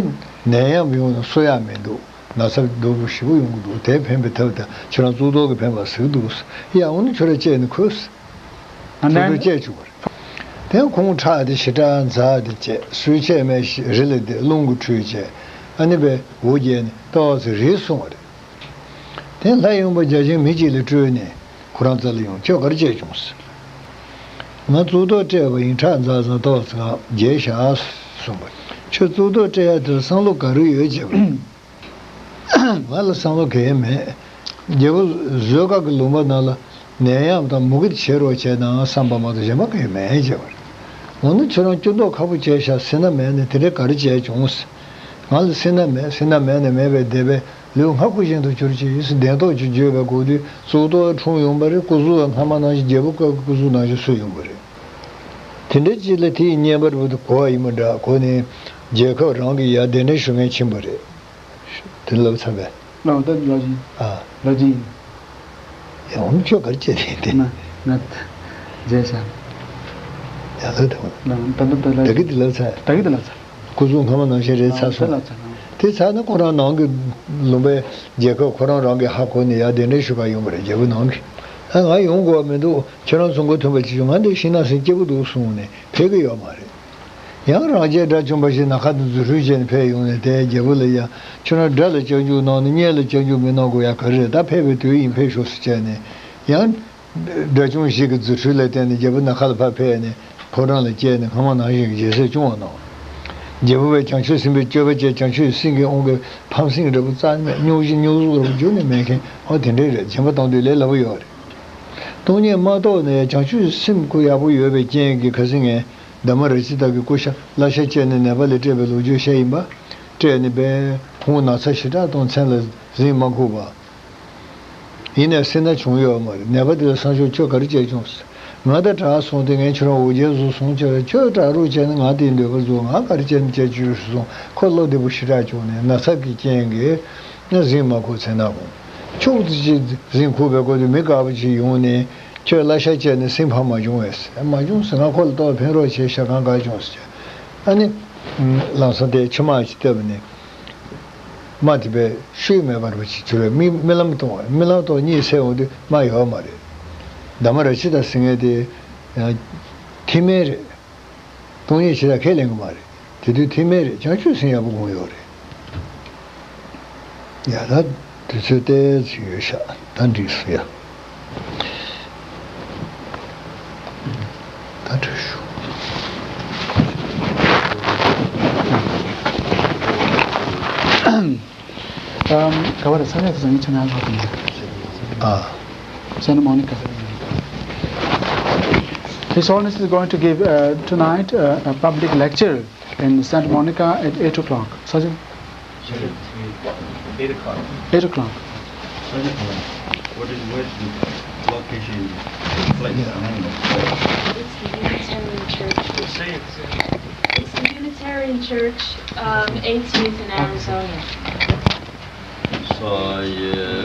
ནད་ཡམས་ཡོང་ན་གསོ་ཡ་མི་འདུག་ན་ཚ་སྡུག་པོ་ཞེ་པོ་ཡོང་གི་འདུག་དེ་ཕན་པའི་ཐབས་དང་ཁྱེད་རང་གཙུག་ཏོར་གྱི་ཕན་པ་ཟིག་འདུག་ཟེར། ཡ་འོ་ན་ཁྱོད་རང་བཅད་ནས་ཁུར་ཟེར། ཨ་ནི་ཁྱོད་རང་བཅད་བཅུག་པ་རེད། དེ་ཁོང་ཁྲག་དེ་ཞེ་དྲག་འཛག་དེ་བཅད། སུས་བཅད་མེད་ཞེས་རི་ལ་བསྡད། རླུང་གིས་འཁྲུད་བཅད། ཨ་ནི་བས་འུར་བརྒྱབ་ནས་ཏོག་ཙམ་རེད་སོང་བ་རེད། དེ་ལྷ་ཡུམ་པ་བརྒྱ་བྱིན་མི་གཅིག་ལ་སྤྲུལ་ནས་ཁོ་རང་རྩ་ལ་ཡོང་། ཁྱོད་ག་རེ་བྱས་བྱུང་ཟེར། ང་གཙུག་ཏོར་སྤྲད་པ་ཡིན། ཁྲག་འཛག་ཙང་ཏོག་ཙམ་ང་རྒྱལ་བཞག་གསུངས་པ། ཁྱོད་གཙུག་ཏོར་སྤྲད་ཡ་དེར་བསམ་བློ་ག་རེ་ཡོད་བྱས་པ་རེད། ང་ལ་བསམ་བློ་གང་ཡང་མེད། རྒྱལ་པོ་བཟོད་དཀའ་གི་ལུང་པ་ནང་ལ་ནད་ཡམས་དང་མུ་གེ་བྱེད་རོགས་བྱས་ན་བསམ་པ་མ་གཏོགས་གཞན་པ་གང་ཡང་མེད་བྱས་པ་རེད། འོ་ན་ཁྱོད་རང་སྐྱོ་མདོག་ཁ་པོ་བྱས་ཤག་སེར་སྣ་མེད་ནས་དེ་འདྲའི་ག་རེ་བྱས་བྱུང་ཟེར། ང་ལ་སེར་སྣ་མེད། སེར་སྣ་མེད་ནས་མེད་པའི་སྡེ་པས་ལུས་ངག་ཡིད་གསུམ་དུ་གྱུར་ཅིག་ཟེར། གདན་ཐོག་ཅིག་བརྗོད་པའི་སྒོ་དུས་གཙུག་ཏོར་འཁྲུངས་ཡོང་བ་རེད། སྐུ་གཟུགས་སྔ་མ་ནང་བཞིན་རྒྱལ་པོ་ཀ་གི་སྐུ་གཟུགས་ནང་བཞིན་གསོ་ཡོང་བ་རེད། དེ་འདྲ་ཅིག་ལ་དེ་ཡི་བསྙེན་པ་རུ་དུ་གོ་བ་ཡིན་པ་འདྲ། གོ་ནས་རྒྱལ་ཁབ་རང་གི་ཡ་གདན་འདྲེན་ཞུ་མཁན་ཕྱིན་པ་རེད། དེ་ལབ་ཚར་བས། ལགས་ད་ལོ་རྒྱུས། ཨ། ལོ་རྒྱུས་ཡིན། ཡང་ཁྱོད་ག་རེ་བྱས་ཏེ་དེ། ང་ང་མཇལ་བྱ། ཡང་ལོ་དེ། ལགས་ད་ད་ད་ལོ་ད་གི་དེ་ལབ་ཚར། ད་གི་དེ་ལབ་ཚར། སྐུ་གཟུགས་སྔ་མ་ནང་བཞིན་རེད་ཚར་སོང་། ལགས་ད་ལབ་ཚར། དེ་ཚར་ན་ཁོ་རང་ནང་གི་ལུང་པའི་རྒྱལ་ཁབ་ཁོ་རང་རང་གི་ཧ་གོ་ནས་ཡར་གདན་འདྲེན་ཞུ་ག་ཡོང་བ་རེད། རྒྱལ་པོ་ནང་གི། ཨ་ང་ཡོང་དགོས་པ་མི་འདུག་ཁྱོད་རང་ཚོ་མགོ་ཐོན་པ་ཅིག་བྱུང་། ང་འདི་ཤིང་ནགས་གསེང་སྐྱིད་པོ་འདུག་གསུངས་ནས་ཕེབས་ཀྱི་ཡོད་མ་རེད། ཡང་རང་རྒྱལ་དགྲ་བཅོམ་པ་ཞིག་ནམ་མཁའ་དུ་རྫུ་འཕྲུལ་ཅན་ནས་ཕེབས་ཡོང་ནས་དེ་རྒྱལ་པོ་ལ་ཡ་ཁྱོད་རང་དགྲ་ལ་སྐྱབས་འཇུག་གནང་ནས་གཉེན་ལ་སྐྱབས་འཇུག་མི་གནང་དགོས་ཡ་ག་རེ་རེད། ད་ཕེབས་པའི་དུས་ཡིན། ཕེབས་ཤོག་ཟེར་བྱས་ནས་ཡང་དགྲ་བཅོམ་ཞིག་གི་རྫུ་འཕྲུལ་ལ་བརྟེན་ནས་རྒྱལ་པོ་ནམ་མཁའ་ལ་ཕར་ཕེབས་ནས་ཕོ་བྲང་ལ་བསྐྱལ་ནས་སྔ་མ་ནང་བཞིན་གྱི་རྒྱལ་སྲིད་སྐྱོང་བ་གནང་། རྒྱལ་པོ་བས་བྱང་ཆུབ་སེམས་དཔའི་སྤྱོད་པ་བྱས། བྱང་ཆུབ་སེམས་ཀྱི་དབང་གིས་ཕམ་སེམས་འདྲ་པོ་རྩ་ནས་མེད། སྙུང་གཞི་སྙུང་གཟུགས་འདྲ་པོ་རྒྱུན་ནས་མེད་མཁན་ཨོ་དེ་འདྲས་རེད། སྦྱིན་པ་གཏོང་དུས་ལས་སླ་པོ་ཡོད་རེད། སྟོང་ཉིད་མ་རྟོགས་ནས་བྱང་ཆུབ་སེམས་ཁོ་ཡག་པོ་ཡོད་པའི་རྐྱེན་གྱིས་ཁ་སང་ངས་དྷརྨ་ར་ཙི་ཏ་གི་སྐུ་ཤ་བརླ་ཤ་བཅད་ནས་ནད་པ་ལ་སྤྲད་པའི་ལོ་རྒྱུས་བཤད་ཡིན་པ། སྤྲད་ནས་པས་ཁོང་ན་ཚ་ཞེ་དྲག་དང་མཚན་ལ་གཟིངས་མ་ཁུག་པ། ཡིན་ནའི་སེར་སྣ་བྱུང་ཡོད་མ་རེད། ནད་པ་དེ་ལ་སང་ཞོགས་ཁྱོད་ག་རེ་བྱས་བྱུང་ཟེར། ང་ད་དྲག་སོང་སྟེ་ངས་ཁྱོད་རང་འུར་རྒྱལ་བཟོ་སོང་། ཁྱོད་ཁྱོད་དྲག་རུ་བྱས་ན་ང་དེའི་འདོད་པ་རྫོགས། ང་ག་རེ་བྱས་ན་བྱས་བཅུག་སོང་། ཁོ་བློ་བདེ་པོ་ཞེ་དྲག་བྱུང་ནས་ན་ཚ་གི་རྐྱེན་གྱིས་ང་གཟིངས་མ་ཁུག་ཚེ་ན་གོང་ཕྱོགས་དེ་ཅིག་གཟིངས་ཁུག་པའི་སྐོར་དུ་མི་དཀར་པོ་ཅིག་ཡོང་ནས་ཁྱོད་བརླ་ཤ་བཅད་ནས་སེམས་ཕམ་མ་བྱུང་བས་ཟེར། མ་བྱུང་ཟེར། ང་ཁོ་ལ་ལྟོགས་ཕན་རོགས་བྱས་ཤག་གང་ག་བྱུང་ཟེར། ཨ་ནི་ལམ་སང་དེ་མཆི་མ་ཅིག་བཏབ་ནས། རྨ་དེ་པས་ཤུལ་མེད་པར་བ་ཅིག་གྱུར་བས་རྨི་རྨི་ལམ་གཏོང་བ། རྨི་ལམ་གཏོང་གཉིད་སད་འོང་དུས་རྨ་ཡོད་མ་རེད། དྷརྨ་ར་ཙི་ཏ་ཟེར་མཁན་དེ་ཡང་ཐིག་སྨན་རེད། སྟོང་ཉིད་ཇི་ལྟར་ཁས་ལེན་གྱི་མ་རེད། དེ་དུས་ཐིག་སྨན་རེད། བྱང་ཆུབ་སེམས་ཡག་པོ་སྒོམ་ཡོད་རེད། ཡ་ད། དུས་ཚོད་ཏོག་ཙམ་ཡོད་ཤག་ད་འགྲིག་སོང་ཡ། ད་འགྲིག་ཤག Um, ག་པར་ས་ཆ་དེ་ཚོ་ངས་ཆ་ནས་ཧ་གོ་མེད། ཨ། Santa Monica. His Holiness is going to give uh, tonight uh, a public lecture in Santa Monica at eight o'clock. ས་ཆ། Eight o'clock. Eight o'clock. What is, where's the location? Place, I don't know. It's the Unitarian Church. It's the Unitarian Church, um, eighteenth in Arizona. So, yeah.